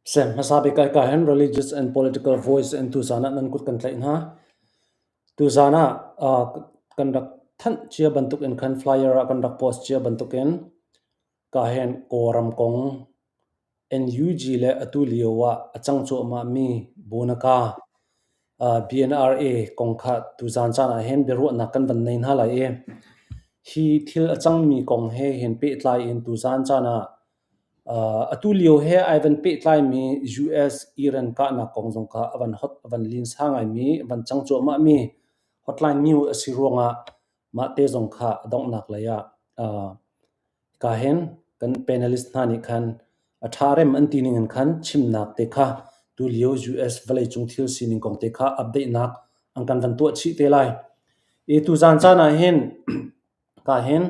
Sem hmasa bik ai ka hin Religious and Political Voice in tuzaan ah nan kut kan tlaih hna. Tuzaan ah kan rak thanh cia bantuk in khan flyer ah kan rak post cia bantuk in ka hen Kawlram kong NUG le atu lio ah a cang cuahmah mi Bunaka BNRA kong kha tuzaan caan ah hin biaruahnak kan van nei hna lai i hi thil a cangmi kong he hin pehtlai in tuzaan caan ah atu lio he ai van pehtlaimi US Iran kahnak kong zong kha a van hot a van linsa ngaimi a van cang cuahmahmi hotline news a si ruangah mah te zong kha a donghnak lei ah ka hin kan panelist hna nih khan a ṭha rem an ti ning in khan chimnak te kha tulio US vawleicung thil sining kong te kha update nak an kan van tuah chih te lai. I tuzaan caan ah hin ka hin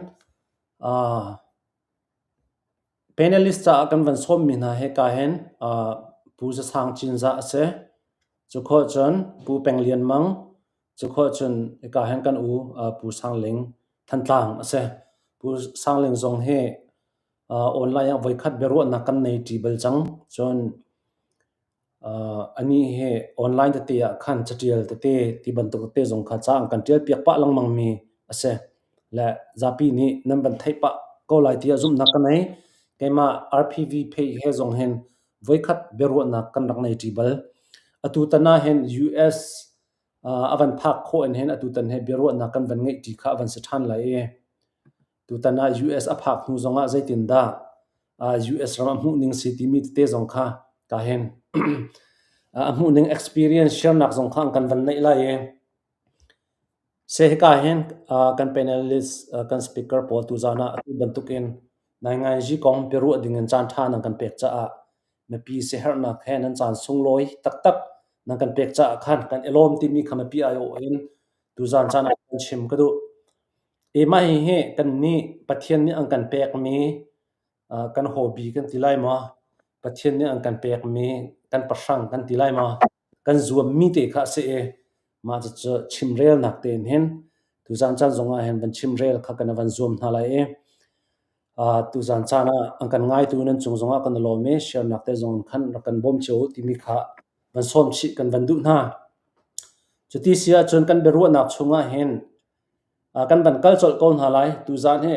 Panelist caah kan van sawmmi hna hi ka hin Pu Za Sang Cinzah a si. Cu khawh cun Pu Peng Lian Mang, cu khawh cun hika hin kan u Pu Sang Ling Thantlang a si. Pu Sang Ling zong hi online ah voikhat biaruahnak kan nei ṭi bal cang. Cun Anih hi online tete ah khan caṭial tete ti bantuk tete zong kha ca an kan ṭialpiak pah lengmangmi a si. Le zapi nih nan van theih pah ko lai tiah zumhnak ka nei. Keimah RPV page he zong hin voikhat biaruahnak kan rak nei ṭi bal. Atutan ah hin US a van phak khawh in hin atutan he biaruahnak kan van ngeih ṭi kha a van si ṭhan lai i Tutan ah US a phak hnu zongah zeitindah US ram a hmuhning si timi tete zong kha ka hin a hmuhning experience share-nak zong kha an kan van neih lai i se hika hin kan panelist kan speaker pawl tuzan ah atu bantukin nainganzi kong biaruah ding in caan ṭha nan kan pek caah mipi siaherhnak he nan caan sunglawi taktak nan kan pek caah khan kan i lawm timi kha mipi aiawh in tuzan caan ah kan chim ka duh. Hi mah hihi kannih Pathian nih an kan pekmi kan hobby kan ti lai maw, Pathian nih an kan pekmi kan pahrang kan ti lai maw, kan zuammi te kha a si i mah cucu chimrelnak tein hin tuzaan caan zongah hin van chimrel kha kan i van zuam hna lai i tuzaan caan ah an kan ngaitu nan cung zongah kan i lawm i share-nak te zong khan rak kan bawm cio u timi kha van sawm chih kan van duh hna. Cuti si ahcun kan biaruahnak chungah hin Kan van kal colh ko hna lai. Tuzaan hi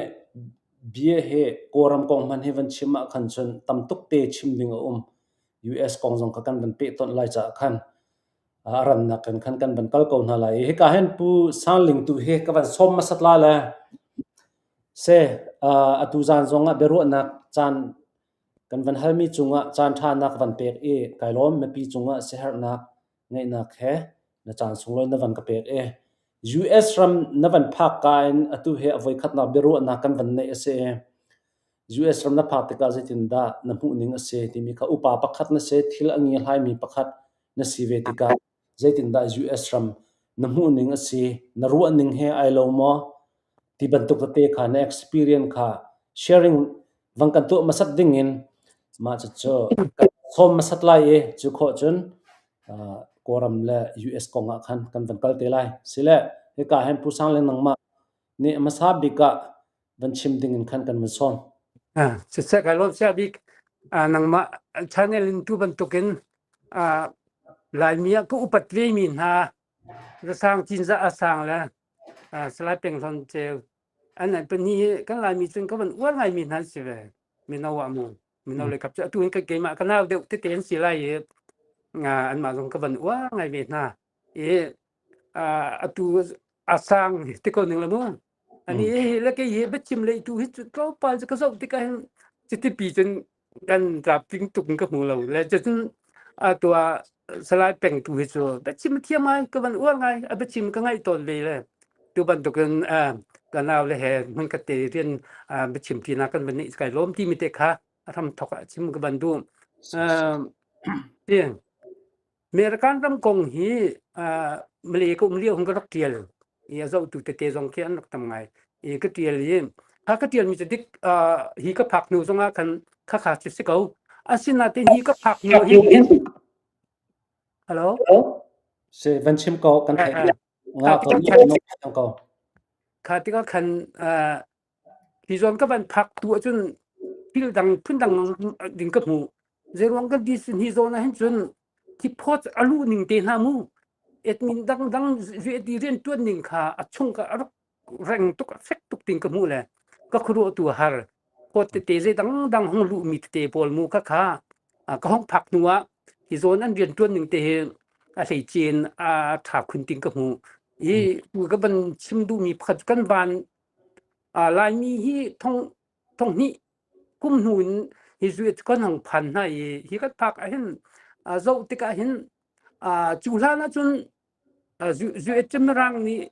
bia hi Kawlram kong hmanh hi van chim ah khan cun tam tuk te chim ding a um. US kong zong kha kan van pehtonh lai caah khan a rannak in khan kan van kal ko hna lai. Hika hin Pu Sang Ling tu hi ka van sawm hmasat la le se atu zaan zong ah biaruahnak caan kan van halmi cungah caan ṭha na ka van pek i kai lawm. Mipi cungah siaherhnak ngeihnak he na caan sunglawi na van ka pek i US ram na van phak ka in atu hi a voikhatnak biaruahnak kan van neih a si i US ram na phak tikah zeitindah na hmuhning a si timi kha upa pakhat na si, thil a ngiahlaimi pakhat na si ve tikah zeitindah US ram na hmuhning a si, na ruahning he ai lo maw ti bantuk tete kha na experience kha sharing van kan tuah hmasat ding in mah cucu kan sawm hmasat lai i cu khawh cun Kawlram le US kong ah khan kan van kal te lai. Sile hika hin Pu Sang le nangmah nih hmasa bik ah van chim ding in khan kan van sawm. Siseh kai lawm sia bik nangmah channel in tu bantukin Laimi ah ka upat ve mi hna Rasang Cinzah Asang le Salai Peng Hlon Ceu an pahnih hi kan Laimi cun ka van uar ngaimi hna an si ve mino ah mu mino le kap cu atu hin keimah ka nau deuh tete an si lai i anmah zong ka van uar ngai ve hna i atu a sang ti ko ning la mu ani hi le kei hi biachim lei tu hi cu tlawmpal cu ka zoh tikah hin citipi cun kan tlap ting tuk in ka hmu lo le cun atu ah Salai Peng tu hi cu biachim thiam ngai ka van uar ngai a biachim ka ngaih tawn ve le tu bantukin ka nau le he hmun ka te rian biachim ṭinak kan van neih kai lawm timi te kha a hram thok ah chim ka van duh. American ram kong hi Malay ka um lio hung ka rak ṭial i a zohtu tete zong khi an rak tam ngai i ka ṭial i kha ka ṭialmi cu dik hi ka phak hnu zongah khan khakha cu si ko asinain hi ka phak hnu hin Hello Si van chim ko kan theih Nga ko. Kha tikah khan hi zawn ka van phak tu ahcun thil dang phun dang ding ka hmu. Zeiruang kan ti hi zawn ah hin cun thiphawt a luh ning te hna mu admin dangdang UAD rian tuan ning kha a chung ka a rak reng tuk a fek tuk ting ka hmuh le ka khuaruah tu a har. Phawt tete zei dangdang hong luh mi tete pawl mu kha kha ka hong phak hnu ah hi zawn an rian tuan ning te hi a hleicin a tha khun ting ka hmu. Hi ka van chim duhmi pakhat kan van Laimi hi thong thong hnih kum hnu in hi zu kan hong phan hna i hi kan phak ah hin zoh tikah hin cu hlan ahcun zu Mirang nih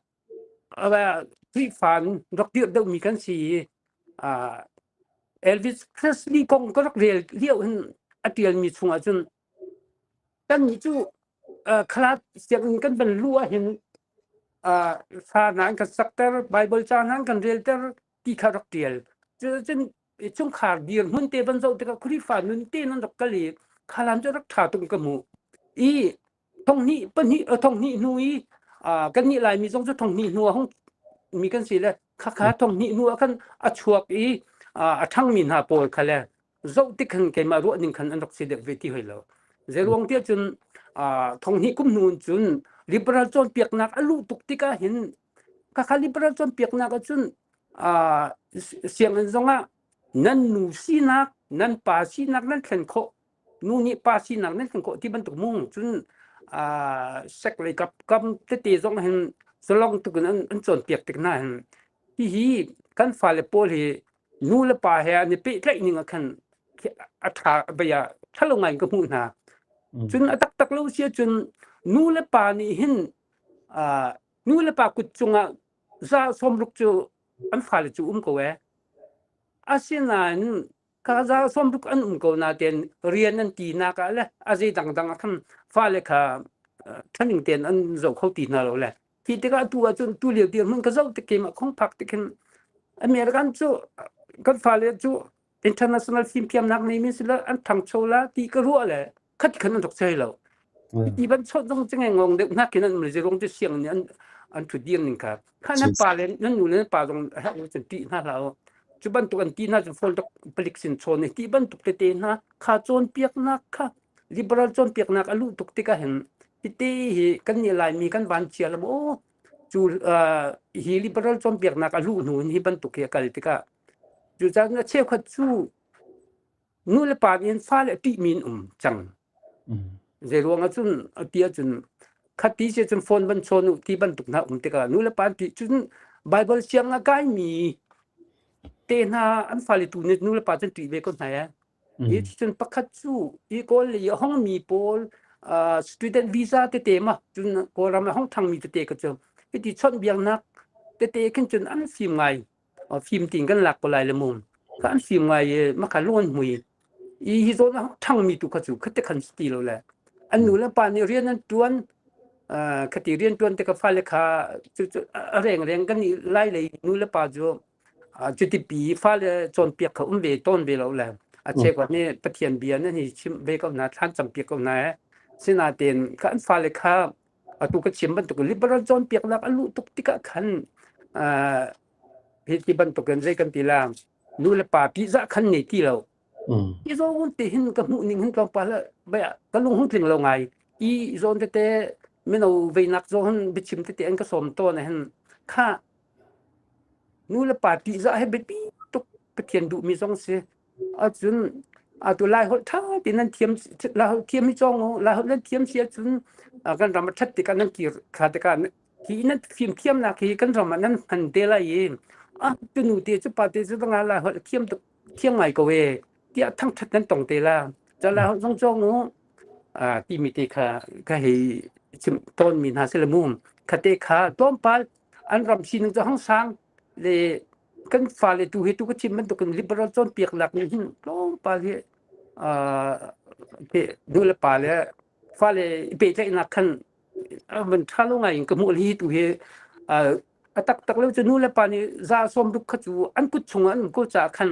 Khrihfa in rak dirh deuhmi kan si i Elvis Presley kong ka rak rel lio hin a ṭialmi chungah cun kannih cu khalat sianginn kan van luh ahhin hla hna an kan sakter, Baibal ca hna an kan relter ti kha rak ṭial. Cucun chungkhar dirhmun te van zoh tikah Khrihfa nun te nan rak kal i khalan cu rak ṭha tuk ka hmuh. I thonghnih pahnih thonghnih hnu i kannih Laimi zong cu thonghnih hnu a hung mi kan si le khakha thonghnih hnu ah khan a chuak i a ṭhangmi hna pawl kha le zoh tik khan keimah ruah ning khan an rak si deuh ve ti hoi lo. Zeiruang tiah cun thonghnih kum hnu cun liberal cawnpiaknak a luh tuk tikah hin khakha liberal cawnpiaknak ahcun sianginn zongah nan nu sinak nan pa sinak nan thlen khawh nu nih pa sinak nan thlen khawh ti bantuk mung cun sek lei kap kam tete zong hin zalong tuk in an cawnpiak tik hna hin hihi kan fale pawl hi nu le pa he an i pehtlaih ning ah khan a ṭha bia ṭhalo ngai in ka hmuh hna cun a taktak lo si ahcun nu le pa nih hin nu le pa kut cungah za sawmruk cu an fale cu um ko ee. Asinain ka za sawmruk an um ko nain rian an ti nak ah le a zei dangdang ah khan fale kha ṭhaning tein an zoh kho ti hna lo le hi tikah tu ahcun tu lio dirhmun ka zoh tik keimah khong phak tik hin American cu kan fale cu international fimthiamnak neimi si la an ṭhangcho la ti ka ruah le khat khan an rak chei lo. Ti ban chawt zong cu ngong deuh hna khin an um le zirong cu siang nih an an ṭhut dir ning kha. Kha nan pa le nan nu le nan pa zong herh lo cun ṭih hna hlah u. Cu bantuk an ti hna cu phone palik sin chawn i ti bantuk tete hna kha cawnpiaknak kha liberal cawnpiaknak a luh tuk tikah hin hite hi kan nih Laimi kan van chia lo maw cu hi liberal cawnpiaknak a luh hnu in hi bantuk hi a kal tikah cucaah cheukhat cu nu le pa nih fale a ṭihmi an um cang. Zeiruang ah cun ti ahcun khati si cun phone van chawn u ti bantuk hna um tikah nu le pa an ṭih cun Bible siang a kaimi te hna an fale tu nih nu le pa cun ṭih ve ko hna ya. Hi cun pakhat cu i Kawl lei a hongmi pawl student visa tete ma cun Kawlram a hong ṭhangmi tete ka cu hiti chawnhbiaknak tete khin cun an fim ngai. Fim tiin kan lak ko lai le mu. Kha an fim ngai i makha lung an hmui. I hi zawn a ṭhangmi tu kha cu khate khan si ti lo le. An nu le pa nih rian an ṭuan khati rian ṭuan te ka fale kha cu cu a rengreng kan i lai lei nu le pa cu cuti pi fale cawnpiak kha um ve tawn ve lo le. A cheukhat nih Pathian bia nan hi chim ve ko hna thlan campiak ko hna ee. Sinain kha an fale kha atu ka chim bantuk liberal cawnpiaknak a luh tuk tikah khan hi ti bantukin zei kan ti la nu le pa tihzah khan nei ti lo i zawn te hin ka hmuh ning hin tlawmpal ka lung hung tling lo ngai i zawn tete mino veinak zawn biachim tete an ka sawm tawn hin kha nu le pa tihzah he biapi tuk Pathian duhmi zong si Ahcun atu Laiholh ṭha tein nan thiam Laiholh thiam hi cawng u. Laiholh nan thiam si ahcun kan ram a ṭhat tikah nan kir kha tikah hi nan fimthiamnak hi kan ram ah nan hman te lai i ah tunu te cu pa te cu nga Laiholh thiam tuk thiam ngai ko e tiah thangṭhat nan tong te la. Ca Laiholh zong cawng u. timi te kha ka hei chim tawnmi hna si le mu. Khate kha tlawmpal an ram sining cu hang sang le kan fale tu hi tu ka chim bantukin liberal cawnpiaknak nih hin tlawmpal hi nu le pa le fale i pehtlaihnak khan van ṭha lo ngai in ka hmuh hi tu hi a taktak lo cu nu le pa nih za sawm ruk kha cu an kut chungah an um ko caah khan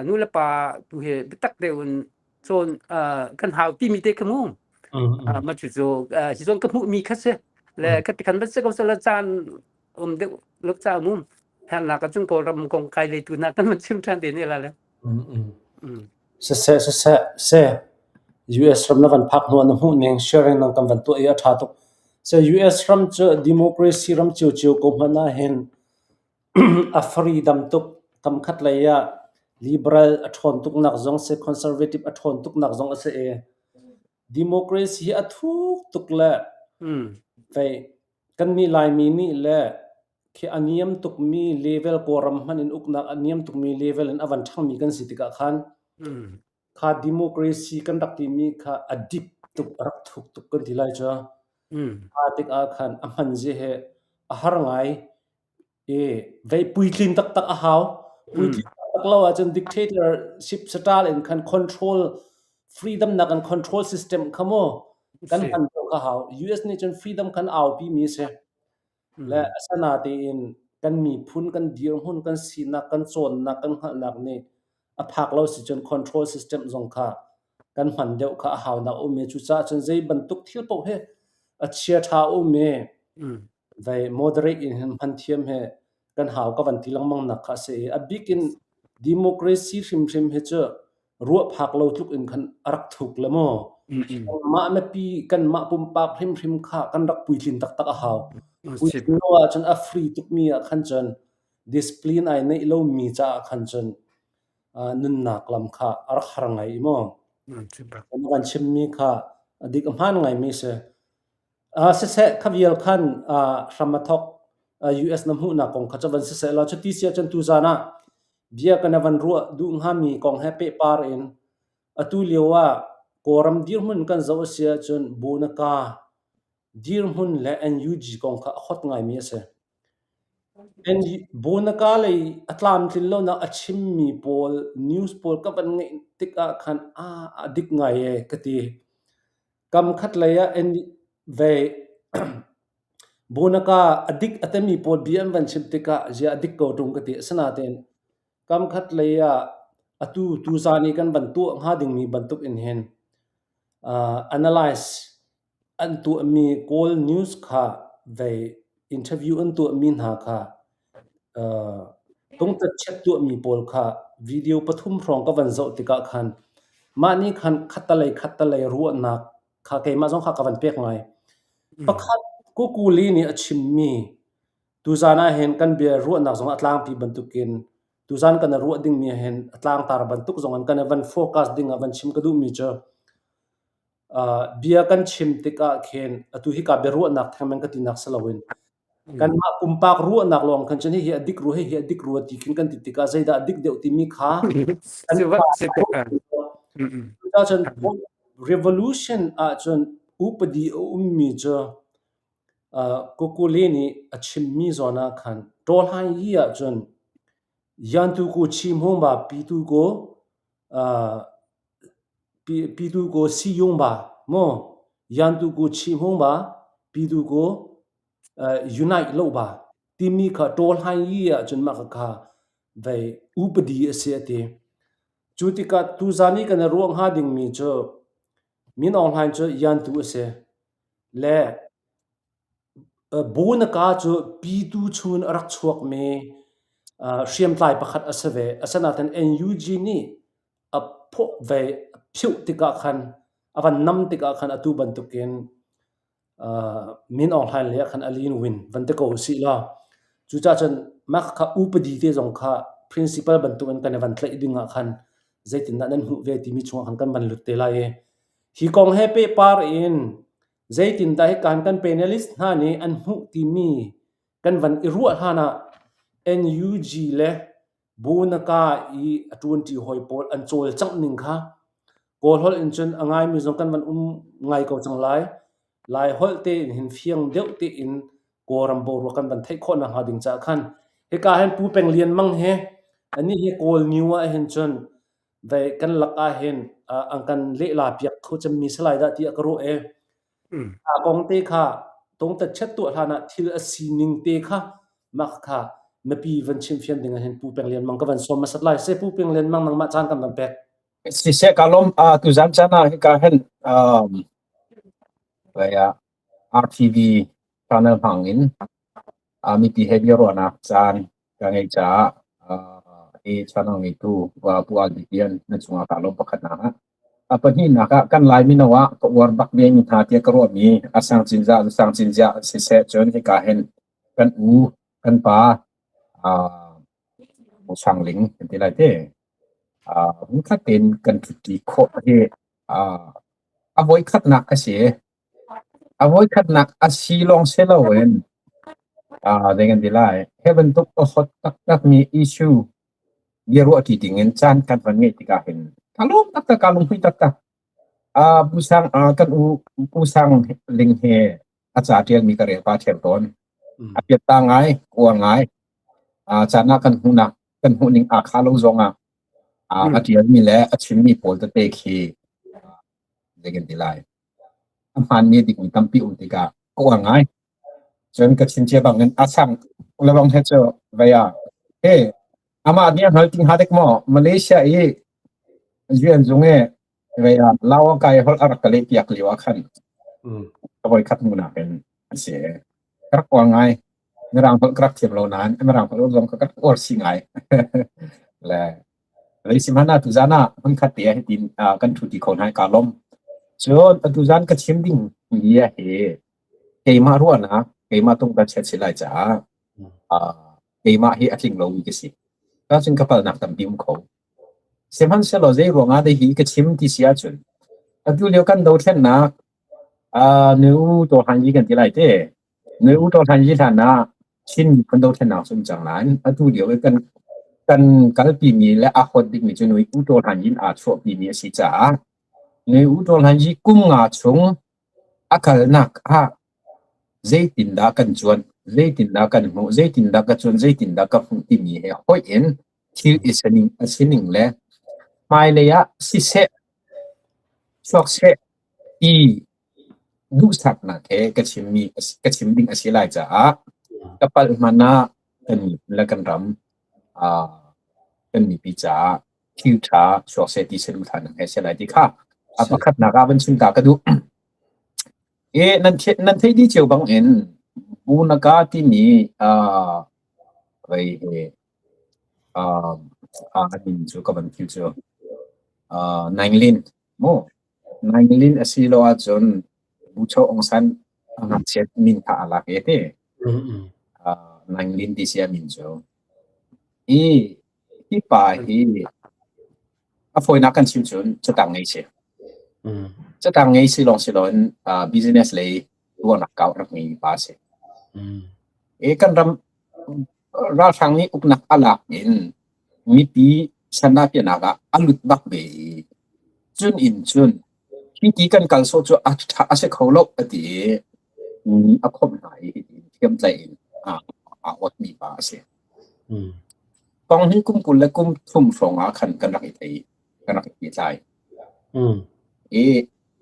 nu le pa tu hi biatak deuh in cawn kan hau timi te kha mu ma cu cu hi zawn ka hmuhmi kha si le ka ti khan van si ko sala caan um deuh luk ca mu Hernak ahcun Kawlram kong kai lei tu na kan van chim ṭhan te ne la le. Siseh siseh se. US ram na van phak hnu ah na hmuh ning sharing nang kan van tuah i a ṭha tuk. So US ram cu democracy ram ciocio ko hmanh ah hin a freedom tuk. Kam khat lei ah liberal a ṭhawn tuk nak zong si, conservative a ṭhawn tuk nak zong a si i democracy hi a thuk tuk le vei kannih Laimi nih le khi a niam tukmi level Kawlram hmanh in uknak a niam tukmi level in a van ṭhangmi kan si tikah khan kha democracy kan rak timi kha a deep tuk, a rak thuk tuk kan ti lai cu. Kha tikah khan a hman zi he a har ngai i vei puitlin taktak a hau. Puitlin taktak lo ahcun dictatorship style in khan control freedom nak an control system kha mu kan hman deuh kha hau. US nih cun freedom khan aupi mi si. Le asinain kan miphun kan dirhmun kan sinak kan cawnnak kan hngalhnak nih a phak lo si cun control system zong kha kan hman deuh kha a haunak a um i cucaah cun zei bantuk thil paoh hi a chia ṭha a um i vai moderate in hin hman thiam hi kan hau ka van ti lengmang nak kha a si i a bik in democracy hrimhrim hi cu ruah phak lo tluk in khan a rak thuk le maw mah mipi kanmah pumpak hrimhrim kha kan rak puitlin taktak a hau. Puitlin lo ahcun a free tukmi ah khan cun discipline ai neih lomi caah khan cun nunnak lam kha a rak har ngai i maw. Kan chimmi kha a dik a hmaan ngaimi si. Siseh kha vial khan hram a thok US na hmuhnak kong kha cu van siseh law cuti si ahcun tuzaan ah bia kan van ruah duh hngami kong he pehpar in atu lio ah Kawlram dirhmun kan zoh a si ahcun Bunaka dirhmun le NUG kong kha a hot ngaimi a si. Bunaka lei a tlamtlin lonak a chimmi pawl news pawl ka van ngeih tikah khan a dik ngai ee ka ti. Kam khat lei ah ve Bunaka a dik a timi pawl bia an van chim tikah ziah a dik ko ṭung ka ti. Asinain kam khat lei ah atu tuzaan i kan van tuah hnga dingmi bantuk in hin analyze an tuahmi Kawl news kha vei interview an tuahmi hna kha tungtatchiat tuahmi pawl kha video pathum hrawng ka van zoh tikah khan mah nih khan khattalei khattalei ruahnak kha keimah zong kha ka van pek ngai. Pakhat Kukuli nih a chimmi tuzaan ah hin kan bia ruahnak zong a tlangpi bantukin tuzaan kan i ruah dingmi ah hin a tlangtar bantuk zong in kan i van focus ding ah van chim ka duhmi cu bia kan chim tikah khin atu hika biaruahnak thengmang ka tinak si loin kanmah pumpak ruahnak lawng khan cun hihi a dik rua hihi a dik rua ti khin kan ti tikah zeidah a dik deuh timi kha kan cun revolution ahcun upadi a ummi cu Kukuli nih a chimmi zawn ah khan Tawhlai yi ahcun yantu ku chi hmung ba pitu ku Pitu ku siyung ba maw yantu ku chi hmung ba pitu ku unite lo ba timi kha tawhlai yi ahcun mah kha vei upadi a si a ti. Cu tikah tuzaan i kan i ruah hnga dingmi cu Min Aung Hlaing cu yantu a si le Bunaka cu pitu chungin a rak chuakmi hriamtlai pakhat a si ve. Asinain NUG nih a phawh ve, a phioh tikah khan, a van nam tikah khan atu bantukin Min Aung Hlaing lei ah khan a lin win van ti ko usih law cucaah cun mah kha upadi te zong kha principle bantukin kan i van tlaih ding ah khan zeitindah nan hmuh ve timi chungah khan kan van lut te lai i hi kong he pehpar in Zeitindah hika kan panelist hna nih an hmuh timi kan van i ruah hlan ah NUG le Bunaka i a ṭuanṭi hawi pawl an cawlcangh ning kha Kawl holh in cun a ngaimi zong kan van um ngai ko cang lai. Lai holh tein hin fiang deuh tein Kawlram boruak kan van theih khawh nakhnga ding caah khan hika hin Pu Peng Lian Mang hi anih hi Kawl New ah hin cun vei kan lak ah hin an kan lehla piak kho cemmi si lai dah tiah ka ruah i a kong te kha tungtat chet tuah hlan ah thil a sining te kha mah kha mipi van chimfian ding ah hin Pu Peng Lian Mang ka van sawm hmasat lai. Se Pu Peng Lian Mang nangmah caan kan van pek. Siseh ka lawm tuzan caan ah hika hin RTV channel hmang in mipi he biaruahnak caan ka ngeih caah hi channel ngeitu Pu Al Bik Lian na cungah kaa lawm pakhatnak ah. A pahnihnak ah kan Lai mino ah ka uar bak ve mi hna tiah ka ruahmi a sang cinzah le sang cinziah siseh cun hika hin kan u kan pa uh, Sang Ling kan ti lai te. Hmunkhat tein kan ṭhutti khawh hi a voikhatnak a si. A voikhatnak a si lawng si loin zei kan ti lai, hi bantuk a hot taktakmi issue biaruahṭi dingin caan kan van ngeih tikah hin ka lawm taktak, kaa lunghmuih taktak. Pu Sang, kan u Pu Sang Ling he a ca ṭialmi ka rel pah ṭheo tawn. A piatta ngai, uar ngai. Caan ah kan hmuhnak kan hmuhning aa khah lo zongah a ṭialmi le a chimmi pawl tete khi zei kan ti lai. A hmaanmi a dikmi tampi um tikah ka uar ngai. Cun ka chim cia bangin a sang lebang he cu vei ah he amah nih a hngal ti hnga dek maw Malaysia i UN zung i vei ah Lao kai holh a rak ka leh piak lio ah khan ka voi khat hmuhnak in a si. Ka rak uar ngai. Mirang holh ka rak thiam lo nain Mirang holh zong ka rak uar si ngai. Le Zeisihmanh ah tuzaan ah hmunkhat te ah hitin kan ṭhuṭi kho hna i kaa lawm. Cun atuzaan ka chim ding bia hi keimah ruahnak, keimah tungtan chiat si lai caah keimah hi a tling lomi ka si. Cuahcun ka palnak tampi um kho. Sihmanhsehlaw zei ruangah dah hi ka chim ti si ahcun atu lio kan dothlennak nu tawhlan yi kan ti lai te. Nu tawhlan yi hlan ah Chin miphun dothlennak cu um cang nain atu lio i kan kan kalpimi le a hot bikmi cu Nui U Tawhlan in aa chuahpimi a si caah Nui U Tawhlan yi kum nga chung a kalnak ah zeitindah kan cuanh, zeitindah kan hmuh, zeitindah ka cuanh, zeitindah ka hmuh timi he hoih in thil i sining a sining le hmailei ah siseh, chuak seh ti duhsaknak he ka chimmi ka chim ding a si lai caah ka palh hmanh ah kan miphun le kan ram kan mipi caah thil ṭha chuak seh ti saduhthahnak he si lai ti kha a pakhatnak ah van chim ta ka duh. E nan nan theih dih cio bang in Bunaka timi vei he a min cu ka van philh cu Nainglin mu Nainglin a si lo ahcun Bucho Aung San a ngakchiat min kha aa lak e ti. Nainglin ti si a min cu. Hi hi pa hi a fawinak kan chim cun catang ngei si. Catang ngei si lawng si loin business lei ruahnak kau rak ngei pa si. E kan ram ralhrang nih uknak a lak in mipi sanapianak ah a lut bak ve i cun in cun hi ti kan kal sawh cu a ṭha a si kho lo a ti i mi a khawmh hna i hitin thiamtlaih in aa awtmi pa a si. Kong hi kum 20 le kum thum hrawng ah khan kan rak i thei kan rak i pehtlai. I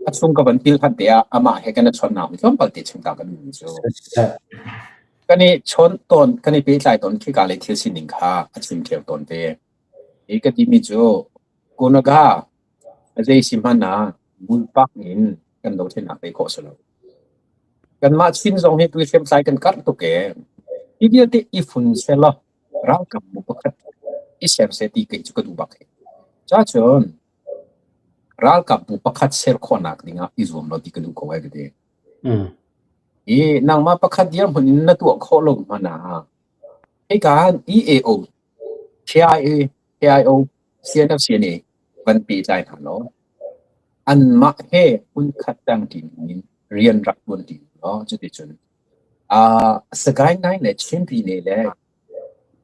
a chung ka van pil than te ah amah he kan i chawnhnak mi tlawmpal te chim ta ka duhmi cu kan i chawn tawn kan i pehtlai tawn khika le thil sining kha a chim ṭheo tawn te. Hi ka timi cu Kunaga zei si hmanh ah bulpak in kan dothlennak tei khawh si lo. Kanmah Chin zong hi tui hriamtlai kan karh tuk ee. Hi vialte i fun selaw ralkap bu pakhat i ser seh ti kei cu ka duh bak hi. Cacun ralkap bu pakhat ser khawhnak dingah i zuam law ti ka duh ko ai ka ti. I nangmah pakhat dirhmun in na tuah khawh lo hmanh ah hika EAO, KIA, KIO, CNF, CNA van pehtlai hna law anmah he hmunkhat tangṭi in rian rak ṭuanṭi law cuticun Sagaing nai le Chin Pyine le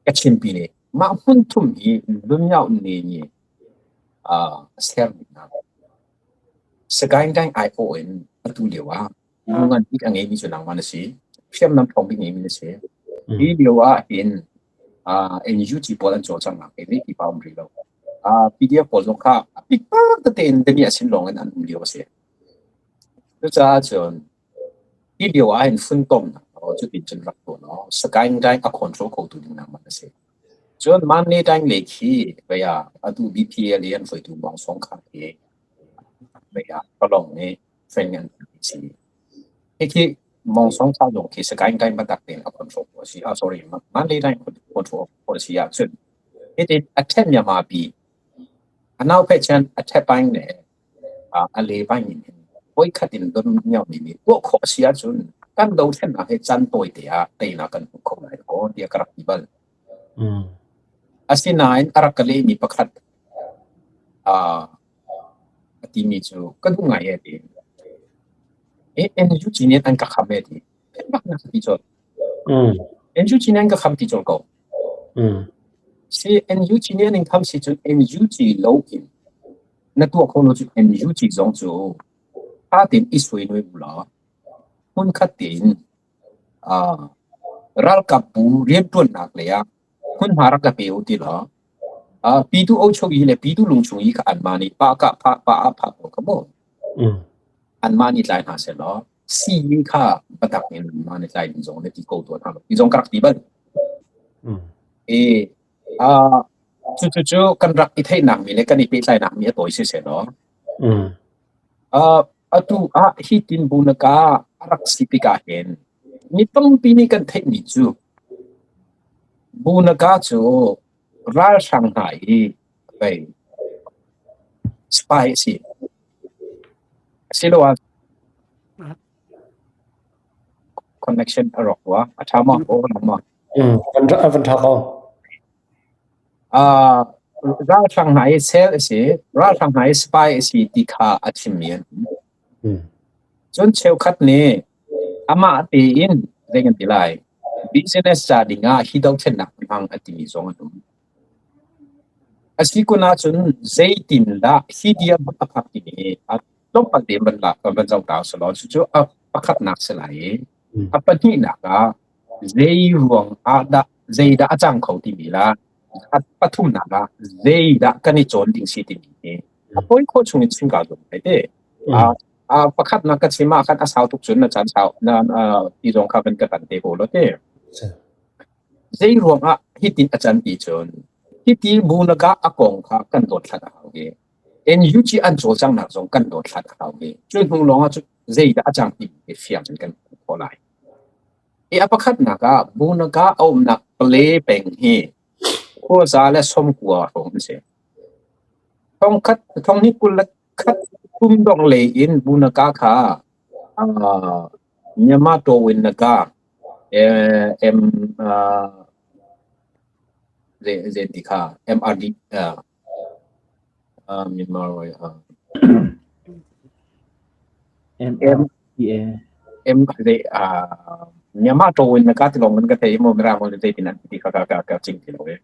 Kachin Pyine mah hmun thum hi Lumyao ne nih ser ding ah Sagaing Daing aiawh in atu lio ah lu ngan bik a ngeimi cu nangmah na si. Hriamnam ṭhawng bik ngeimi na si. Hi lio ah hin NUG pawl an cawlcanghnak hi zeipi pa um rih lo. PDF pawl zong kha a pikpak tete in damiah sin lawng in an um lio a si. Cucaah cun hi lio ah hin funtomnak cutin cun rak tuah law Sagaing Daing a control khotu ding nangmah na si. Cun Manle Daing lei khi vei ah atu BPL i an hruaitu Mong Song Khar hi vei ah Palong nih training an si. Hikhi Mong Song Khar zong khi Sagaing Daing biatak tein a control khawh a si. Ah sorry, Manle Daing control khawh a si ahcun hitin a ṭhen Myanmar pi a nau phe chen a ṭhe paing ne. A le bai in hin voikhat in don miaumi nih tuah khawh a si ahcun kan dothlennak hi caan tawite ah teinak kan hmu kho lai ko tiah ka rak ti bal. Asinain a rak ka lehmi pakhat a timi cu ka duh ngai e ti. NUG nih an ka kham e ti. Bak na ti colh. NUG nih an ka kham ti colh ko. Si NUG nih an in kham si cun NUG lo in na tuah kho lo cu NUG zong cu ṭha tein i suai u law hmunkhat tein ralkap bu rianṭuannak lei ah hmunhma rak ka pe u ti law Pyithu Ochoyi le Pyithu Lungchungyi kha anmah nih pa kah phah pa ah phah ko kha mu. Anmah nih tlai hna seh law sii kha biatak in anmah nih tlai ding zong na ti ko tuah hna lo ti zong ka rak ti bal. E cucu kan rak i theihnak mi le kan i pehtlainak mi a tawi siseh law atu ah hi tin bunaka a rak si tikah hin mi tampi nih kan theihmi cu bunaka cu ralhrang hna i pei spy a si. Asiloah connection a rawk rua. A ṭha maw? Aw lang maw? A van ṭha ko. Ralhrang hna i cell a si, ralhrang hna i spy a si ti kha a chimmi an um. Cun cheukhat nih amah tein zei kan ti lai, business ca dingah hi dothlennak hmang a timi zong an um. A si kun ahcun zeitindah hi dirhmun a phak timi hi a tlawmpal tein van lak van zoh ta usih law cucu a pakhatnak si lai i a pahnihnak ah zei ruang ah dah zeidah a cang kho timi la a pathumnak ah zeidah kan i cawn ding si timi hi a poi khawh chung in chim kaa zuam lai te. Pakhatnak ka chim ah khan a sau tuk cun na caan sau na ti zong kha van ka tan te ko law te. Zei ruang ah hitin a can ti cun hiti bu na a kong kha kan dothlat a hau ve. NUG an cawlcanghnak zong kan dothlat a hau ve. Cu hnu lawng ah cun zeidah a cang ti fiang in kan hmuh khawh lai. I a pakhatnak ah Bunaga a umnak Pale peng hi khuaza le sawmkua hrawng an si. Thongkhat thonghnih 21 kum dongh lei in Bunaga kha Myanmar Tawin Naga M zei ti kha MRD Myanmar MRDA M zei Myanmar Tawin Naga ti lawng in ka thei maw Mirang holh in zeitin an ti kha ka ka chim ti lo e.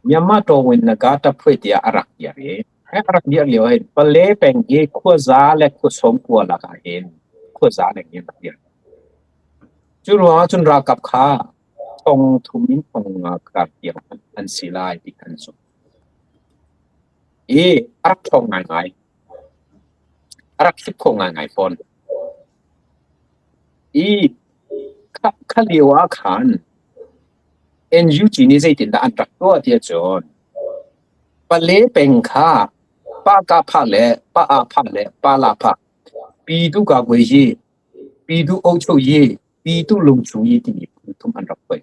Myanmar Tawin Naga taphuai tiah a rak dir i a rak dir lio hin Pale peng i khuaza le khuasawmkua lakah hin khuaza leng in rak dir. Cu ruangah cun ralkap kha thong thum in thong nga kar tiang an si lai ti an zumh. I a rak ṭhawng ngaingai. A rak hip kho ngaingai fawn. I kha lio ah khan NUG nih zeitindah an rak tuah ti ahcun Pale peng kha pa ka phah le pa a phah le pa la phah Pyidu Kagwe yi, Pyidu Ocho yi, Pyidu Lungchu yi timi phun thum an rak phuai.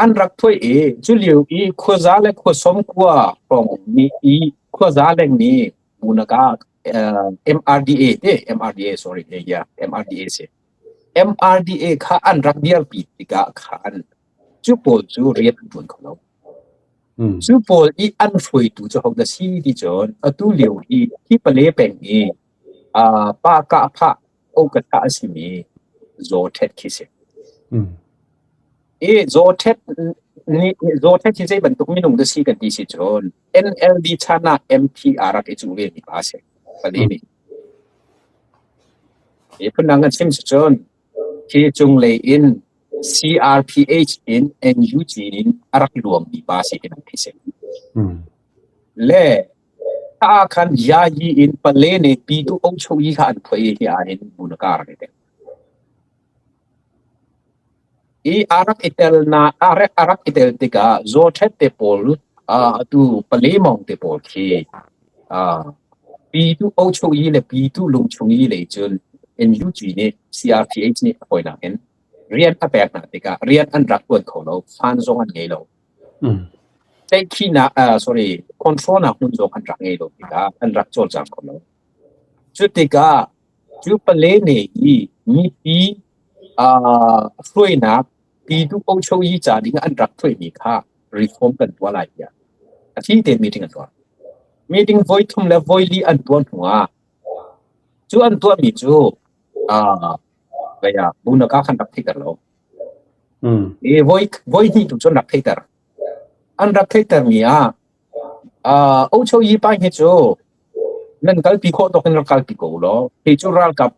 An rak phuai i culio i khuaza le khuasawm khua hrawng nih i khuaza leng nih Munaka MRDA te MRDA sorry yeah MRDA si MRDA kha an rak dirpi tikah khan cu pawl cu rian an ṭuan kho lo. Cu pawl i an hruaitu cu hodah si ti cun atu lio hi hi pale peng i pa kah phah okatha a simi Zaw Ṭhet khi si. I Zaw Ṭhet nih Zaw Ṭhet hi zei bantuk minung dah si kan ti si cun NLD chan ah MP aa rak i cuh ve mi pa a si. Pale nih. Hi phundang kan chim si cun Hi cunglei in CRPH in NUG in a rak luangmi pa si ti khi si. Le ah khan Yayi in pale ne Pitu Ochoyi kha an phuai hi ah hin bunaka rak i tel. I arak i tel na arak arak i tel tikah Zawthet te pawl atu pale mong te pawl khi Pitu Ochoyi le Pitu Lungchungyi lei cun NUG nih CRPH nih a hawinak in rian a pek hna tikah rian an rak ṭuan kho lo, fan zong an ngei lo. Tlaihkhihnak, sorry, control nak hmun zong an rak ngei lo tikah an rak cawlcang kho lo. Cu tikah cu pale ne i mipi hruainak Pitu Ochoyi ca ding an rak thuaimi kha reform kan tuah lai tiah a thli tein meeting an tuah. Meeting voi thum le voi li an tuah hnu ah cu an tuahmi cu kaya bunaka khan rak theihter lo. E voi voi hnih tu cun rak theihter. An rak theihtermi ah Ochoyi pa hi cu nan kalpi khawh tawk in rak kalpi ko law hi cu ralkap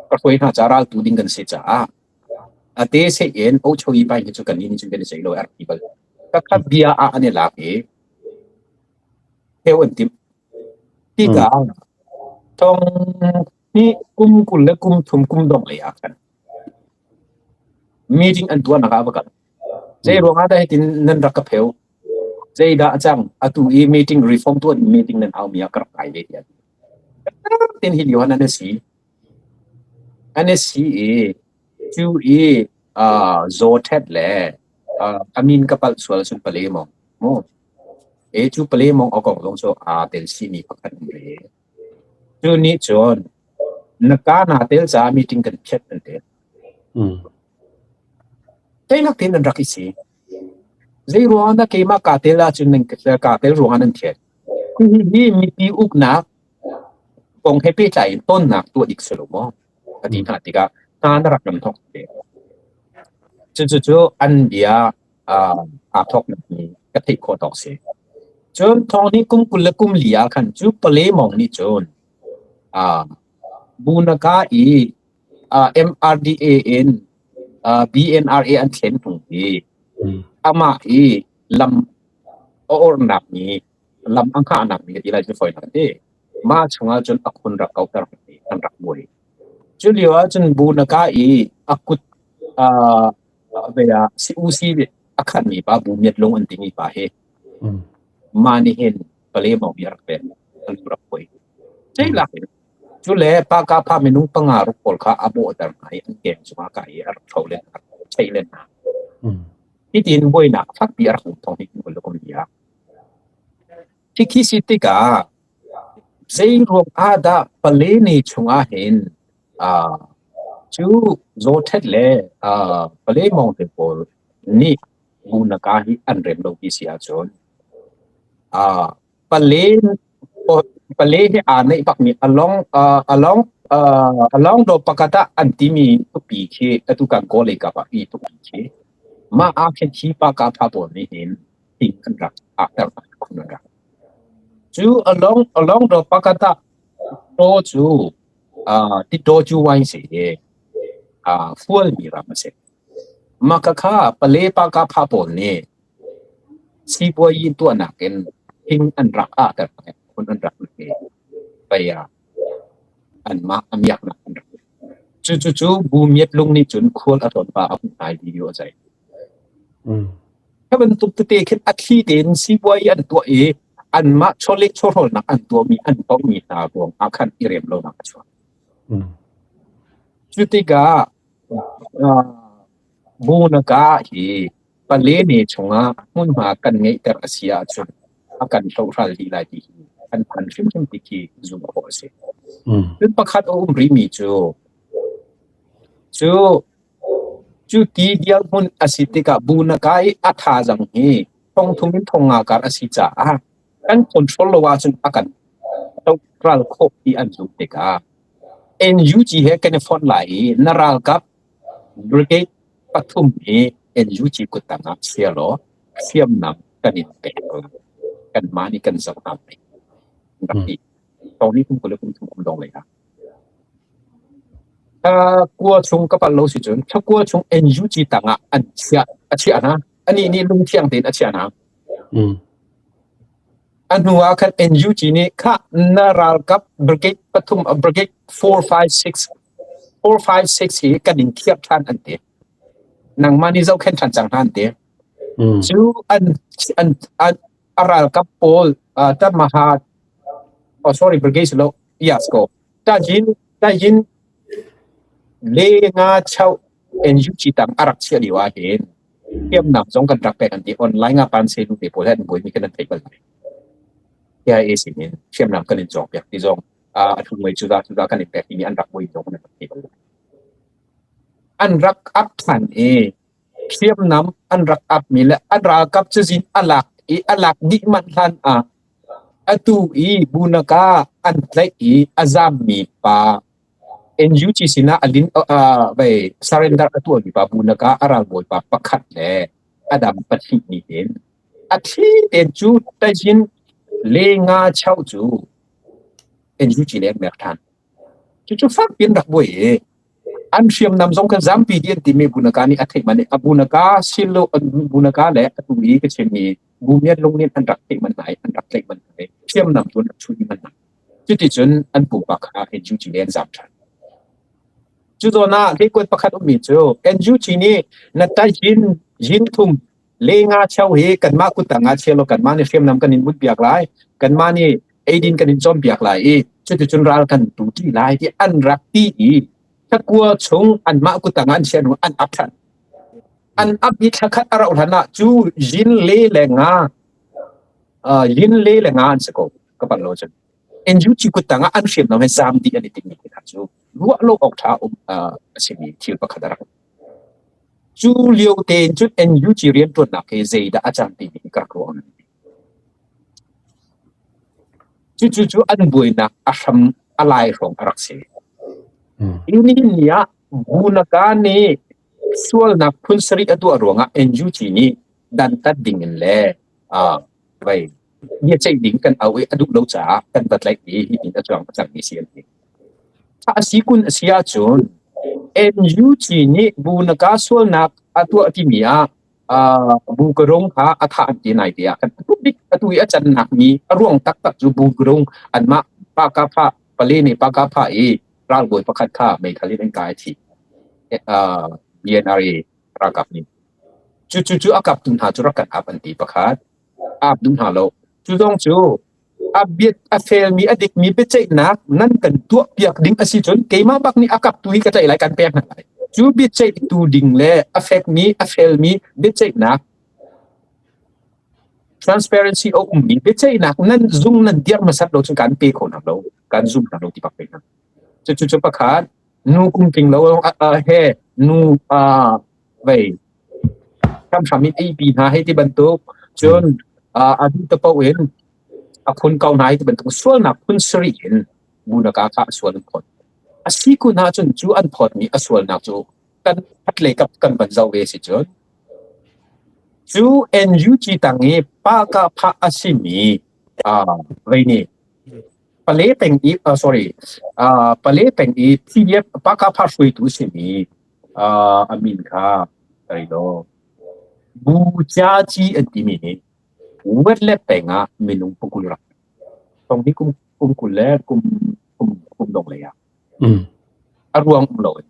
ka hruai hna ca raltu ding kan si caah A te seh in Ochoyi pai hi cu kannih nih cun kan i ceih lo a rak ti bal. Kakhat bia ah an i lak i heu an timh. Tikah thong hi kum 23 kum dongh lei ah khan meeting an tuahnak ah a va kal. Zei ruangah dah hitin nan rak ka pheu? Zeidah a cang? Atu i meeting reform tuah meeting nan aumi ah ka rak kai ve tiah. Tin hi lio an si. An i si i cu i Zawṭhet le a min ka palh sual ahcun Pale Mawng mu. E cu Pale Mawng a kong zong cu aa tel chihmi pakhat an re. Cu nih cun na ka naa tel caah meeting kan phiat an ti. Teinak tein an rak i si. Zei ruangah dah keimah kaa tel ahcun nan kaa tel ruangah nan thiat. Hihi mipi uknak kong he pehtlai in tonnak tuah dik si lo maw? A ti hna tikah hna na rak kan thawk te. Cucu an bia aa thawknak mi ka theih khawh tawk si. Cun thawng nih kum 24 ah khan cu Pale Mawng nih cun Bunaka i MRDA in BNRA an thlen hnu i amah i lam a ornak mi lam a hngahnak mi ti lai cu fawi ti. Mah chungah cun a khun rak kauter an rak buai. Cu lio ah cun bu na ka i a kut ah si usi a khatmi pa bu miat lung an timi pa hi mah nih hin pale mau mi rak pek an rak buai. Cei lak in cu le pa ka pha minung panga ruk pawl kha a bawhter hna i an keng cungah ka i a rak tho len a rak chei len hna. Hitin buainak fakpi a rak um thong hi kum ah. Khi si tikah zei ruang ah dah Paleni chungah hin cu Zawṭhet le Pale mawngte pawl nih Bunaka hi an rem lo ti si ahcun Pale Pale hi aa neih bakmi along along along do pakhat ah an timi tupi khi atu kan Kawl lei kap ah i tupi khi mah ah khin hi pa ka pha pawl nih hin thing an rak ahter khun an rak. Cu along along do pakhat ah taw cu titaw cu wine si i fualmi ram a si. Mah khakha pale pa ka pha pawl nih sipuayi tuahnak in thing an rak ahter khun an rak i pei ah anmah a miaknak an rak. Cucu bu miat lung nih cun khual a tlawn pa a hung hnai video a zai. Kha bantuk tete khin a thli tein sipuai an tuah i anmah chawleh chawhrawlnak an tuahmi an pommi hna ruang ah khan i rem lonak a chuak. Cu tikah Bunaka hi Palene chungah hmunhma kan ngeihter a si ahcun a kan hlohral dih lai ti hi an phan hrimhrim ti khi zumh khawh a si. Cun pakhat a um rihmi cu cu Cu ti dirhmun a si tikah bu na kai i a thazaang hi thong thum in thong nga kar a si caah kan control lo ahcun a kan ral khawh ti an zumh tikah NUG he kan i fonh lai i na ralkap brigade pathum hi NUG kuttang ah chia law hriamnam kan in pek lai. Kanmah nih kan zoh hna lai. Rak ti. Thong ni kum 23 kum dong lei ah. Thla chung ka palh lo si cun thla chung NUG tangah an chiah a chiah hna. Anih nih lungthiang tein a chiah hna. A hnu ah khan NUG nih khah na ralkap brigade pathum brigade 4 5 6 4 5 6 hi kan in khiak ṭhan an ti. Nangmah nih zohkhenh ṭhan cang hna an ti. Cu an an an a ralkap pawl Tamaha oh sorry brigade si lo yes ko Tajin Tajin le nga chau NUG tang a rak chiah lio ah hin. Hriamnam zong kan rak pek an ti. Online ah pan se nu te pawl he an buaimi kan an theih bal lai. KIA sin in hriamnam kan in cawk piak ti zong a thu mei cuza cuza kan in pek timi an rak buai zong kan rak theih bal lai. An rak ap than i hriamnam an rak ap mi le an ralkap cazin a lak i a lak dih manh hlan ah atu i bunaka an tlaih i a zammi pa NUG sinah a lin vai surrender a tuahmi pa bunaka a ralbawi pa pakhat le a dang pahnih nih hin a thli tein cu tajin le nga cheu cu NUG le an mer ṭhan. Cucu fak piin rak buai i an hriamnam zong kha zampi dih an timi Bunaka nih a theih manh i a Bunaka silo Bunaka le atu i ka chimmi Bumian lung nih an rak theih manh hna i an rak tlaih manh hna i hriamnam cu an rak chuh dih manh hna. Cuticun an pupa kha NUG nih an zam ṭhan. Cu zawn ah lehkuat pakhat ummi cu NUG nih na tajin yin thum le nga cheu hi kanmah kuttang ah chia law kanmah nih hriamnam kan in but piak lai, kanmah nih eidin kan in cawnpiak lai i cuticun ral kan tu ṭi lai ti an rak ti i thakua chung anmah kuttang ah an chia hnu an ap ṭhan. An ap i thlakhat a rauh hlan ah cu yin le le nga yin le le nga an si ko ka palh lo cun. NUG kuttang ah an hriamnam he zaam dih an i timmi hna cu ruah lo awk ṭha um a simi thil pakhat a rak. Cu lio tein cun NUG rianṭuannak hi zeidah a cang timi hi ka rak ruah. Cucu cu an buainak a hram a lai hrawng a rak si. Hi nihin ni ah Bunaka nih sualnak phun sarih a tuah ruangah NUG nih dantat ding in le vai biaceih ding kan auh i a duh lo caah kan va tlaih i hitin a cuang a cangmi si an ti. A si kun a si ahcun NUG nih Bunaka sualnak a tuah timi ah bu ka rung kha a thah an ti nai tiah kan atu bik atu i a cannak mi a ruang taktak cu bu ka rung anmah pa ka pha pale nih pa ka pha i ralbawi pakhat kha meithal in an kai thi BNRA ralkap nih cu cu cu a kaptu hna cu rak kan ap an ti pakhat ap duh hna lo cu zong cu a biat a felmi a dikmi biaceihnak nan kan tuah piak ding a si cun keimah bak nih a kaptu hi ka tlaih lai kan pek hna lai cu biaceihtu ding le a fekmi a felmi biaceihnak transparency a ummi biaceihnak nan zung nan dirh hmasat lo cun kan pe kho hna lo kan zum hna lo ti bak pe hna cu cu cu pakhat nu kum tling lo he nu vei hramhram in eipi hna hei ti bantuk cun a duh te paoh in a phun ko hna hei ti bantuk sualnak phun sarih in bunaka kha a sual an phawt. A si kun ahcun cu an phawtmi a sualnak cu kan khat le kap kan van zoh ve si cun cu NUG tang i pa ka phah a simi vei nih pale peng i sorry pale peng i PDF pa ka phah hruaitu simi a min kha rei law Bu Cia Ci an timi nih Wetlet peng ah minung pakul rak thong hi kum kum 20 le kum kum kum dong lei ah a ruang um lo in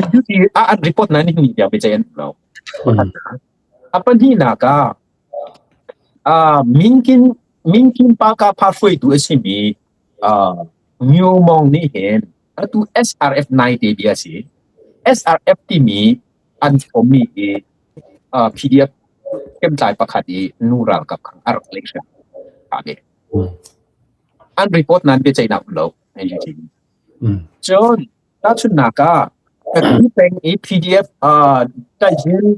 MUT ah an report na ni ni tiang biacei an um lo. A pahnihnak ah Minkin Minkin pa ka pha hruaitu a simi Myo Mong nih hin atu SRF 9 te bia si. SRF timi an fommi i PDF hriamtlai pakhat i nu ralkap kha a rak leh hrim. An report nan biaceihnak um lo. Cun tahchunhnak ah Katu peng i PDF Taizin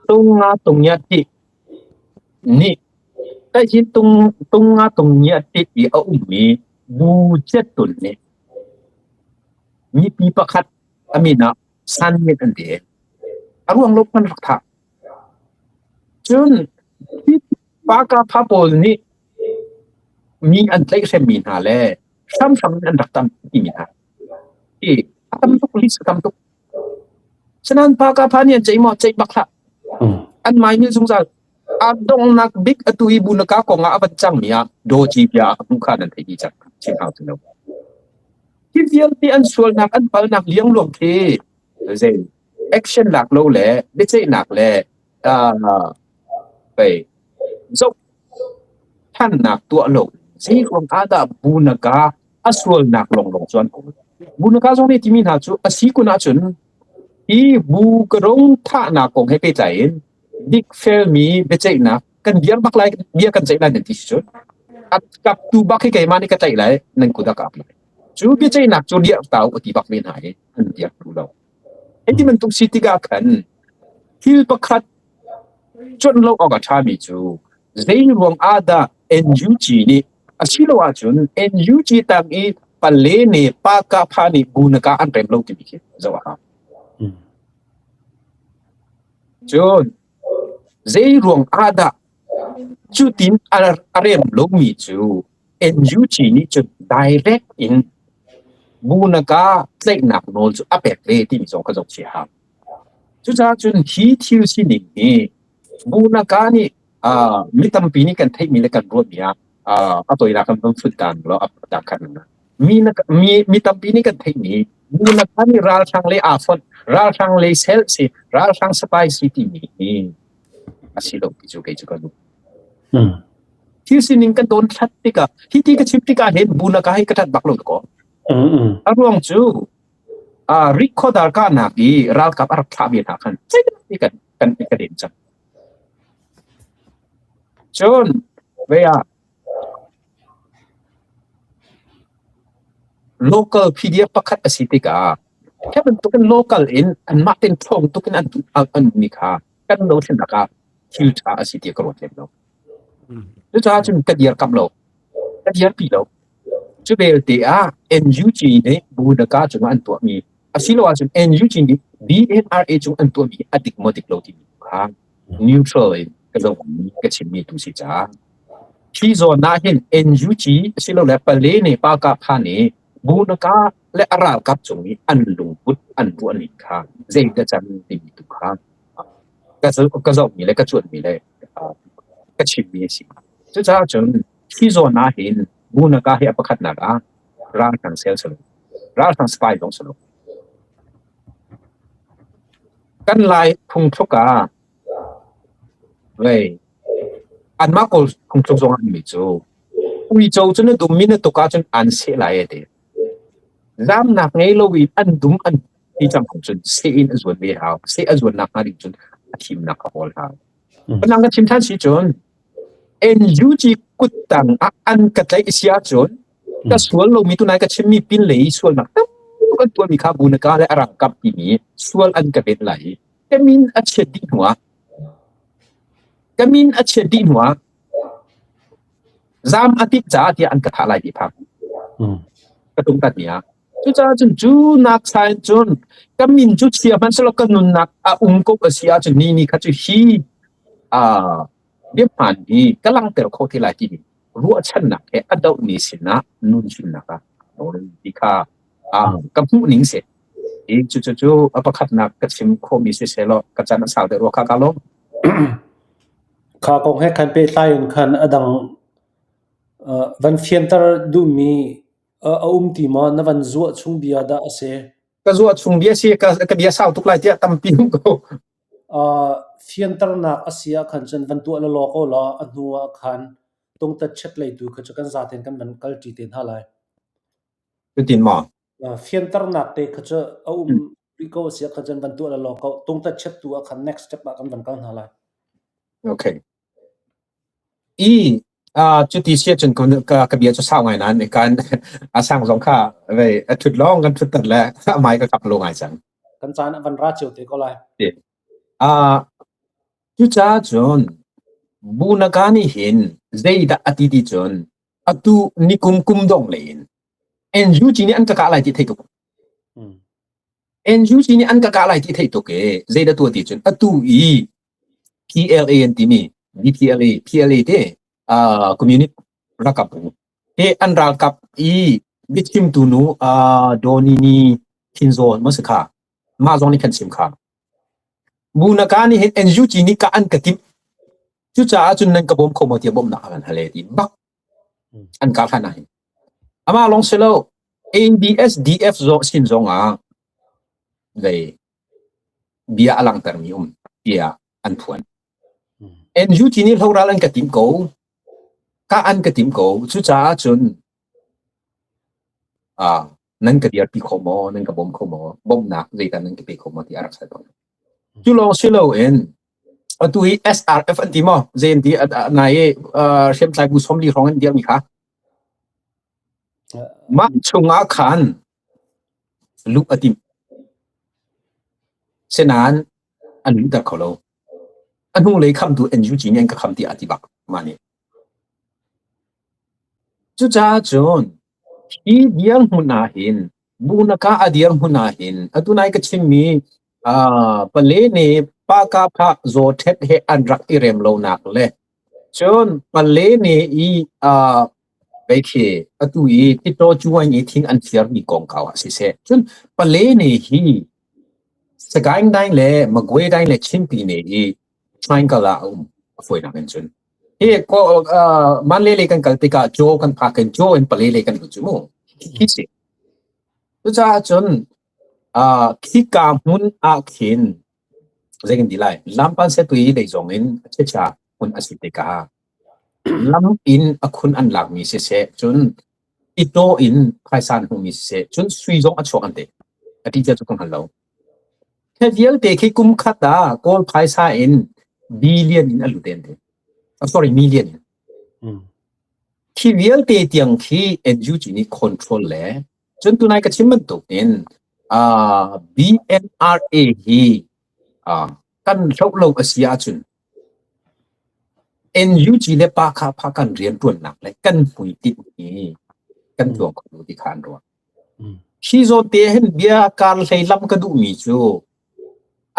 tung nga tung nya ti nih Taizin tung tung nga tung nya ti i a ummi Bu Cet Tun nih mipi pakhat a min ah San Myint an ti. A ruang lo hmanh rak thah. Cun hi pa pawl nih mi an tlaihhremmi hna le hramhram in an rak tam timi hna hi a tam tuk list a tam tuk. Sinain pa ka pha nih an ceih maw? Ceih bak hlah. An mai mil zungzal. A donghnak bik atu i bunaka kong ah a van cangmi ah Dawci bia a hmuh kha nan theih dih cang. Chim hau ti lo. Hi vialte an sualnak an palnak liangluang khi zei action lak lo le biaceihnak le pei zoh thannak tuah lo zei ruang ah dah bunaka a sualnak longlong cu an kawl. Bunaka zong nih timi hna cu a si kun ahcun. Hi bu ka rung thahnak kong he pehtlai in dikfelmi biaceihnak kan biar bak lai, bia kan ceih lai nan ti si cun a kaptu bak hi keimah nih ka tlaih lai, nan kut ah ka ap lai. Cu biaceihnak cu liah ta u ti bak ve hna i an biak duh lo. Hei ti bantuk si tikah khan thil pakhat cuanh lo awk a ṭhami cu zei ruang ah dah NUG nih asilo ahcun NUG tang i pale ne pa ka pha nih bu na ka an rem lo timi khi zoh a hau. Cun zei ruang ah dah cutin a rem lomi cu NUG nih cun direct in bunaka tlaihnak nawl cu a pek ve timi zong kha zoh chih a hau. Cucaah cun hi thil sining hi bunaka nih mi tampi nih kan theihmi le kan ruahmi ah a toinak kan van fut ta law a ta khan mi mi mi tampi nih kan theihmi bunaka nih ralhrang le aa fonh ralhrang le sel si ralhrang spy si timi hi a si lo ti cu kei cu ka duh. Thil sining kan don thlat tikah hi ti ka chim tikah hin bunaka hi ka ṭhat bak lo ko. A ruang cu rikhodar kahnak i ralkap a rak thlah ve hna khan kan kan kan den cang. Cun vei ah local PDF pakhat a si tikah hi bantukin local in anmah tein ṭhawng tuk in an an ummi kha kan dothlennak ah thil ṭha a si tiah ka ruat lem lo. Cucaah cun ka dirkamh lo, ka dirpi lo. Cu belte ah NUG nih Bunaka cungah an tuahmi asiloah cun NUG nih BNRA cung an tuahmi a dik maw dik lo timi kha neutral in ka zohmi ka chimmi tu si caah hi zawn ah hin NUG asilole pale nih pa kah pha nih Bunaka le a ralkap cung i an lungput an ruahning kha zeidah can timi tu kha ka zohmi le ka cuanmi le ka chimmi a si. Cucaah cun hi zawn ah hin Bunaka hi a pakhatnak ah ralhrang sel si lo. Ralhrang spy zong si lo. Kan Lai phungthluk ah vei anmah Kawl phungthluk zong ah mi cu uico cu na dum mi na tuk ahcun an seh lai a ti. Zamnak ngei lo in an dum an ti cang cun seh in a zuan ve hau. Seh a zuan nak hnga ding cun a thimnak a hawl hau. Panang ka chim than si cun NUG kuttang ah an ka tlaih si ahcun ka sual lomi tunai ka chimmi pin lei sualnak tam kan tuahmi kha bunaka le a rangkap timi sual an ka bet lai i ka min a chiat dih hnuah ka min a chiat dih hnuah zam a timh caah tiah an ka thah lai ti phang ka tum tat ni ah Cucaah cun cu nak sa in cun ka min cu chia hmanhsehlaw ka nunnak a um ko a si ahcun ni ni kha cu hi biahmaan hi ka langhter kho te lai timi ruahchannak he a dohmi sinah nun hrimnak ah ti kha ka hmuh ning si. I cucu cu a pakhatnak ka chim khawhmi si sehlaw ka chan a sau deuh rua kha ka lawm. Kha kong he khan pehtlai in khan a dang van fianter duhmi A um ti maw? Na van zuah chung bia dah a si? Ka zuah chung bia si ka bia sau tuk lai tiah tampi um ko. Fianternak a si ah khan cun van tuah lawlaw ko law a hnu ah khan tungtat chet leitu kha cu kan zaten kan van kalṭi te hna lai. Cutin maw? Fianternak te kha cu a um rih ko a si ah khan cun van tuah lawlaw ko. Tungtat chet tu ah khan next step ah kan van kal hna lai. Okay. I cuti si ahcun ka bia cu sau ngai nain kan a sang zong kha vei a ṭhut lawng kan ṭhutter le a mai ka kap lo ngai cang. Kan caan a van ra cio te ko lai. Cucaah cun Bunaka nih hin zeidah a ti ti cun atu nikum kum dong lei in NUG nih an ka kah lai ti thei tuk. NUG nih an ka kah lai ti thei tuk i zeidah tuah ti cun atu i PLA an timi BPLA PLA te uh, community ralkap bu he an ralkap i biachimtu nu uh, Donini Thinzawn ma si kha mah zong nih khan chim kha Bunaka nih hin NUG nih ka an ka timh cucaah cun nan ka bawm kho maw tiah bawmhnak an hal ti bak an ka hlan ah hin amah lawng si lo ABSDF zo sin zong ah zei bia a langhtermi um tiah an phuan. NUG nih hloral an ka tim ko. Ka an ka tim ko. Cucaah cun ah. Nan ka dirpi kho maw? Nan ka bawm kho maw? Bawmhnak zeidah nan ka pe kho maw ti a rak hal tawn. Cu lawng si loin atu hi SRF an ti maw? Zei an ti nai i hriamtlai bu 40 hrawng an dirmi kha. Mah chungah khan luh a timh. Sinain an luhter kho lo. A hnulei khamtu NUG nih an ka kham tiah a ti bak mah nih. Cucaah cun hi dirhmun ah hin Bunaka a dirhmun ah hin atu nai ka chimmi pale nih Pakapha Zawthet he an rak i rem lonak le cun pale nih i vei khi atu i Tito Cuain i thing an firmi kongkau ah siseh cun pale nih hi Sagaing daing le Magwe daing le Chinpi nih hi triangle ah a um a fawinak in cun. Hi ko Manle lei kan kal tikah Jaw kan phak in Jaw in Pale lei kan lut cu mu. Khi si. Cucaah cun khika hmun ah khin zei kan ti lai lampan setui lei zong in a chicha hmun a si tikah lam in a khun an lakmi siseh cun ito in phaisa an hmuhmi siseh cun sui zong a chuak an ti. A ti cia cu ka hngal lo. Hi vialte khi kum khat ah Kawl phaisa in billion in a lut an ti. Sorry, million in. Khi vialte tiang khi NUG nih control le cun tunai ka chim bantuk in BNRA hi kan hloh lo a si ahcun NUG le pa kha pha kan rianṭuannak le kan hmuitinh hi kan tuah kho lo ti kha an ruah. Hi zawn te hin bia kar hlei lam ka duhmi cu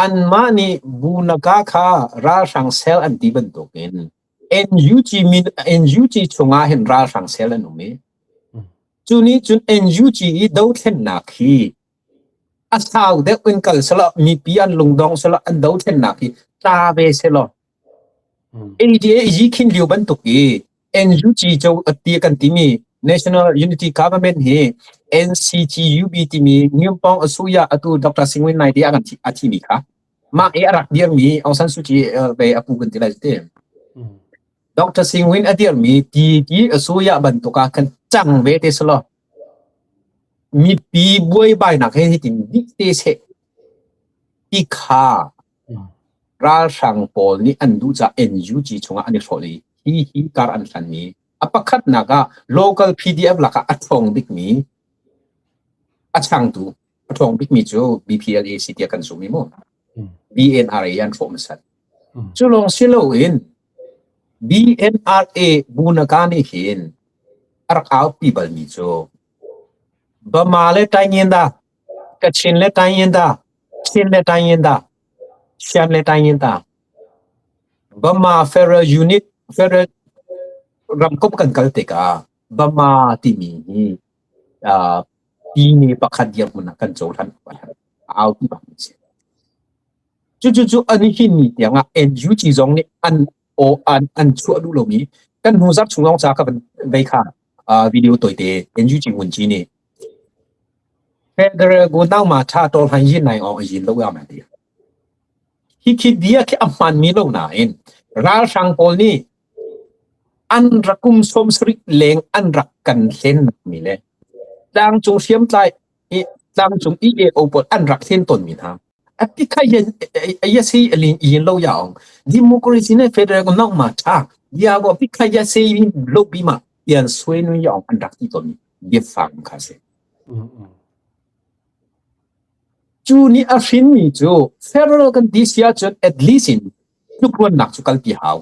anmah nih Bunaka kha ralhrang cell an ti bantukin NUG min NUG chungah hin ralhrang cell an um i cu nih cun NUG i dothlennak hi a sau deuh in kal selaw mipi an lungdong selaw an dothlennak hi tla ve selaw ADA yi khin lio bantuk i NUG co ti kan timi National Unity Government hi NCGUB timi Nyumpong Asuya atu Dr. Singwin Nai te a thi mi kha mah i a rak dirmi Aung San Suu Kyi ve a pu kan ti lai te Dr. Singwin a dirmi ti ti Asuya bantuk ah kan cang ve te selo mipi buaibainak he hitin dik te seh ti kha Ralhrang pawl nih an duh caah NUG chungah an i hrawh i hi hi kar an hlanmi a pakhatnak ah local PDF lakah a ṭhawng bikmi a changtu a ṭhawng bikmi cu BPLA si tiah kan zumh i mu BNRA an hrawh hmasat. Cu lawng si loin BNRA Bunaka nih hin a rak aupi balmi cu Bama le Taingyinda Kachin le Taingyinda Chin le Taingyinda Shan le Taingyinda Bama Federal Unit Federal ramkomh kan kal tikah Bama timi hi pine pakhat dirhmun ah kan cohlan a aupi bak mi si. Cucu an hin ni tiang ah NUG zong nih an aw an an chuah duh lomi kan hnu zarh chung lawng ca ka van vei kha video toite NUG ngunci nih Federal go nang ma tha tol han yin nai ong yin lo ya ma ti. Hi khi bia khi a hman mi lo nain ralhrang pawl nih an rak kum 70 leng an rak kan hlen mi le tlangcung hriamtlai i tlangcung EAO pawl an rak hlen tawn mi hna ati kha yen ya sei alin yin lo ya ong democracy ne federal ko nong ma tha ya go pi kha ya sei lo bi ma yan sui nu ya ong an rak ti tawn mi biafang kha se cu nih a hrin mi cu federal kan ti sia cun at least in tlukruannak cu kalpi hau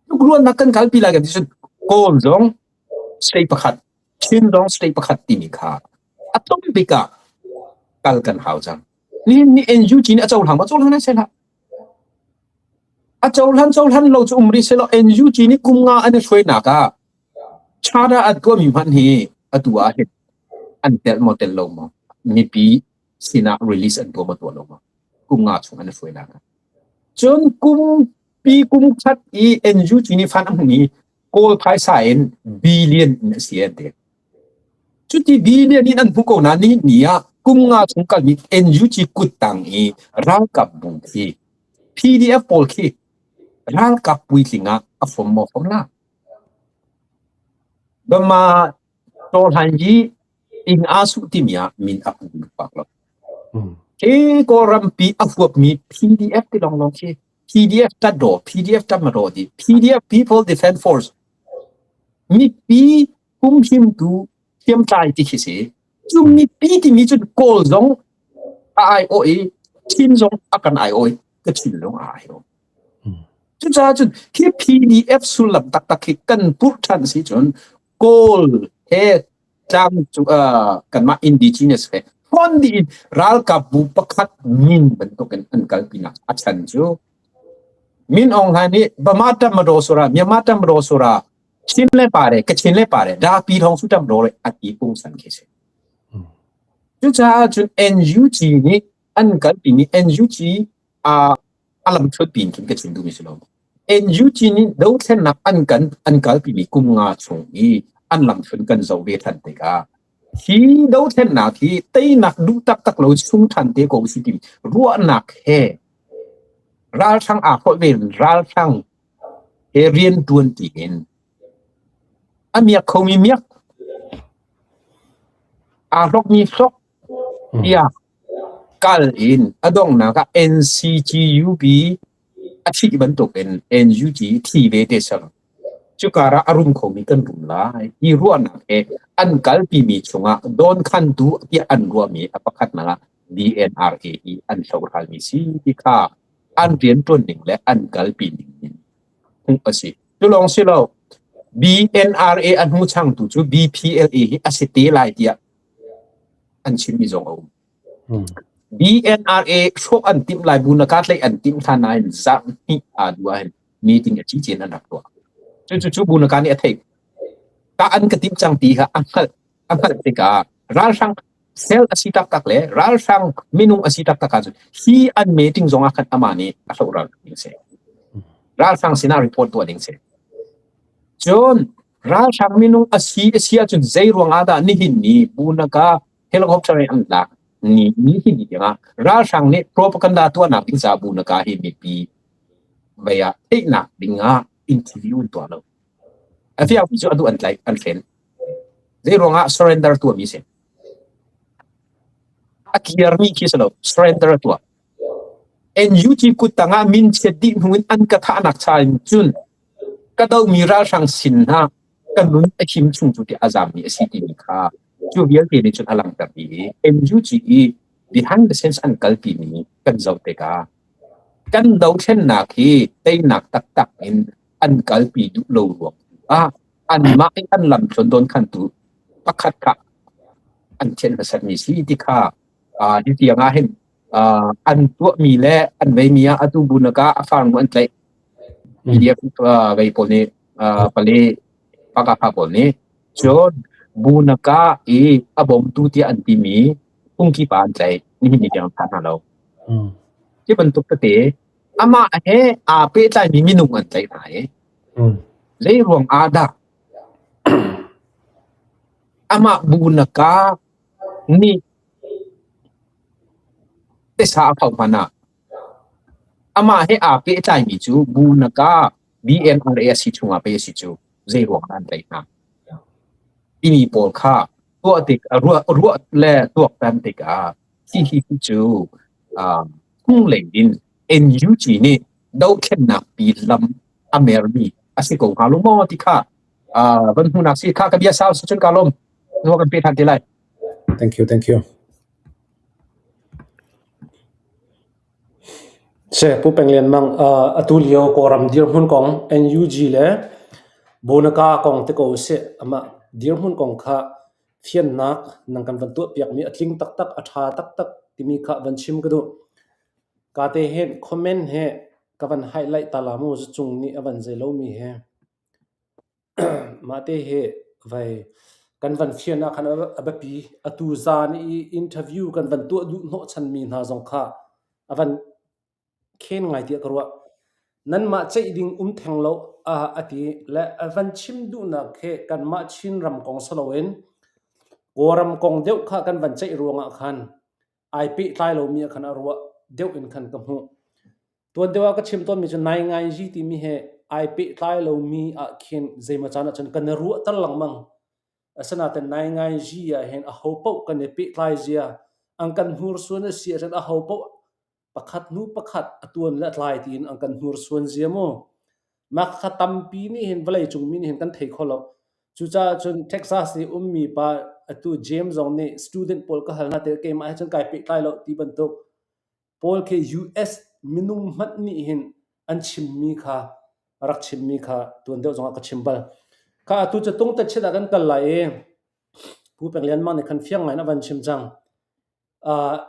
tlukruannak kan kalpi lai kan ti cun kawl zong state pakhat Chin zong state pakhat timi kha a tum bik ah kal kan hau cang. Nihin ni NUG nih a cohlang ma cohlang nai seh hlah. A cohlan cohlan lo cu um rih seh law NUG nih kum nga an i hruainak ah charter an tuahmi hmanh hi atu ah hin an telh maw telh lo maw mipi sinah release an tuah maw tuah lo maw kum nga chung an i hruainak ah. Cun kum pi kum khat i NUG nih fan a hmung i Kawl phaisa in billion in a si an ti. Cuti billion in an hmu ko na ni ni ah kum nga chung kalmi NUG kuttang i ralkap bu khi PDF pawl khi ralkap puitling ah a fom maw fom la. Bama Tawhlan yi. Ing aa suh timi ah min a pu bak lo. Hi Kawlrampi a huapmi PDF ti lawnglawng khi PDF tat-daw, PDF tat-madaw ti PDF People Defense Force mipi humhimtu hriamtlai ti khi si. Cu mipi timi cun Kawl zong a aiawh i Chin zong a kan aiawh i Kachin zong a aiawh. Cucaah cun khi PDF sullam taktak khi kan purh ṭhan si cun Kawl he tlang cu kanmah indigenous he hon dih in ralkapbu pakhat min bantukin an kalpinak a chan cu Min Aung Hlaing nih Bama Tamadaw sura Myanmar Tamadaw sura Chin le pare Kachin le pare da pi thong su tam do a ti pungsan khi si. Cucaah cun NUG nih an kalpimi NUG a a lamthluan pin khin ka chim duhmi si lo. NUG nih dothlennak an kan an kalpimi kum nga chung i an lamthluan kan zoh ve than tikah hi dothlennak hi teinak duh taktak lo chung than te ko si ti ruahnak he ralhrang aa holh ve ralhrang he rian tuan ti in a miak khomi miak aa hlokmi hlok tiah kal in a donghnak ah NCGUB a thih bantukin NUG thi ve te sal. Cukar ah a rum khomi kan rum lai ti ruahnak he an kalpimi chungah dawnkhantu tiah an ruahmi a pakhatnak ah DNRA hi an hlohralmi si ti kha an rianṭuan ning le an kalpi ning in hmuh a si. Cu lawng si lo, BNRA a hnu changtu cu BPLA hi a si te lai tiah an chimmi zong a um. BNRA hrawh an timh lai bu na ka tlaih an timh hlan nain zarh hnih aa duh ahhin meeting a cici in an rak tuah. Cucu cu bu na ka nih a theih. Ka an ka timh cang ti kha a hngalh a hngalh tikah ralhrang sel a si taktak le ralhrang minung a si taktak ahcun hi an meeting zong ah khan amah nih a hlohral ding si. Ralhrang sinah report tuah ding si. Cun ralhrang minung a si a si ahcun zei ruang ah dah nihin ni Bunaka helicopter in an lak ni nihin ni tiangah ralhrang nih propaganda tuahnak ding ca Bunaka hi mipi vei ah theihnak ding ah interview an tuah lo. A fiang cu adu an tlaih an hren. Zei ruangah surrender tuahmi si. A kirmi khi si lo, surrender a tuah. NUG kut tangah min chiat dih hnu in an ka thahnak cha in cun ka domi ralhrang sin hna ka nun a him chung cu ti a zammi a si timi kha cu vialte nih cun a langhter dih i NUG i behind the scenes an kalpi mi kan zoh tikah kan dothlennak hi teinak taktak in an kalpi duh lo ruang ah anmah i an lamthluan dawnkhantu pakhat kha an thianh hmasatmi si ti kha hi tiang ah hin an tuahmi le an veimi ah atu bu naka a farnu an tlaih. PDF vei pawl nih pale pakapha pawl nih cun bu naka i a bawmtu tiah an timi phungki pa an tlaih nihin ni tiang thah hna lo. Hi bantuk tete amah he aa pehtlaimi minung an tlaih hna i zei ruang ah dah amah bu naka nih Tisa a pho hmanh ah amah he aa pehtlaimi cu bu na ka BNRA a si chungah pei a si cu zei ruang dah an tlaih hna timi pawl kha tuah tik ruah ruah le tuaktan tikah hihi cu phunglei in NUG nih dothlennak pi lam a mermi a si ko hnga lo maw ti kha van hmuhnak si kha ka bia sau si cun ka lawm kan pe than te lai. Thank you, thank you. Se Pu Peng Lian Mang, atu lio Kawlram dirhmun kong NUG le Bonaka kong te ko usih. Amah dirhmun kong kha fiannak nang kan van tuahpiakmi a tling taktak, a ṭha taktak timi kha van chim ka duh. Ka te hin comment he ka van highlight ta la mu zacung nih a van zei lomi he. Mahte hi vei kan van fian ah khan a biapi. Atu zan i interview kan van tuah duh hnawhchanmi hna zong kha a van khen ngai tiah ka ruah. Nanmah ceih ding um theng lo a ti le a van chim duhnak khi kanmah Chinram kong si loin Kawlram kong deuh kha kan van ceih ruangah khan ai pehtlai lomi ah khan a ruah deuh in khan ka hmuh. Tuan deuh ah ka chim tawnmi cu naingainzi timi he ai pehtlai lomi ah khin zeimaw caan ahcun kan i ruahter lengmang. Asinain naingainzi ah hin aho paoh kan i pehtlai zia, an kan hnursuan a si ahcun aho paoh pakhat hnu pakhat a tuan le a tlai tiin an kan hnursuan zia mu. Mah kha tampi nih hin vawleicung mi nih hin kan thei kho lo. Cucaah cun Texas i ummi pa atu James zong nih student pawl ka hal hna tikah keimah he cun kai pehtlai lo ti bantuk pawl khi US minung hmanh nih hin an chimmi kha rak chimmi kha tuan deuh zongah ka chim bal. Kha atu cu tung te chin ah kan kal lai i Pu Peng Lian Mang nih khan fiang ngai in a van chim cang.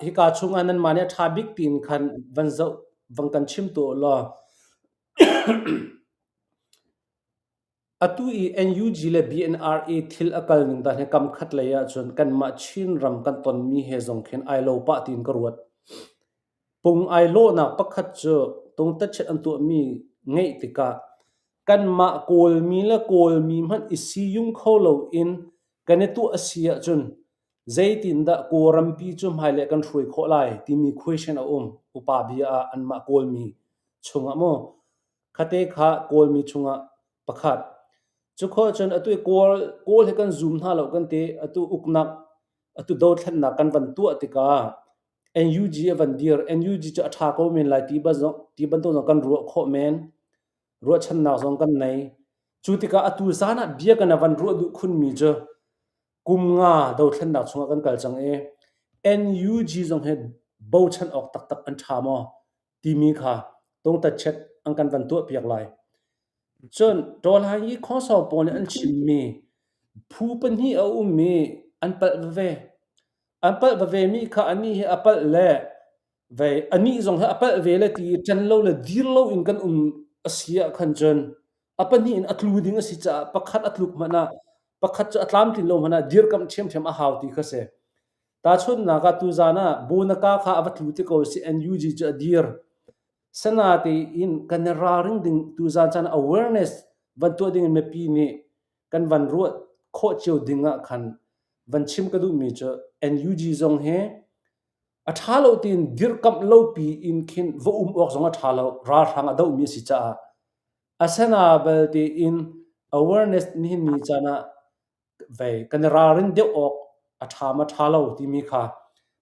Hika chungah nanmah nih a ṭha bik tiin khan van zoh van kan chim tuah law Atu i NUG le BNRA thil a kal ning dan hi kam khat lei ahcun kanmah Chinram kan tonmi he zong khin ai lo pah tiin ka ruat. Pung ai lawhnak pakhat cu tungtatchet an tuahmi ngeih tikah kanmah Kawlmi le Kawlmi hmanh i siyung kho loin kan i tuah a si ahcun zeitindah Kawlrampi cu hmailei kan hruai khawh lai timi question a um. Upa bia ah anmah Kawlmi chungah maw Khate kha Kawlmi chungah pakhat. Cukhawh cun atu i Kawl, Kawl hi kan zum hna lo kan ti. Atu uknak, atu dothlennak kan van tuah tikah NUG a van dir. NUG cu a ṭha ko men lai ti, ti bantuk zong kan ruah khawh men. Ruahchannak zong kan nei. Cu tikah atu zan ah bia kan van ruah duh khunmi cu kum nga dothlennak chungah kan kal cang i NUG zong hi bochan awk taktak an ṭha maw? Timi kha tungtatchet an kan van tuahpiak lai. Cun Tawlhai i khuasawng pawl nih an chimmi phu pahnih a um i an palh veve. An palh vevemi kha anih hi a palh le vei anih zong hi a palh ve le ti i ṭan lo le dir lo in kan um a si ah khan cun a pahnih in a tlu ding a si caah pakhat a tluk hmanh ah pakhat cu a tlamtlin lo hmanh ah dirkamh ṭhiamṭhiam a hau ti kha si. Tahchunhnak ah tuzaan ah Bunaka kha a va tlu ti ko si NUG cu a dir. Sanatein kan i ralring ding tuzaan caan awareness van tuah ding in mipi nih kan van ruah khawh cio ding ah khan van chim ka duhmi cu NUG zong hi a ṭha lo tiin dirkamh lo pi in khin va um awk zong a ṭha lo ralhrang a dohmi a si caah asana belte in awareness nihin ni caan ah vei kan i ralrin deuh awk a ṭha ma ṭha lo timi kha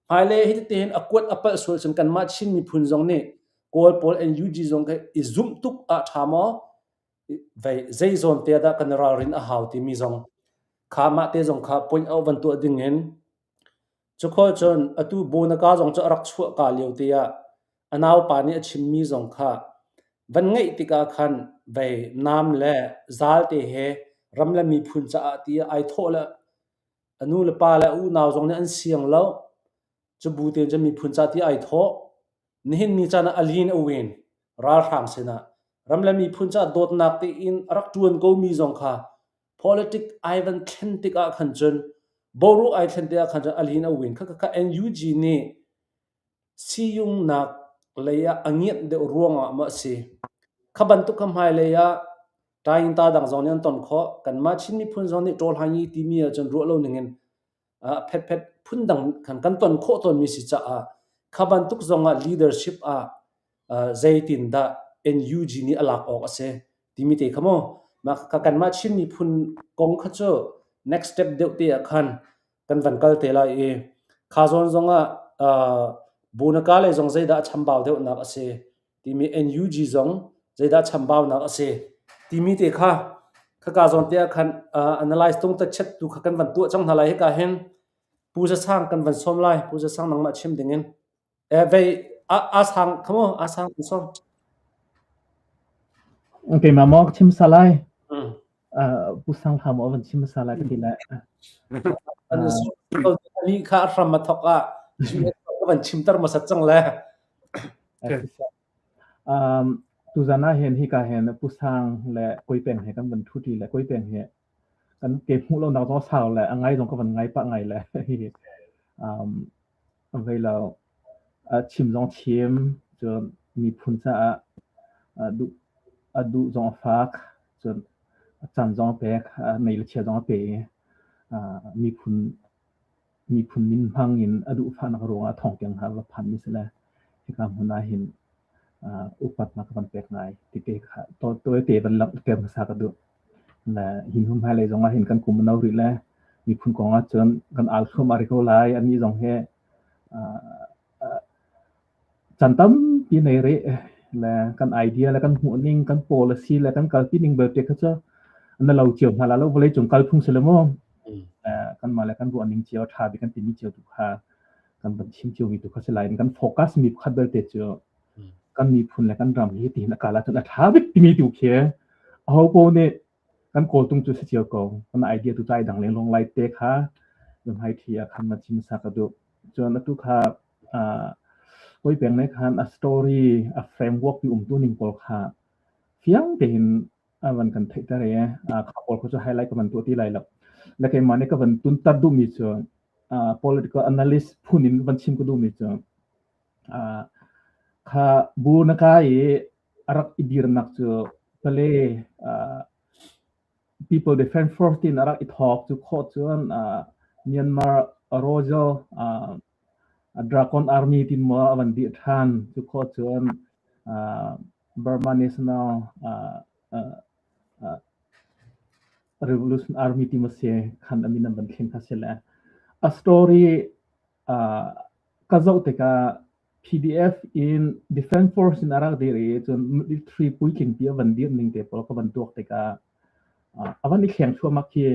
hmailei hi tein a kuat a palh sual cun kanmah Chin miphun zong nih Kawl pawl NUG zong kha i zumh tuk ah ṭha maw vei zei zawn te dah kan i ralrin a hau timi zong kha mah te zong kha point out van tuah ding in Cukhawh cun atu Bonaka zong cu a rak chuahka lio te ah a naupa nih a chimmi zong kha van ngeih tikah khan vei nam le zal te he ram le miphun caah tiah ai thawh le a nu le pa le a unau zong nih an siang lo. Cu bu tein cun miphun ca ti ai thawh. Nihin ni caan ah a lin a win ralhrang sinah ram le miphun caah dawtnak tein a rak ṭuan komi zong kha politic ai van thlen tikah khan cun boruak ai thlen tikah khan cun a lin a win. Kha kha NUG nih siyungnak lei ah a ngiat deuh ruangah maw a si. Kha bantuk kha hmailei ah Taing-ta dang zong nih an ton khawh. Kanmah Chin miphun zong nih ṭawl hangi timi ahcun ruah lo ningin phetphet phundang khan kan ton khawh tawnmi si caah kha bantuk zongah leadership ah zeitindah NUG nih a lak awk a si timi te kha mu mah kha kanmah Chin miphun kong kha cu next step deuh te ah khan kan van kal te lai i kha zawn zongah Bunaka lei zong zeidah a chambau deuhnak a si timi NUG zong zeidah chambaunak a si timi te kha khaka zawn te ah khan analyze tung ta chet tu kha kan van tuah cang hna lai hika hin Pu Za Sang kan van sawm lai Pu Za Sang nangmah chim ding in eh vei a sang come on a sang kan sawm. Keimah maw ka chim sa lai? Pu Sang Hla maw van chim sa lai ka ti lai. Ali kha a hram a thok ah ka van chimter hmasat cang le. Tuzan ah hin hika hin Pu Sang le Kawi Peng he kan van ṭhu ṭi le Kawi Peng he kan ke hmuh lonak zong a sau le a ngai zong ka van ngai pah ngai le vei lo chim zong chim cun miphun caah duh a duh zong a fak cun a caan zong a pek mei le chia zong a pe i miphun miphun min hmang in a duhfahnak ruangah thong tiang hna va phanmi si le hika hmun ah hin upatnak ka van pek ngai tite kha tawite van langhter hmasa ka duh. Le hi hnu hmailei zong ah hin kan kum a no rih le Miphun kong ahcun kan al thluahmah rih ko lai. Anih zong hi caan tampi nei rih le kan idea le kan hmuhning, kan policy le kan kalpi ning belte kha cu na lo cio hna la lo vawleicung kalphung si le mu. Kanmah le kan ruahning cio a ṭha bik kan timi cio tu kha kan van chim ciomi tu kha si lai. Kan focus mi pakhat belte cu kan miphun le kan ram hi tihin a kal ahcun a ṭha bik timi tu khi aho paoh nih kan kawltung cu si cio ko. Kan idea tu cai dang lenglong lai te kha hmai thi ah khan na chim sa ka duh. Cun atu kha koi peng ne khan a story, a framework ti umtu ning pawl kha fiang tein a van kan theihter i kha pawl kha cu highlight ka van tuah ti lai lo. Le keimah nih ka van tunter duhmi cu political analyst phun in van chim ka duhmi cu kha bu na kai i a rak i dirnak cu pale People Defence Force tiin a rak i thawk. Cu khawh cun Myanmar Royal Dragon Army tin maw a van dir ṭhan. Cu khawh cun Burma National Revolution Army ti maw si khan a min an van thlen kha si le a story ka zoh tikah PDF in Defence Force in a rak dir i cun military puitling pi a van dir ning te pawl ka van tuak tikah a van i thleng thluahmah khi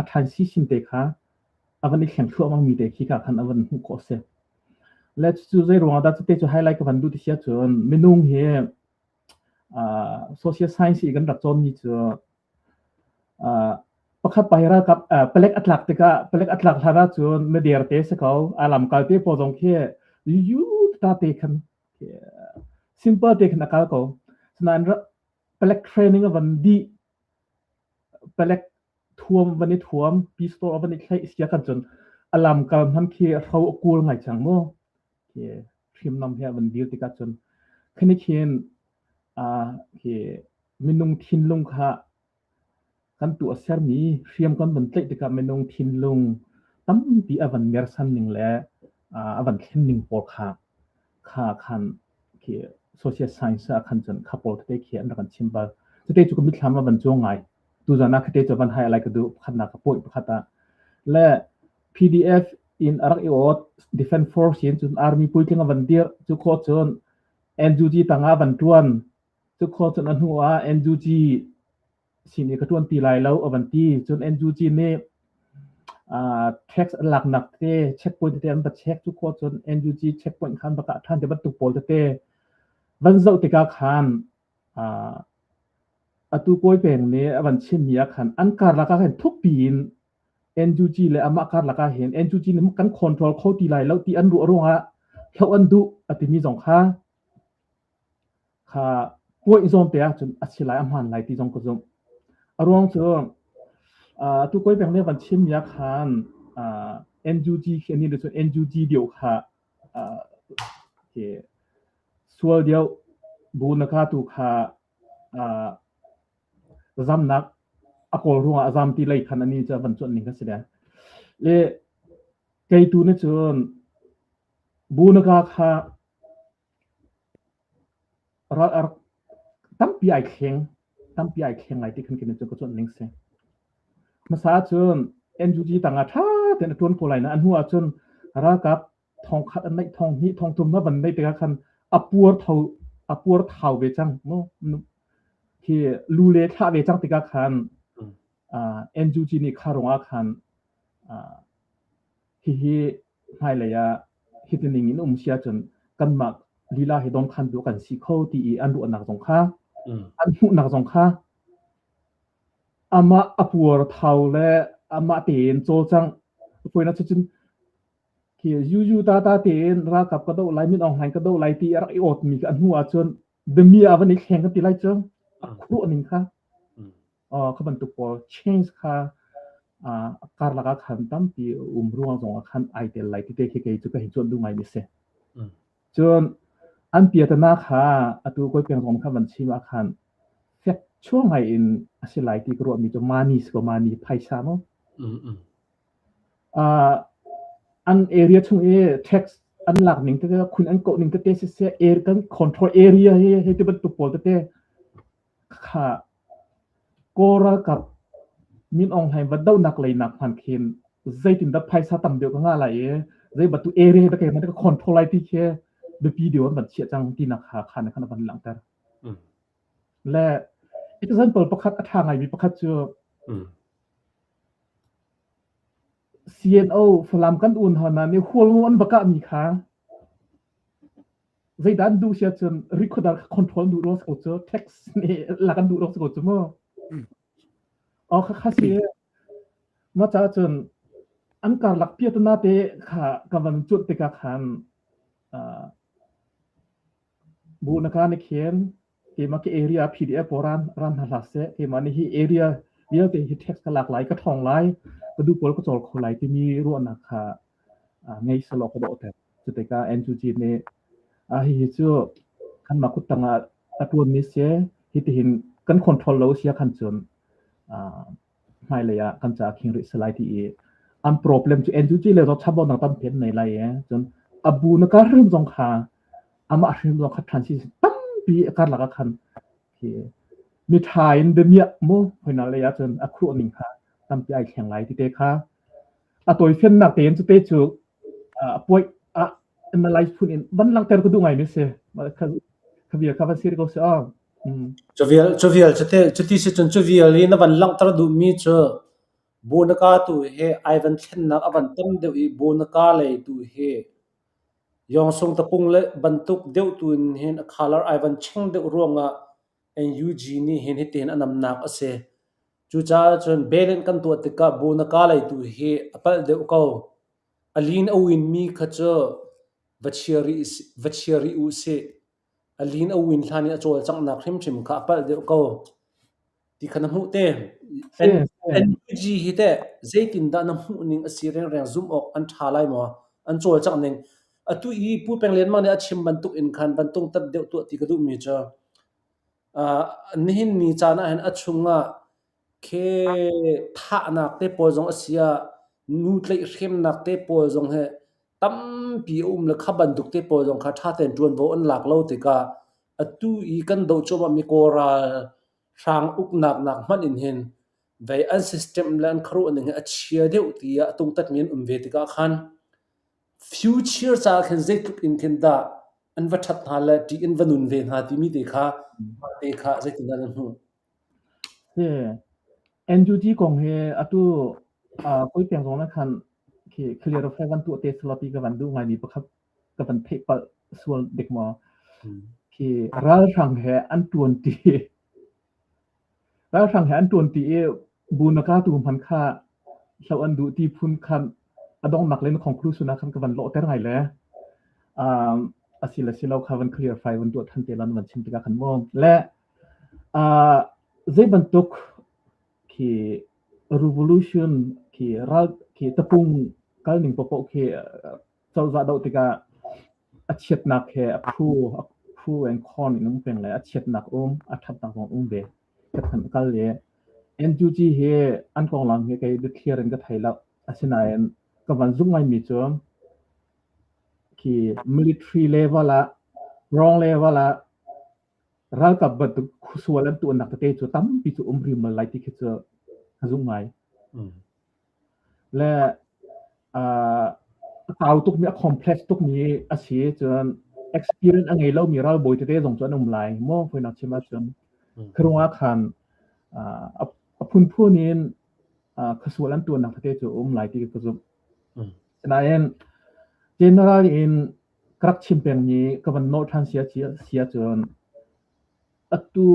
a transition te kha a van i thleng thluahmah mi te khi ka khan a van hmuh khawh si. Le cu zei ruangah dah cute cu highlight ka van duh ti sia cun minung hi social science i kan rak cawnmi cu Pakhat pa hi ralkap palek a tlak tikah palek a tlak hlan ahcun mider te si ko. A lamkal te pawl zong khi yu ta te khan simple te khan a kal ko. Sinain palek training a van dih palek thuam van i thuam pistol a van i thlaih sia kan cun a lamkal hman khi hro a kul ngai cang mu. Khi hriamnam he a van dir tikah cun khini khin khi minung thinlung kha kan tuah sermi hriam kan van tlaih tikah minung thinlung tampi a van mersan ning le a van thlen ning pawl kha kha khan khi social science ah khan cun kha pawl tete khi an rak kan chim bal. Cute cu ka mitthlam a van cuang ngai. Tuzan ah khate cu van hai lai ka duh pakhatnak ka pawi pakhat ah. Le PDF in a rak i awt Defense Force in cun Army puitling a van dir cu khawh cun NUG tangah van ṭuan. Cu khawh cun a hnu ah NUG sin i ka ṭuan ti lai lo a van ti. Cun NUG nih tax an laknak te checkpoint tete an va check cu khawh cun NUG checkpoint khan va kah ṭhan te bantuk pawl tete van zoh tikah khan atu Kawi Peng nih a van chimmi ah khan an karlak ah khan thukpi in NUG le amah karlak ah hin NUG nih kan control kho ti lai lo ti an ruah ruangah hloh an duh a timi zong kha kha puaih zawn te ahcun a si lai a hmaan lai ti zong ka zumh. A ruang cu tu Kawi Peng nih van chimmi ah khan NUG khi ani cun NUG deuh kha sual deuh bu na ka tu kha zamnak a kawl ruangah a zam ti lei khan ani cu van cuanh ning kha si le. Le kei tu nih cun bu na ka kha ral a rak tampi ai thleng tampi ai thleng lai ti khan khin cu ka cuanh ning si. Hmasa ahcun NUG tangah ṭha tein a ṭuan ko lai na a hnu ahcun ralkap thong khat an neih thong hnih thong thum na van neih tikah khan a puar tho a puar thau ve cang mu khi lu le thlah ve cang tikah khan NUG nih kha rungah khan hihi hmailei ah hiti ning in um si ahcun kanmah lila hi dawnkhantu kan si kho ti i an ruahnak zong kha an hmuhnak zong kha amah a puar thau le amah tein cawlcangh fawinak cucun khi yuyu ta ta tein ralkap ka doh lai Min Aung Hlaing ka doh lai ti a rak i awtmi kha a hnu ahcun dami ah van i thleng kan ti lai cu a khuruah ning kha kha bantuk pawl change kha karlak ah khan tampi um ruang zong ah khan ai tel lai ti te khi kei cu ka hin cuanh duh ngai mi si. Cun an piatana kha atu koi peng zong kha van chim ah khan fek chuang ngai in a si lai ti ka ruah mi cu mani si ko mani phaisa mo. An area chung i tax an lak ning tete khun an koh ning tete siseh air kan control area hi hei ti bantuk pawl tete kha Kawl ralkap Min Aung Hlaing va dohnak lei nak hmanh khin Zeitindah phaisa tam deuh ka ngah lai i zei bantuk area dah keimah nih ka control lai ti khi biapi deuh an van chiah cang tinak kha khan khan a van langhter. Le example pakhat a ṭha ngaimi pakhat cu CNO Falam kan un hna nih Hualngo an va kahmi kha zeidah an duh si ahcun rikhuadar kha control an duh ruang si ko cu tax nih lak an duh ruang si ko cu mu. Aw kha kha si mah caah cun an karlak piatana te kha ka van cuanh tikah khan uh, bu na ka nih khin keimah ka area PDF pawl ran ran hna hlah seh keimah nih hi area vialte hi tax ka lak lai ka ṭhawng lai ka duh pawl ka cawl kho lai timi ruahnak kha ngei selaw ka dawhter. Cu tikah NUG nih hihi cu kanmah kuttang ah a ṭuanmi si, hitihin kan control lo si ahkhan cun hmailei ah kan caah khing rih si lai ti i an problem cu NUG le zong chambaunak tampi an nei lai i cun a bu na kar hrim zong kha amah hrim zong kha transition tampi a karlak ah khan khi miṭha in biamiah mu hoina lei ah cun a khuh ning kha tampi ai thleng lai ti te kha a tawifiannak tein cu te cu puai ah analyze phun in van langhter ka duh ngai mi si kha vial kha van si ko si aw. Cuvial cuvial cute cuti si cun cuvial i na van langhter duhmi cu Bunaka tu hi ai van thlennak a van tam deuh i Bunaka lei tu hi Yawngsung tapung le bantuk deuh tu in hin a color ai van cheng deuh ruangah NUG nih hin hitihin a namnak a si. Cucaah cun belen kan tuah tikah Bunaka lei tu hi a palh deuh ko. A lin a uinmi kha cu va chia rih u sih. A lin a uin hlan i a cawlcanghnak hrimhrim kha a palh deuh ko ti kha na hmuh te. NUG hi teh zeitindah na hmuhning a si rengreng zumh awk an ṭha lai maw? An cawlcangh ning. Atu i Pu Peng Lian Mang nih a chim bantuk in khan van tungtat deuh tuah ti ka duhmi cu nihin ni caan ah hin a chungah Khi thahnak te pawl zong a si ah nu tlaihhremnak te pawl zong hi tampi a um le kha bantuk te pawl zong kha ṭha tein ṭuanvo an lak lo tikah atu i kan doh cuahmahmi Kawl ralhrang uknak nak hmanh in hin vei an system le an khuaruah ning hi a chia deuh tiah a tungtatmi an um ve tikah khan future caah khin zeitluk in khin dah an va ṭhat hna le ṭih in va nun ve hna timi te kha mah te kha zeitindah nan hmuh? Si. NUG kong hi atu kawi peng zong na khan khi clarify van tuah te selaw ti ka van duh ngaimi pakhat ka van theih palh sual dik maw? Khi ralhrang he an tuan ti ralhrang he an tuan ti i bu na ka tu hman kha hloh an duh ti phun khan a donghnak le na conclusion ah khan ka van lawhter ngai le asile silo kha van clarify van tuah than te lan van chim tikah khan mu le Zei bantuk khi revolution khi ral khi tapung kalning paohpaoh khi cozah doh tikah a chiatnak he a phu a phu and con in um peng le a chiatnak um a ṭhatnak zong um ve. Ka than kal i NUG hi an konglam hi kei biathlir in ka thei lo. Asinain ka van zumh ngaimi cu khi military level ah wrong level ah Ralkap bantuk khuasual an tuahnak tete cu tampi cu um rimal lai ti khi cu ka zumh ngai. Le a kau tukmi, a complex tukmi a si cun experience a ngei lomi ralbawi tete zong cu an um lai maw fawinak chim ahcun. Khi ruangah khan a phunphun in khuasual an tuahnak tete cu um lai ti ka zumh. Sinain general in Ka rak chim pengmi ka van nawh ṭhan si ahcun atu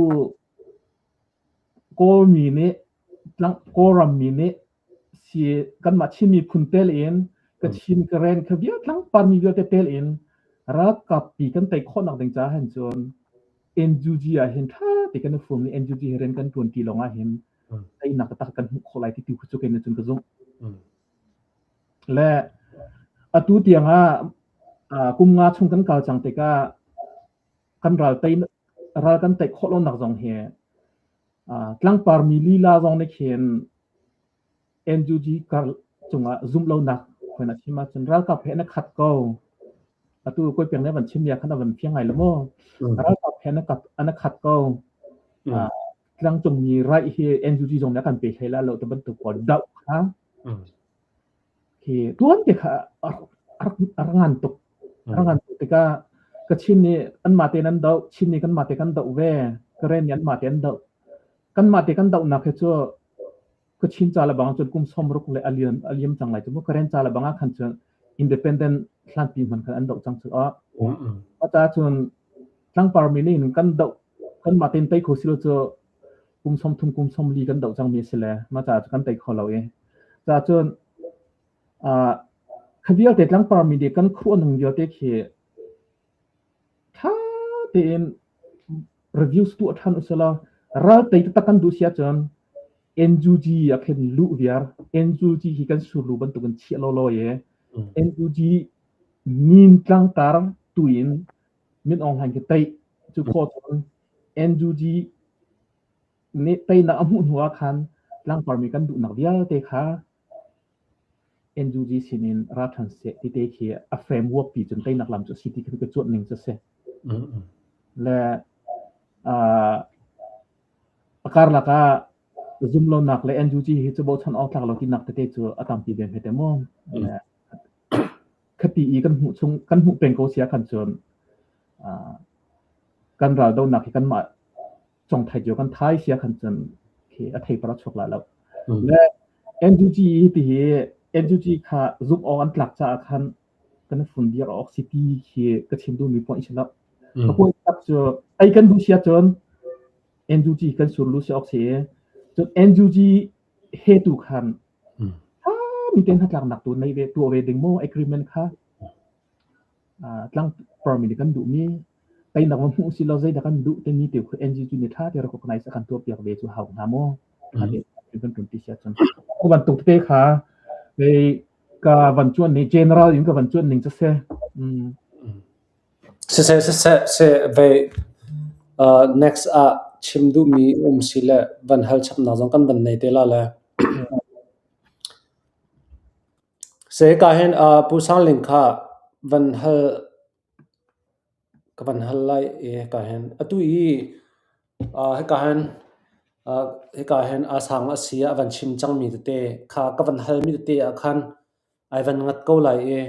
Kawlmi nih Kawlram mi nih si kanmah Chin miphun tel in Kachin, Karen kha vial tlangpar mi vialte tel in ralkap pi kan tei khawhnak ding caah hin cun NUG ah hin ṭha te kan i fum i NUG he rian kan ṭuan ṭi lawng ah hin teinak taktak kan hmuh khawh lai ti tu cu kei nih cun ka zumh. Le atu tiang ah kum nga chung kan kal cang tikah kan ral tei ral kan tei khawh lonak zong hi tlangpar mi lila zong nih khin NUG kar cungah zumh lonak khon a chim ahcun ralkap he na khat ko. Atu koi peng le van chim ya khan a van fiang ngai lo maw? Ralkap he na kat ana khat ko. Tlangcung mi right hi NUG zong nih a kan pe hlei la lo te bantuk ko doh kha. Khi tuan te kha a rak a rak ngan tuk. A rak ngan tuk tikah Kachin nih anmah tein an doh, Chin nih kanmah te kan doh ve, Karen nih anmah te an doh. Kanmah te kan dohnak hi cu Kachin ca le bang cun kum 60 le a liam a liam cang lai cu mu. Karen ca le bang ah khan cun independent hlanpi hman khan an doh cang cu ah. Ata cun tlangpar mi nih kan doh kanmah tein tei kho si lo cu kum 30 kum 40 kan doh cangmi a si le mah caah cu kan tei kho lo i. Ca cun kha vialte tlangpar mi nih kan khuah ning vialte khi ṭha tein reviews tuah ṭhan usila ral tei taktak kan duh si ahcun NUG ah khin luh viar NUG hi kan surlu bantukin chiah lawlaw i NUG min tlangtar tuin Min Aung Hlaing khi tei cu khawh cun NUG nih teinak a hmuh hnu ah khan tlangparmi kan duhnak vialte kha NUG sinin ra ṭhan seh ti te khi a framework pi cun teinak lam cu a si ti khi ka cuanh ning cu a si. Le a karlak ah zumlonak le NUG hi cu bochan awk tlak lo tinak tete cu a tampi ve hme te mu. Khati i kan hmuh chung kan hmuh peng ko sia khan cun kan ral donak hi kanmah congthai cio kan thai sia khan cun khi a theipar a chuak la lo. Le NUG ti hi NUG kha zumh awk an tlak caah khan kan fun dir awk si ti khi ka chim duhmi point si lo. Ka point tak cu ei kan duh sia cun NUG kan surlu si awk si cun NUG he tu khan mi ten hnatlaknak tu nei ve tuah ve ding maw agreement kha tlang permit kan duh mi teinak va hmuh si lo zeidah kan duh timi te khu NGO nih tha te recognize kan tuah piak ve cu hau hnga maw tha te kan tun ti sia cun ku bantuk te kha ei ka van chuan ni general in ka van chuan ning cha se Siseh siseh seh vei next ah chim duhmi um si le van hal chapnak zong kan van nei te la le. Seh hika hin Pu Sang Ling kha van hal ka van hal lai i hika hin atu i hika hin hika hin a sang a si ah a van chim cangmi tete kha ka van halmi tete ah khan ai van ngat ko lai i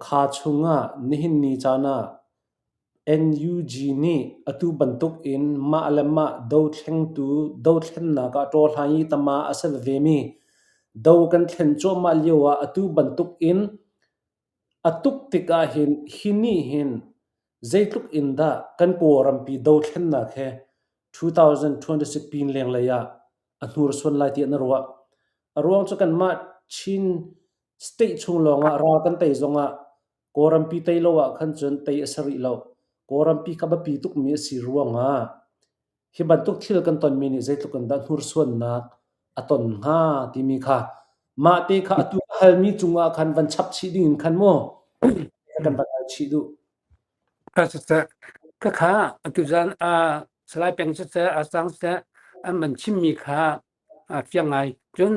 Kha chungah nihin ni caan ah NUG nih atu bantukin mah le mah dothlentu dothlennak ah ṭawhhlang i tama a si vevemi do kan thlen cuahmah lio ah atu bantukin a tuk tik ahhin hi nih hin zeitluk in dah kan Kawlrampi dothlennak he 2026 pin lenglei ah a hnursuan lai tiah na ruah? A ruang cu kanmah Chin State chung lawngah ral kan tei zongah Kawlrampi tei lo ah khan cun tei a si rih lo. Kawlrampi kha biapi tukmi a si ruangah hi bantuk thil kan tonmi nih zeitluk in dah hnursuannak a ton hnga timi kha mah te kha atu ka halmi cungah khan van chap chih ding in khan mu kan van hal chih duh. Ka siseh, ka kha tuzan Salai Peng siseh, Asang siseh an van chimmi kha fiang ngai. Cun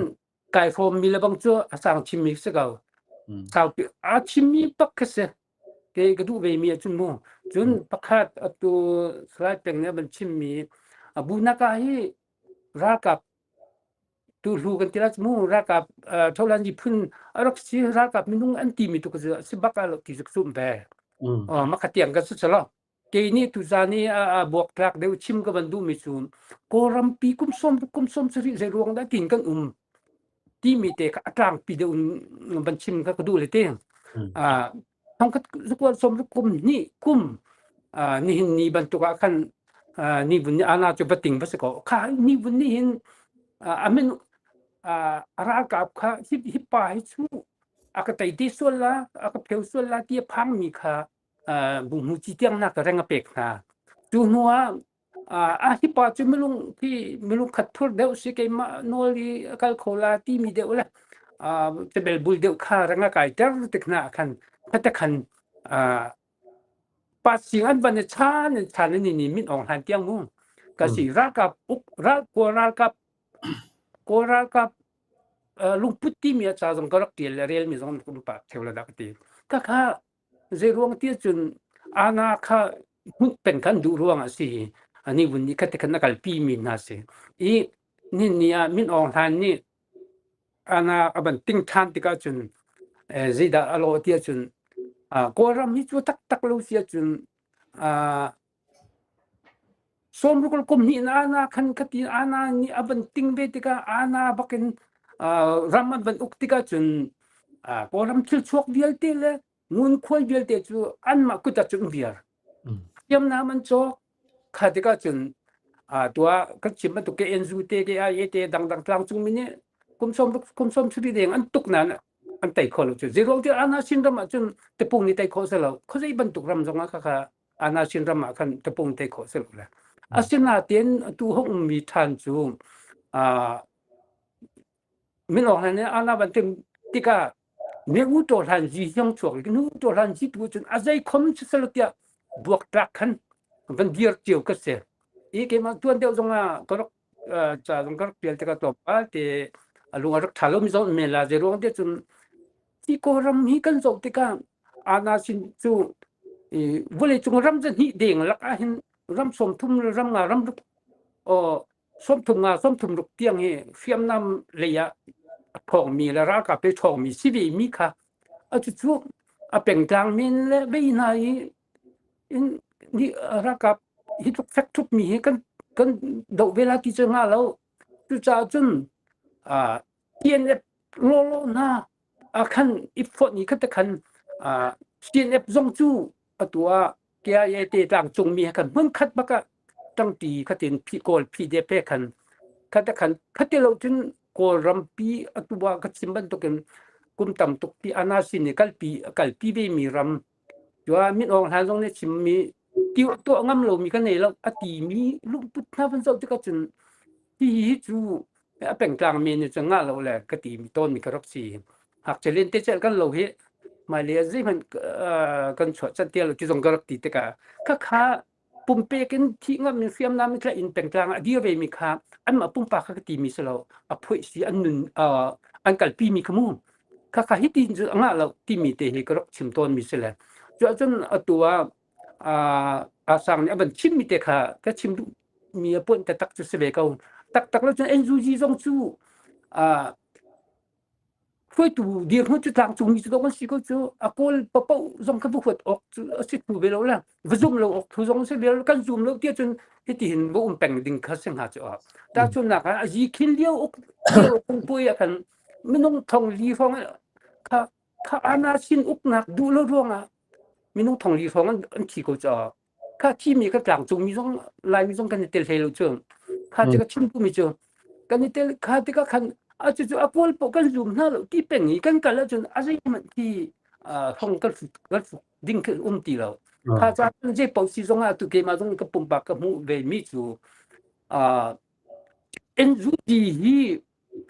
kai hrawmmi le bang cu a sang chimmi si ko. Saupi a chimmi bak khi si. Ke ka duh ve mi ahcun mu. Cun pakhat atu Salai Peng nih a van chimmi abu naka hi ralkap tuhlu kan ti la mu ralkap tholan phun a rak si ralkap minung an ti mi tu ka si bak a ti zik sum ve. Makha tiang ka su chalo. Kei nih tuzan i a buaktlak deuh chim ka van duhmi cu Kawlrampi kum sawm kum sawm sarih zei ruang dah tiin kan um timi te kha a tlangpi deuh in van chim kha ka duh le te. Thongkhat zakual sawm kum hnih kum nihin ni bantuk ah khan ni vun ni ana cu va ting va si ko. Kha ni vun ni hin a min a ralkap kha hi hi pa hi chu a ka tei te sual la a ka pheu sual la ti a phangmi kha bunghmuci tiang nak reng a pek hna. Cu hnu ah a hi pa cu minung khi minung khat thur deuh si keimah nawl i a kal kho la timi deuh le cebel bul deuh kha reng a kai ter tik hna khan khate khan pa sing an van i chan in chan in ni min ong hlan tiang mu ka si ralkap uk ral kawl ralkap kawl ralkap lungput timi a ca zong ka rak tial le rel mi zong kum pa theu la dak ti ka kha Zeiruang ti ahcun Anna kha hmuh peng kha an duh ruangah a si i anih vun nih khatte khan a kalpi mi hna a si. I nihin ni ah Min Aung Hlaing nih Ana a ban ting ṭhan tikah cun zeidah a lawh ti ahcun Kawlram hi cu taktak lo si ahcun Sawmruk le kum hnih in Ana khan khati Ana nih a van ting ve tikah Ana bakin ram an van uk tikah cun Kawlram thil chuak vialte le ngunkhuai vialte cu anmah kut ah cun viar. Hriamnam an cawk. Kha tikah cun tuah kan chim bantuk ke NZU te ke IA te dangdang tlangcungmi nih kum 60 kum 70 deng an tuk nain an tei kho lo cu. Zeiruang tiah Ana Chin ram ah cun tapung nih tei khawh si lo. Khuazei bantuk ram zong ah khakha Ana Chin ram ah khan tapung tei khawh si lo le. Asinain atu hong ummi ṭhan cu Min Aung Hlaing nih Ana van tim tikah Ngu ṭaw hlan zi hiang chuak i nu ṭaw hlan zi tu cun a zei khom siselo tiah buaktlak khan van dir cio ka si. I keimah tuan deuh zongah ka rak ca zong ka rak pial tikah tlawmpal te a lung a rak ṭha lomi zong men la zei ruang tiah cun hi Kawlram hi kan zoh tikah Ana sin cu vawleicung ram zahnih deng lak ahhin ram 30 le ram nga ram ruk 30 nga 36 tiang hi hriamnam lei ah a ṭhawngmi le ralkap lei ṭhawngmi si ve mi kha a cucu a pengtlang men le vei hna i in ni ralkap hi tluk fek ṭhup mi hi kan kan doh ve la ti cu nga lo cucaah cun TNF lawlaw hna a khan i fonh i kha te khan CNF zong cu atu ah KIA te tlangcungmi he khan hmunkhat bak ah ṭangṭi khatin phi Kawl PDF he khan khate khan khati lo cun Kawlrampi atu ah ka chim bantukin kum tam tuk pi ana sin i kalpi kalpi ve mi ram Cua Min Aung Hlaing zong nih chimmi ti tuah ngam lomi ka nei lo a timi lungput hna van zoh tikah cun hihi cu a pengtlang mi nih cun ngah lo le ka ti tawnmi ka rak si. Ngakchia lente celh kan lo hi hmailei ah zeihmanh kan chuah cat ti lo ti zong ka rak ti tikah khakha pumpek in thih ngam in hriamnam in tlaih in pengtlang ah a dir ve mi kha anmah pumpak kha ka ti mi si lo a phoih si an nun an kalpi mi kha mu khakha hi ti cu a ngah lo timi te hi ka rak chim tawn mi si le cu ahcun atu ah asang nih a van chim mi te kha ka chim duh mi a puan taktak cu si ve ko taktak lo cun NUG zong cu Hruaitu dirhmun cu tlangcungmi cu dawh an si ko cu. A kawl paoh zong kha va huat awk cu a si thu ve lo le va zum lo awk thu zong a si ve lo. Kan zum lo tiah cun hitihin va um peng ding kha si hnga cu. Tahchunhnak ah a zi khin lio uk lio pui ah khan minung thong li hrawng kha kha ana sin uknak duh lo ruangah minung thong li hrawng an thi ko cu. Kha thimi kha tlangcungmi zong Laimi zong kan i tel hlei lo cu. Kha cu ka chim duhmi cu kan i tel kha tikah khan a cucu a kawl paoh kan zum hna lo ti peng i kan kal ahcun a zeihmanh khi hong kan kan fuk ding khi um ti lo. Kha ca cun zei paoh si zong ah tu keimah zong ka pumpak ka hmuh ve mi cu NUG hi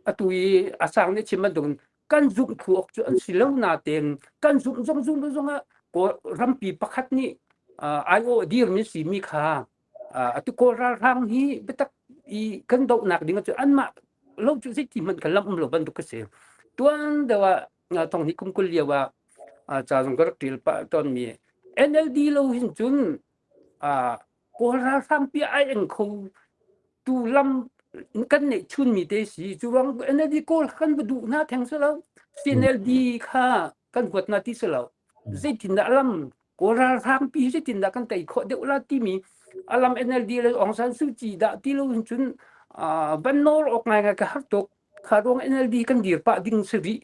atu i a sang nih chim bantukin kan zumh thlu awk cu an si lo natein kan zumh zong zumh lo zongah rampi pakhat nih aiawh dirmi simi kha atu Kawl ralhrang hi biatak i kan dohnak ding cu anmah lo cu zeiti hmanh kan lam um lo bantuk a si. Tuan deuh ah thong hi kum 20 lio ah ca zong ka rak ṭial pah tawnmi NLD lo hin cun Kawl ralhrang pi ai eng kho tu lam kan neih chunmi te si. Cu ruang NLD Kawl kan va duh hna theng si lo. CNLD kha kan huat hna ti si lo. Zeitindah lam Kawl ralhrang pi zeitindah kan tei khawh deuh la timi alam NLD le Aung San Suu Kyi dah ti lo in cun van nawl awk ngaingai ka har tuk. Kha ruang NLD kan dir pah ding si rih.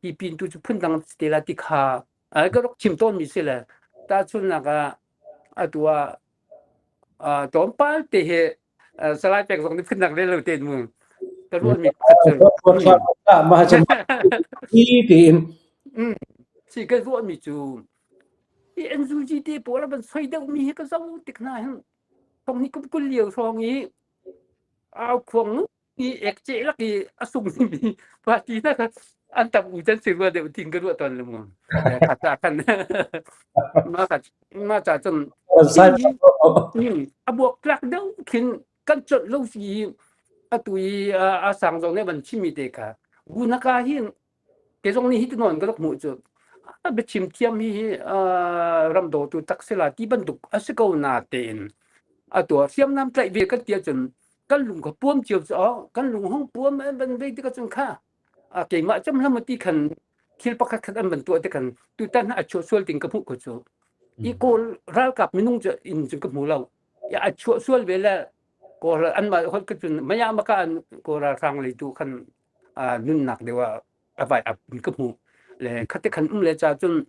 Hi pin tu cu phundang te la ti kha ka rak chim tawnmi si le tahchunhnak ah atu ah tlawmpal te hi Salai Pek zong nih phundang rel lo tein mu ka ruahmi pakhat cu mah cu tiin si ka ruahmi cu hi NUG te pawl a van soi deuhmi hi ka zoh tik hna hin thong ni kum 20 lio hrawng i au khuang i ek ceh lak i a sungmi party hna kha an tam u can si rua deuh ting ka ruah tawn le mu kha ca khan ma kha ma ca cun a buak tlak deuh khin kan chawnh lo si atu i a sang zong nih van chimmi te kha gunaka hin ke zong nih hi ti nawn ka rak hmuh cu a biachim thiam hi ram dawtu tak si la ti bantuk a si ko na tein atu hriamnam tlaih ve kan ti ahcun kan lung kha puam cio cu kan lung hung puam ban ve tikah cun kha. Keimah cem hlam ti khan thil pakhat khat an van tuah te khan tutan a chuah sual ting ka hmuh ko cu. I Kawl ralkap minung cu in cun ka hmu lo. A chuah sual ve le Kawl anmah holh ka cun maya maka an Kawl ralhrang lei tu khan nunnak deuh ah a vai ap ka hmuh. Le khate khan um le cha cun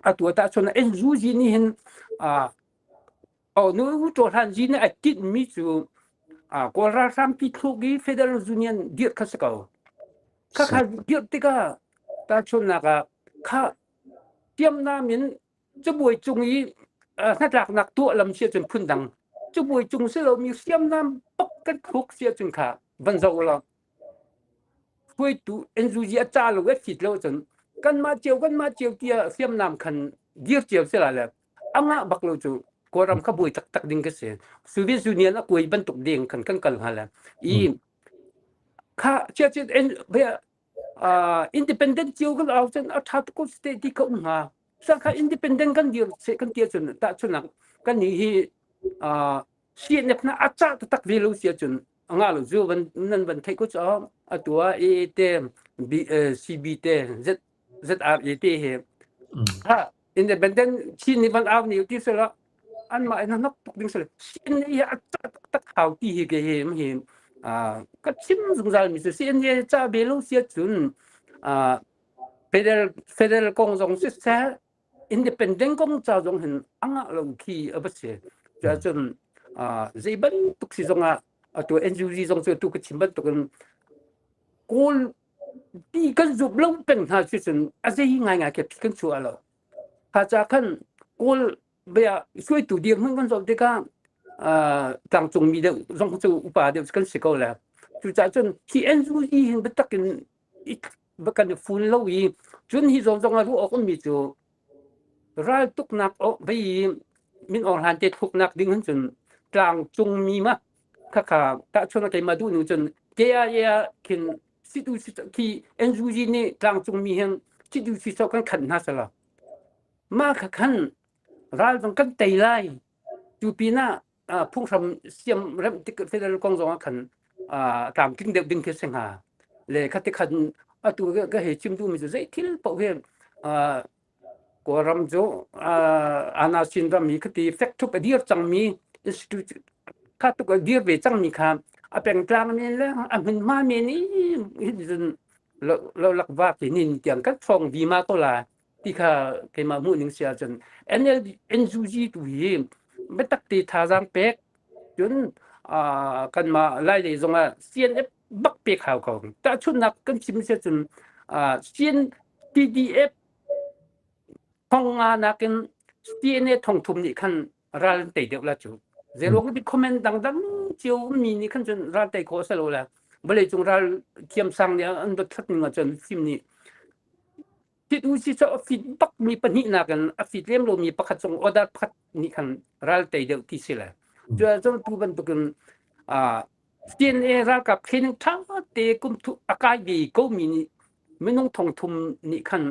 atu ta cun NUG nih hin nu ṭawhlan zi nih a tinhmi cu Kawl ralhrang pi thluk i Federal Union dirh kha si ko. Khakha dirh tikah tahchunhnak ah kha hriamnam in cabuai cung i hnatlaknak tuah lam si ahcun phundang cabuai cung si lomi hriamnam bak kan thluk si ahcun kha van zoh law hruaitu NUG a ca lo a fit lo cun kanmah cio kanmah cio tiah hriamnam khan dir cio si la le a ngah bak lo cu Kawlram kha buai taktak ding ka si. Soviet Union a kuai bantuk ding khan kan kal hnga le i kha chia chin independent cio kan au cun a tha tuk ko state ti ka um hnga. Sa kha independent kan dir se kan tia cun tahchunak kan nih hi CNF na a cah taktak ve lo si ahcun a ngah lo cu van nan van theih ko cu atu ah AA te B, CB te Z ZRA te he ha independent Chin nih van au ni ti sela anmah in nok tuk ding sela CNA hi a cah taktak hau ti hi ke hi hi ka chim zungzal mi cu CNA ca ve lo si ahcun federal federal kong zong siseh independent kong ca zong hin a ngah lo khi a va si. Cuahcun zei bantuk si zongah atu NUG zong cu tu ka chim bantukin Kawl ti kan zumh lo peng hna si cun a zei ngaingai khi kan chuah lo. Kha ca khan Kawl bia hruaitu dirhmun kan zoh tikah tlangcungmi deuh zong cu upa deuh kan si ko le. Cucaah cun hi NUG hin biatak in va kan i fun lo i cun hi zawn zong ah ruah awk ummi cu raltuknak vei i min Aung Hlaing te thluknak ding hin cun tlangcungmi ma khakha tahchun ah keimah duh ning cun KIA ah khin situ khi NUG nih tlangcungmi hin situ siso kan khanh hna sala mah kha khan ral zong kan tei lai cu pinah phunghram siam remh tik federal kong zong ah khan tlamtling deuh ding khi si hnga le khati khan atu ka hei chim duhmi cu zei thil paoh hi Kawlram cu anasin ram hi khati fek thup a dir cangmi institute kha tuk a dir ve cangmi kha a pengtlang men le a hmunhma men i hin lo lak va ti nin tiang kan thawng vima ko la ti kha keimah hmuh ning si ahcun NLD NUG tu hi biatak te thazaang pek cun kanmah Lai lei zongah CNF bak pek hau ko. Tahchunhnak kan chim si ahcun CN TDF thong nga nakin CNA thong thum nih khan ral an tei deuh la cu. Zeiruang bi comment dangdang cio mi nih khan cun ral tei khawh a si lo la. Vawleicung ral thiamsang nih an dotthlat ning ahcun fim nih Fit u si cu a fit bakmi pahnihnak in a fit lem lomi pakhat cung order pakhat nih khan ral tei deuh ti si le. Cu ahcun tu bantukin CNA ralkap training ṭha te kum thu a kai ve komi nih minung thong thum nih khan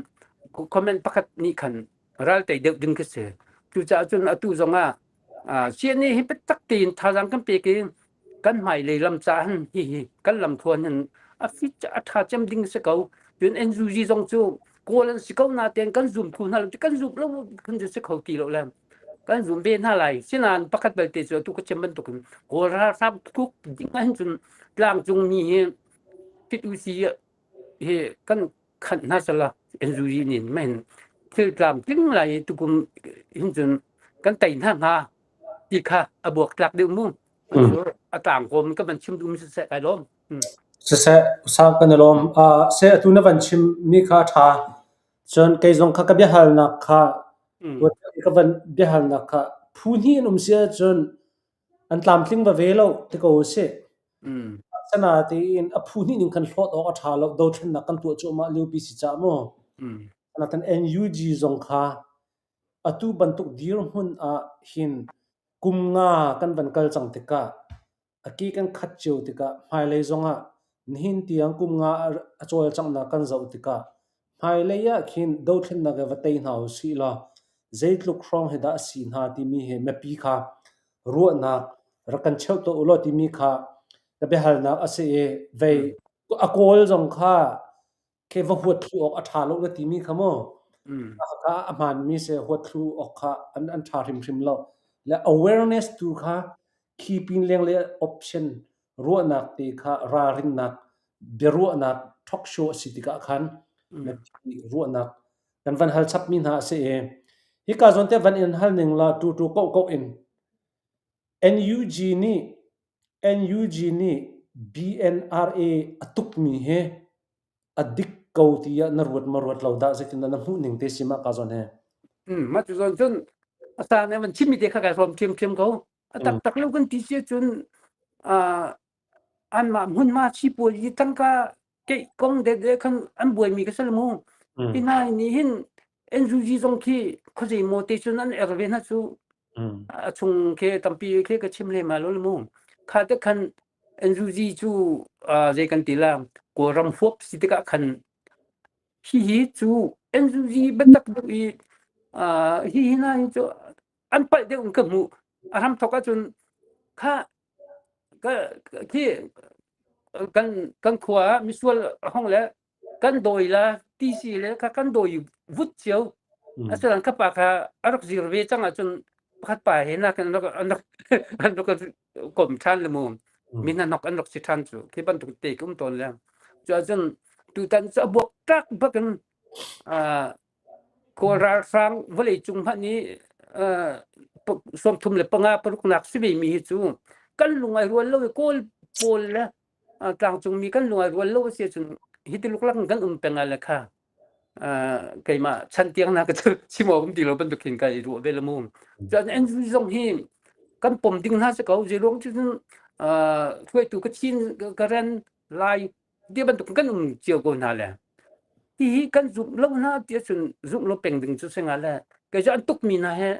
comment pakhat nih khan ral tei deuh ding khi si. Cucaah cun atu zongah CNA hi biatak tein thazaang kan pek i kan hmailei lam ca hin hihi kan lamthluan hin a fit a ṭha cem ding si ko. Cun NUG zong cu Kawl an si ko natein kan zum thu hna lo kan zum lo kan si kho ti lo le kan zum ve hna lai. Sinain pakhat belte cu atu ka chim bantukin Kawl ralhrang tluk ding ahhin cun tlangcung mi hi fit usi hi kan khanh hna sala NUG nih men thil tlamtling lai tukum hin cun kan tei hna hnga ti kha a buaktlak deuh mu. A tlangkawm ka van chim duhmi siseh kai lawm. Siseh, sau kan i lawm. Seh atu na van chim mi kha a ṭha. Cun kei zong kha ka biahalnak kha ka van biahalnak kha phu hnih an um si ahcun an tlamtling va ve lo ti ko usih. Asinain a phu hnih ning khan hlawt awk a ṭha lo. Dothlennak kan tuah cuahmah liopi si caah mu. Nakin NUG zong kha atu bantuk dirhmun ah hin kum nga kan van kal cang tikah a ke kan khat cio tikah hmailei zongah nihin tiang kum nga a cawlcanghnak kan zoh tikah hmailei ah khin dothlennak he va tei hna usih law zeitluk hrawng hi dah a si hna timi hi mipi kha ruahnak rak kan cheuh tuah u law timi kha ka biahalnak a si i vei a kawl zong kha. Khi va huat thlu awk a ṭha lo na timi kha maw? Kha a hmaanmi si huat thlu awk kha an ṭha hrimhrim lo. Le awareness tu kha khi pin lenglei option ruahnak te kha ralrinnak biaruahnak talk show a si tikah khan ruahnak kan van hal chapmi hna a si i hika zawn te van in hal ning la tu tu ko ko in NUG nih NUG nih BNRA a tukmi hi a dik ko tiah na ruat ma ruat lo dah zeitindah na hmuh ning te si mah ka zawn he? Mah cu zawn cun a sa nih van chimmi te kha kai hrawm ṭhiamṭhiam ko. A taktak lo kan ti si ahcun anmah hmunhma sipuazi hi tangka keih kong dede khan an buaimi ka si lo mu. Hi hna nih hin NUG zong khi khuazei maw te cun an er ve hna cu. A chung khi tampi khi ka chim lem lo mu. Kha te khan NUG cu zei kan ti la Kawlram huap si tikah khan hihi cu NUG biatak deuh i hihi hna hi cu an palh deuh in ka hmuh. A hramthawk ahcun kha Khi kan khua ah misual a hong le kan dawi la tisi le kha kan dawi vut cio. Asinain ka pa kha a rak zir ve cang ahcun pakhat pa he nakin an rak an rak an rak kom ṭhan le mu. Mi hnahnok an rak si ṭhan cu. Khi bantuk te ka um tawn le. Cu ahcun tutan cu a buak tlak bak in Kawl ralhrang vawleicung hmanh nih 35 paruknak si vemi hi cu kan lung ai rual lo i Kawl pawl le tlangcungmi kan lung ai rual lo a si ahcun hi ti luklak in kan um peng ah le kha keimah chan tiang na ka chim awk um ti lo bantuk khin ka i ruah ve le mu. Cun NU zong hi kan pom ding hna si ko zeiruang cu cun hruaitu ka Chin ka ren Lai ti bantuk kan um cio ko hna le hihi kan zumh lo hna ti ahcun zumh lo peng ding cu si nga le kei cu an tukmi hna he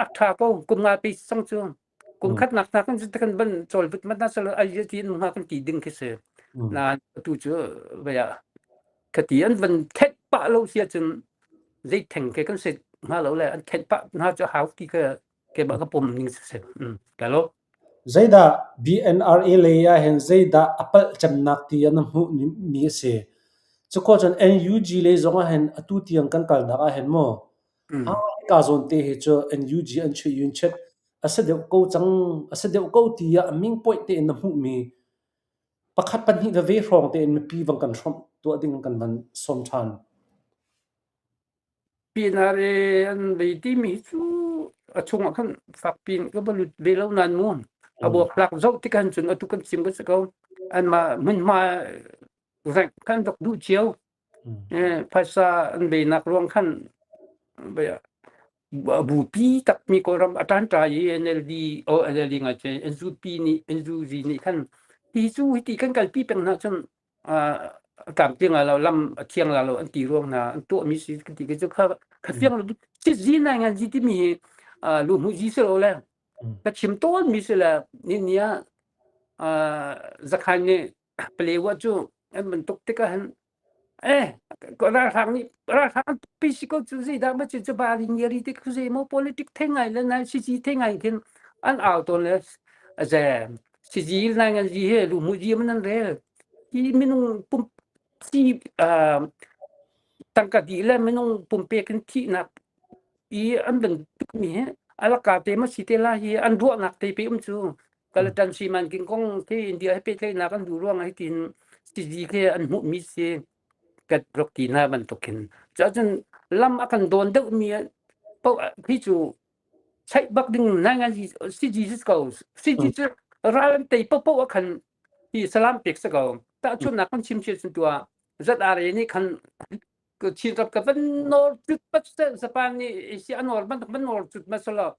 a ṭha ko kum nga pi sang cu kum khatnak hna kan kan ban cawl vut mat na sal ai ti in nga kan ti ding khi si na tu cu vaya khati an van khet pa lo si ahcun zei theng ke kan se hnga lo le an khet pa hna cu hau ti ka ke ba ka pom ning si ka lo Zeidah BNRA lei ahhin zeidah a palh cemnak tiah na hmuh mi a si? Cukhua cun NUG lei zong ahhin atu tiang kan kalnak ahhin maw hika zawn te hi cu NUG an chuih i an chit a si deuh ko cang, a si deuh ko tiah a ming poih tein na hmuhmi pakhat pahnih veve hrawng tein mipi vang kan hrawmh tuah ding kan van sawm ṭhan. Pinah le an bei timi hi cu a chungah khan fakpi in ka va lut ve lo nain mu a buaktlak zoh tik ahhin cun atu kan chim ka si ko. Anmah hmunhma rengh khan rak duh cio. Phaisa an beinak ruang khan bupi takmi Kawlram a ṭanṭai i NLD oh NLD ngai cu NUP nih NUG nih khan hi cu hiti kan kalpi peng hna cun tlamtling la lo lam a thiang la lo an ti ruang hna an tuahmi si ka ti cu kha kha fiang lo si zi nai ngan zi timi hi luhmuh zi si lo le ka chim tawn mi si le ni ni ah zakhan nih palewa cu an bantuk tikah hin eh ralhrang nih ralhrang pi si ko cu zeidah ma cu cu ba ri ngiari te khu zei mo politic the ngai le nai si si the ngai khin an au tawn le ze si zi nai ngan zi he lu mu zi man an rel Hi minung pum thi tangka dih le minung pumpek in thihnak i an bantukmi hi alaka te ma si te la hi an ruahnak te pe um cu kalatan siman king kong khi India he pehtlaihnak an duh ruangah hitin siji khi an hmuhmi si kat rak ti hna bantuk khin cun lam a kan dawn deuhmi paoh khi cu cheih bak ding nai ngai siji si ko siji cu ral an tei paohpaoh ah khan hi salam pek si ko tahchunhnak kan chim sia cun tuah ZRA nih khan Chin ram ka van nawr cut pat Japan nih si a nawr bantuk van nawr cut ma salo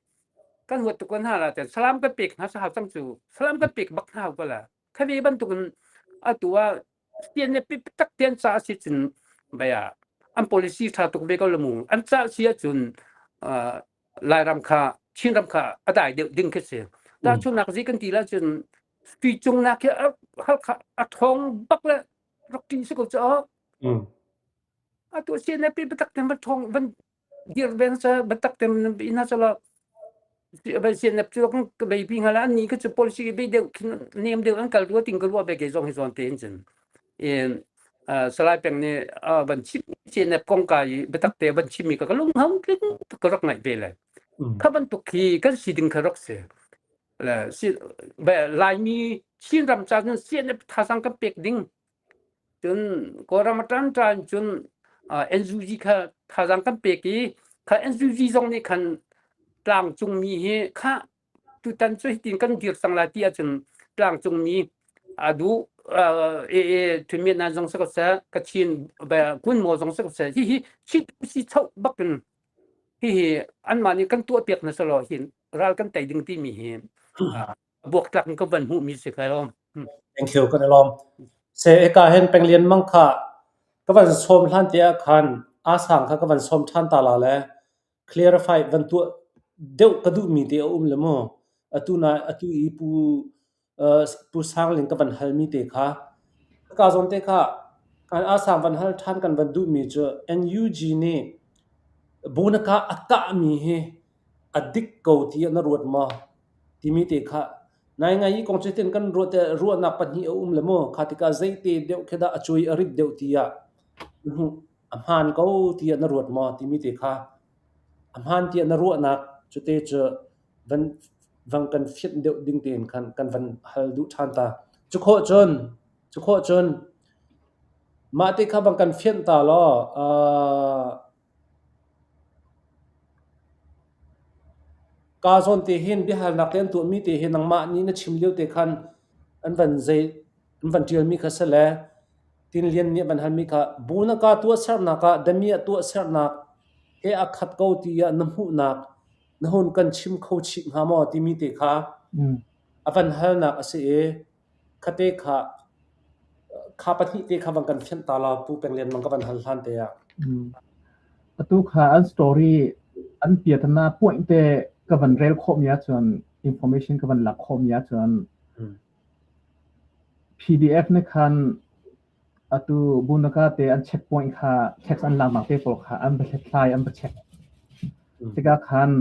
kan huat tuk hna la ten salam kan pek hna sa hau cang cu salam kan pek bak hna hau ko la khavi bantuk in atu ah CNF tak tian ca si cun baya an policy tha tuk ve ko la mu an ca si ahcun Lairam kha Chinram kha a dai deuh ding khi si tahchunhnak zi kan ti la cun sui cung nak khi halkha a thong bak le rak ṭih si ko cu atu CNF biatak ten van thong van dir ven sa biatak ten ina chala CNF cu ka bei pi ngala an ni ka cu policy bei deuh khin nem deuh an kal rua ting ka rua be ke zong hi zon te hin cun in. Salai Peng nih van chim CNF kong ka i biatak te van chimmi ka ka lung hang tling ka rak ngaih ve le. Kha bantuk khi kan si ding kha rak si. Le si Laimi Chin ram ca cun CNF thazang kan pek ding. Cun Kawlram a ṭan ṭan cun NUG kha thazang kan pek i kha NUG zong nih khan tlangcungmi hi kha tutan cu hitin kan dir cang lai ti ahcun tlangcungmi a duh e Thunmian nan zong si ko seh Kachin Kun Maw zong si ko seh hihi Chin si choh bakin hihi anmah nih kan tuah piak hna selaw hin ral kan tei ding timi hi buaktlak in ka van hmuhmi si kai lo. Thank you kan i lawm. Se eka hen penglian mang kha ka van sawm hlan te ah khan a sang kha ka van sawm than ta la le clarify van tuah deuh ka duhmi te a um le mu. Atu na atu i pu pu Sangling ka van halmi te kha ka zawn te kha kan a sang van hal than kan van duhmi cu NUG nih bunaka a kahmi hi a dik ko ti na ruat maw timi te kha nai ngai i kong cu tin kan ruah te ruahnak pahnih a um le mu kha tikah zeite deuh khi dah a cuai a rit deuh tiah a hmaan ko tiah na ruat maw timi te kha a hmaan tiah na ruahnak cute cu van van kan fianh deuh ding tein khan kan van hal duh ṭhan ta. Cu khawh cun cu khawh cun mah te kha van kan fianh ta law uh, Kaa zawn te hin biahalnak te an tuahmi te hi nangmah nih na chim lio te khan an van zei an van ṭialmi kha si le Tin Lian nih a van halmi kha bu na ka tuahsernak ah damiah tuahsernak he a khat ko tiah na hmuhnak na hun kan chim kho chih hnga maw timi te kha a van halnak a si i khate kha kha pahnih te kha van kan fianh ta law Pu Peng Lian Mang ka van hal hlan te ah. Atu kha an story an piatana point te ka van rel khawhmi ahcun information ka van lak khawhmi ahcun PDF nih khan atu Bunaka te an checkpoint kha tax an laknak te pawl kha an va hlathlai an va check. Tikah khan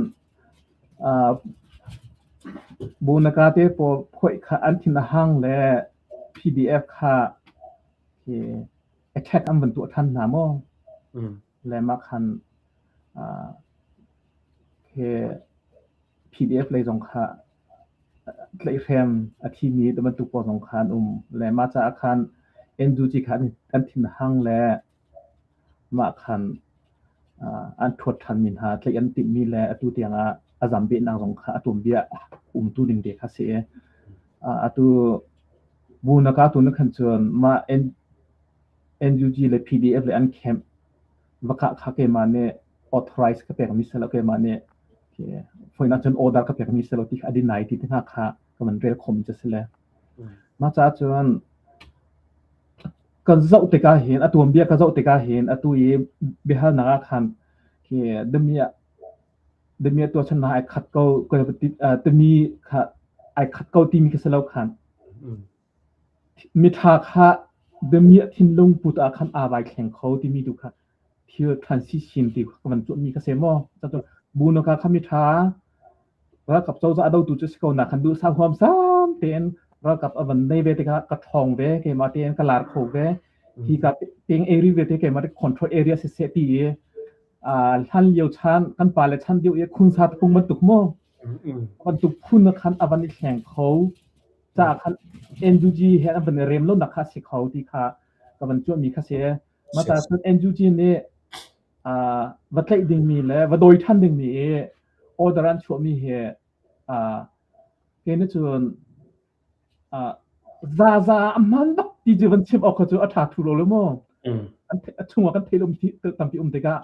Bunaka te pawl phoih kha an thin a hang le PDF kha attack an van tuah than hna maw? Le mah khan PDF lei zong kha tlaihhrem a thimi ti bantuk pawl zong kha an um. Le mah caah khan NUG kha an thin a hang le mah khan an ṭhuat ṭhanmi hna tlaih an timhmi le atu tiangah a zam behnak zong kha a tuanbia umtu ding te kha si i atu bu na ka tu na khan cun mah NUG le PDF le an camp va kah kha keimah nih authorize ka pekmi si lo keimah nih foinak cun order ka pekmi si lo ti kha a deny ti te hna kha ka van rel khomi cu si le mah caah cun Ka zoh tikah hin a tuanbia ka zoh tikah hin atu i biahalnak ah khan khi damiah damiah tuahchannak ai khat ko timi kha ai khat ko timi kha si lo khan. Miṭha kha damiah thinlung put ah khan aa vai thleng kho timi tu kha thil transition ti ka van tuahmi kha si maw? Bunaka kha miṭha Ralkap cozah a dotu cu si ko na kan duh sa huamsam tein ralkap a van nei ve tikah ka ṭhawng ve keimah tein ka lar kho ve hi ka peng area ve te keimah te control area si seh ti i hlan lio chan kan pa le chan deuh i khunsa pung bantuk mu bantuk phun khan a van i thleng kho ca khan NUG he an van i rem lo nak kha si kho ti kha ka van cuahmi kha si mata cun NUG nih va tlaih dingmi le va dawi ṭhan dingmi i order an chuahmi hi ke nih cun zaza a hman bak ti cu van chim awk kha cu a ṭha thu lo le maw a chungah kan theih lo tampi um tikah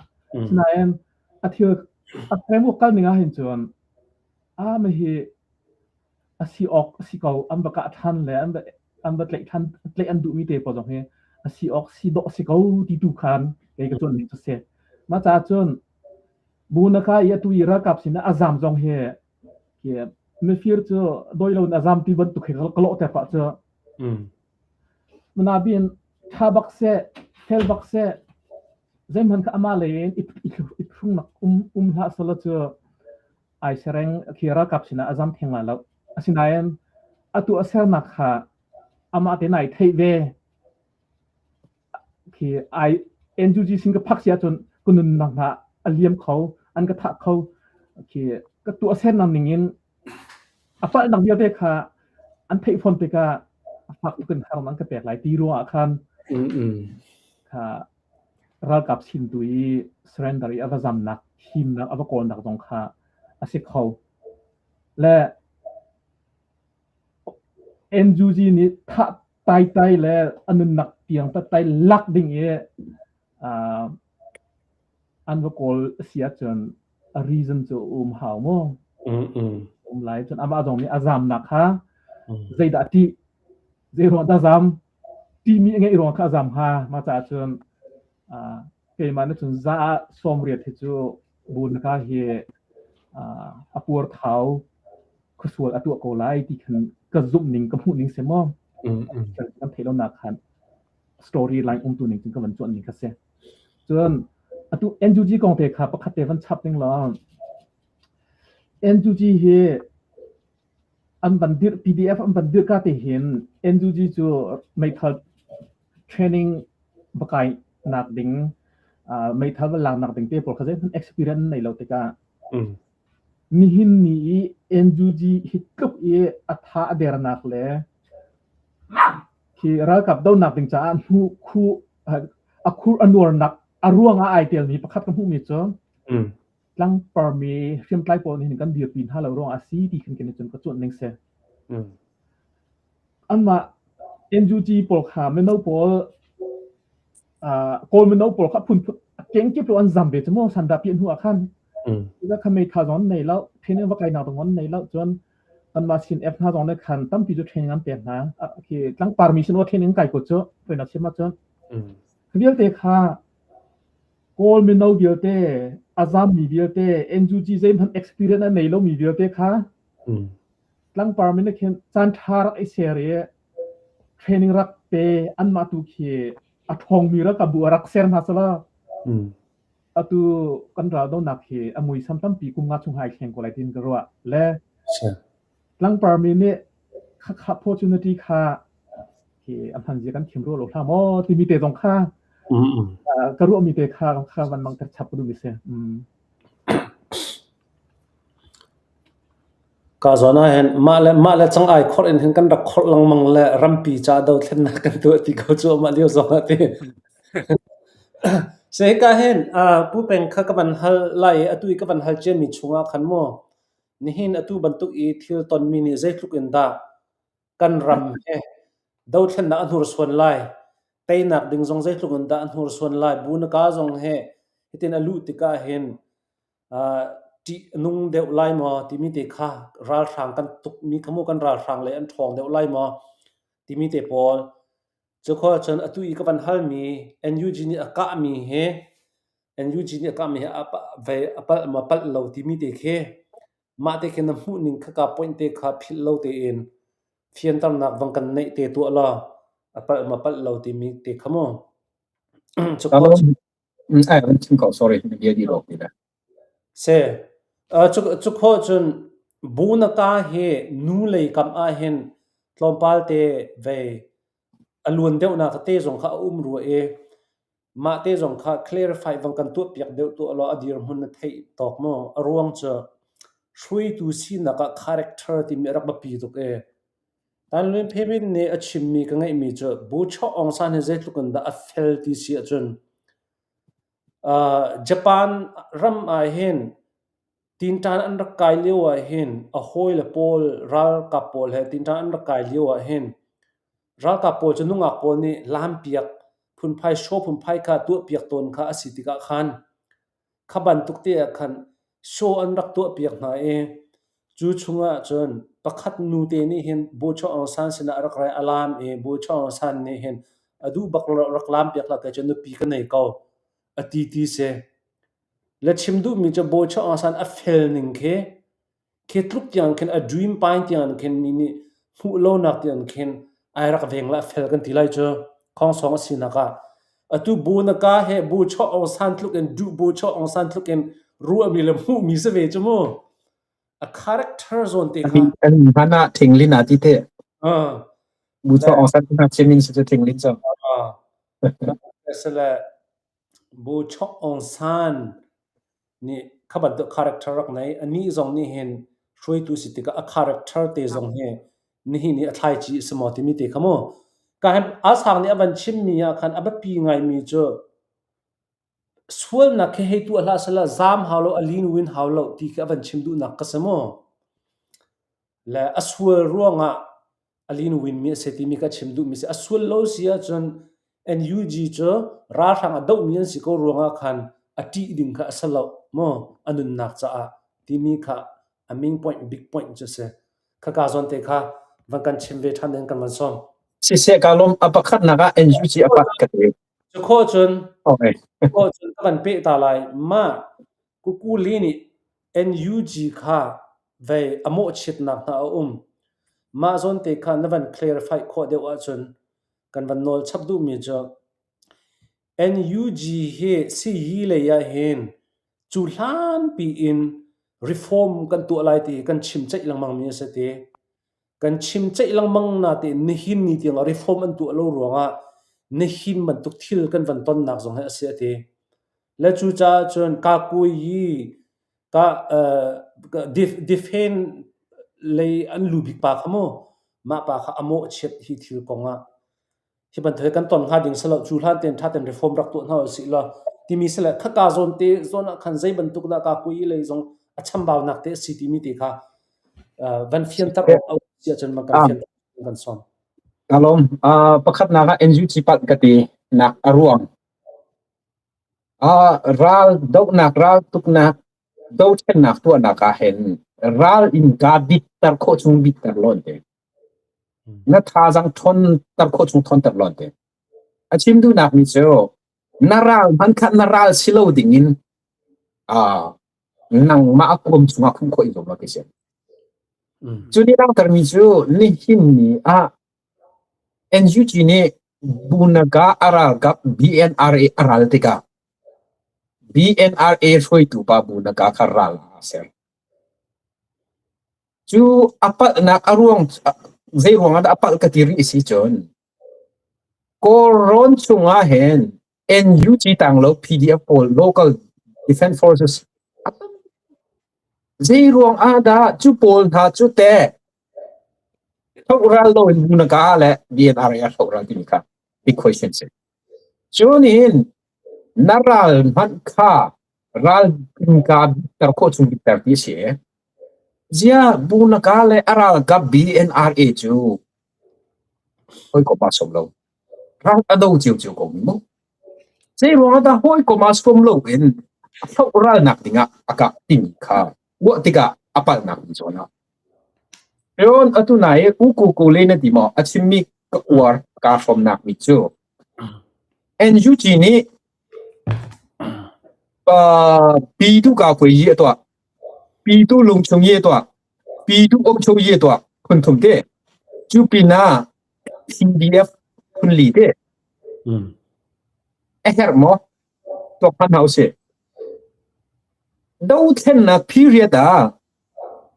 sinain a thil a framework kal ning ah hin cun a ma hi a si awk a si ko an va kah ṭhan le an va an va tlaih ṭhan tlaih an duhmi te pawl zong hi a si awk si dawh a si ko ti tu khan kei ka cuan ning cu si mah caah cun Bunaka i atu i ralkap sinah a zam zong hi mifir cu doi lo in a zam ti bantuk hi ka lawhter pah cu. Manabin ṭha bak seh, fel bak seh, zeihmanh kha amah lei in i phrungnak um, um hlah selaw cu ai sereng khi ralkap sinah a zam theng lai lo. Asinain atu a sernak kha amah te nai theih ve. Khi ai NUG sin ka phak si ahcun ka nunnak hna a liam kho, an ka thah kho. Khi ka tuahsernak ning in a palhnak vialte kha an theih fawn tikah a fak tuk in harnak an ka pek lai ti ruangah khan kha ralkap sin tu i surrender i a va zamnak, himnak a va kawlnak zong kha a si kho. Le NUG nih thah taitai le a nunnak tiang tattai lak ding i uh, an va kawl a si ahcun a reason cu um hau mu. Um lai cun amah zong nih a zamnak kha zeidah a ṭih, zei ruang dah zam, ṭihmi a ngeih ruang kha a zam hnga. Mah caah cun uh, keimah nih cun za ah 80 hi cu Bunaka hi uh, a puar thau khuasual a tuah ko lai ti khan ka zumh ning ka hmuh ning si maw kan theih lo nak khan story line umtu ning cun ka van cuan ning kha si cun atu NUG kong te kha pakhat te van chap ding law NUG hi an van dirh PDF an van dirh ka te hin NUG cu meithal training bakai nak ding meithal van lak nak ding te pawl kha zeihmanh experience nei lo tikah Nihin ni i NUG hi tluk i a tha a dernak le hi ralkap donak ding caah hnu khu a khur a nuarnak a ruang ah ai telmi pakhat ka hmuhmi cu tlangparmi hriamtlai pawl nih hin kan dirpi hna lo ruangah a si ti khin kan i cun ka cuanh ning si. Anmah NUG pawl kha mino pawl Kawl mino pawl kha phun kengkip lo an zam ve cu mu sandah piah hnu ah khan. Ila kha meitha zong an nei lo, training va kainak zong an nei lo cun kanmah sin F hna zong nih khan tampi cu training an pek hna. Khi tlangpar mi sin training kai ko cu toinak chim ahcun. Vialte kha Kawl mino vialte, a zammi vialte, NUG zeihmanh experience a nei lomi vialte kha tlangpar mi nih khin caan ṭha rak i ser i training rak pe anmah tu khi a ṭhawngmi ralkapbu a rak ser hna sala atu kan raldonak hi a muisam tampi kum nga chung hai thleng ko lai tin ka ruah le tlangpar mi nih khakha opportunity kha hi a hman zia kan thiam ru lo hla maw timi te zong kha ka ruah mi te kha kha van mang ter chap du mi se. Ka zawn ahhin mah le mah le cang ai khorh in hin kan rak khorh lengmang le rampi ca dothlennak kan tuah ti ko cuahmah lio zong ah ti. Si hika hin Pu Peng kha ka van hal lai i atu i ka van hal ciami chungah khan mu nihin atu bantuk i thil tonmi nih zeitluk in dah kan ram he dothlennak a hnursuan lai, teinak ding zong zeitluk in dah a hnursuan lai, bu na ka zong he hitin a luh tikah hin ṭih a nung deuh lai maw timi te kha ralhrang kan tukmi kha mu kan ralhrang lei an ṭhawng deuh lai maw timi te pawl. Cu khua ahcun atu i ka van halmi NUG nih a kahmi hi NUG nih a kahmi hi a a palh maw palh lo timi te khi mah te khi na hmuhning kha ka point te kha philh lo tein fianternak vang kan neih te tuah law a palh maw palh lo timi te kha mu. Cu khua Ai van chim ko, sorry, na bia dih rawk ti le. Se, cu khawh cun bu na ka hi nu lei kam ah hin tlawmpal te vei a luan deuhnak tete zong kha a um rua i mah te zong kha clarify vang kan tuah piak deuh tuah law a dirhmun na theih tawk maw? A ruang cu hruaitu sinak ah character timi a rak biapi tuk i Tan Lwin Phe Min nih a chimmi ka ngeihmi cu Bu Chaw Aung San hi zeitluk in dah a fel ti si ahcun Japan ram ah hin tinṭan an rak kai lio ah hin a hawile pawl ralkap pawl he tinṭan an rak kai lio ah hin ralkap pawl cu nungak pawl nih lampiak phunphai show phunphai kha tuahpiak tawn kha a si tikah khan Kha bantuk te ah khan show an rak tuahpiak hna i cu chungah cun pakhat nute nih hin Buchaw Aung San sinah a rak ra i a laam i Buchaw Aung San nih hin a duh bak rak laampiak hlah kei cu nupi ka nei ko a ti ti si. Le chim duhmi cu Buchaw Aung San a fel ning khi Khi tluk tiang khin a dream pine tiang khin mi nih hmuh lonak tiang khin ai rak veng la fel kan ti lai cu khongsong a sinak ah atu bu na ka he bu chaw ong san tluk in duh bu chaw ong san tluk in ruahmi le hmuhmi si ve cu mu a character zawn te kha Kan hman ah thinglin ah ti te. Bu chaw ong san na chimin si cu thinglin cu. Sile Bu Chok Aung San nih kha bantuk character rak nei. Anih zong nih hin hruaitu si tikah a character te zong hi nihin i a thlaici a si maw timi te kha mu. Ka hin Asang nih a van chimmi ah khan a biapi ngaimi cu sualnak khi hei tuah hlah sehla zaam hau lo a lin win hau lo ti khi a van chim duhnak ka si mu. Le a sual ruangah a lin winmi a si timi ka chim duhmi si. A sual lo si ahcun NUG cu ralhrang a dohmi an si ko ruangah khan a ṭih ding kha a si lo maw a nunnak caah timi kha a main point big point cu a si. Khaka zawn te kha van kan chim ve ṭhan in kan van sawm. Siseh ka lawm a pakhatnak ah NUG a pat ka ti. Cu khawh cun Okay. khawh cun ka van peh ta lai. Mah Kukuli nih NUG kha vei a mawhchiatnak hna a um. Mah zawn te kha na van clarify khawh deuh ahcun kan van nawl chap duhmi cu NUG hi siyi lei ah hin cu hlanpi in reform kan tuah lai ti kan chim ceih lengmang mi a si ti. Kan chim ceih lengmang natein nihin ni tiang ah reform an tuah lo ruangah nihin bantuk thil kan van tonnak zong hi a si a ti. Le cucaah cun kakuayi ka defend lei an lu bik pa kha mu mah pa kha a mawhchiat hi thil kong ah hi bantuk hi kan ton hnga ding si lo cu hlan tein ṭha tein reform rak tuah hna usih law timi si le khaka zawn te zawn ah khan zei bantuk dah kakuayi lei zong a chambaunak te a si timi te kha van fianter awk a um si ahcun van kan fianter kan sawm. Ka lawm. Pakhatnak ah NUG palh ka ti nak a ruang. Ral dohnak, ral tuknak, dothlennak tuahnak ah hin ral in kaa bitter khawh chung bitter lawn te. Na thazaang ṭhawnter khawh chung ṭhawnter lawn te. A chim duhnak mi cu na ral hmanh kha na ral si lo ding in nangmah a kuam chungah khumh khawh i zuam lo ti si. Cu nih langhtermi cu nihin ni ah NUG nih Bunaga a ralkap BNRA a ral tikah BNRA hruaitu pa Bunaga kha ral ah aa ser. Cu a palhnak a ruang zei ruang ah dah a palh ka ti rih si cun Kawlrawn chungah hin NUG tanglo PDF pawl local defense forces zei ruang ah dah cu pawl hna cu teh Hlohral lo in Bunaga le BNRA a hlohral timi kha big question si. Cun in na ral hmanh kha ral innka bitter khawh chung bitter ti si. Zia Bunaga le a ralkap BNRA cu hawikom aa sawm lo. Ral a do ciocio ko mi mu. Zei ruang ah dah hawikom aa sawm lo in a hlohralnak dingah a kah timi kha ruah tikah a palhnak ding zawn ah Cun atu nai i U Ku Ku le na ti maw a chimmi ka uar kaa hrawmnak mi cu NUG nih Pitu ka kui yi a tuah Pitu lungchung yi a tuah Pitu okcho yi a tuah phun thum te cu pinah PDF phun li te a herh maw tuak hman hna usih dothlennak period ah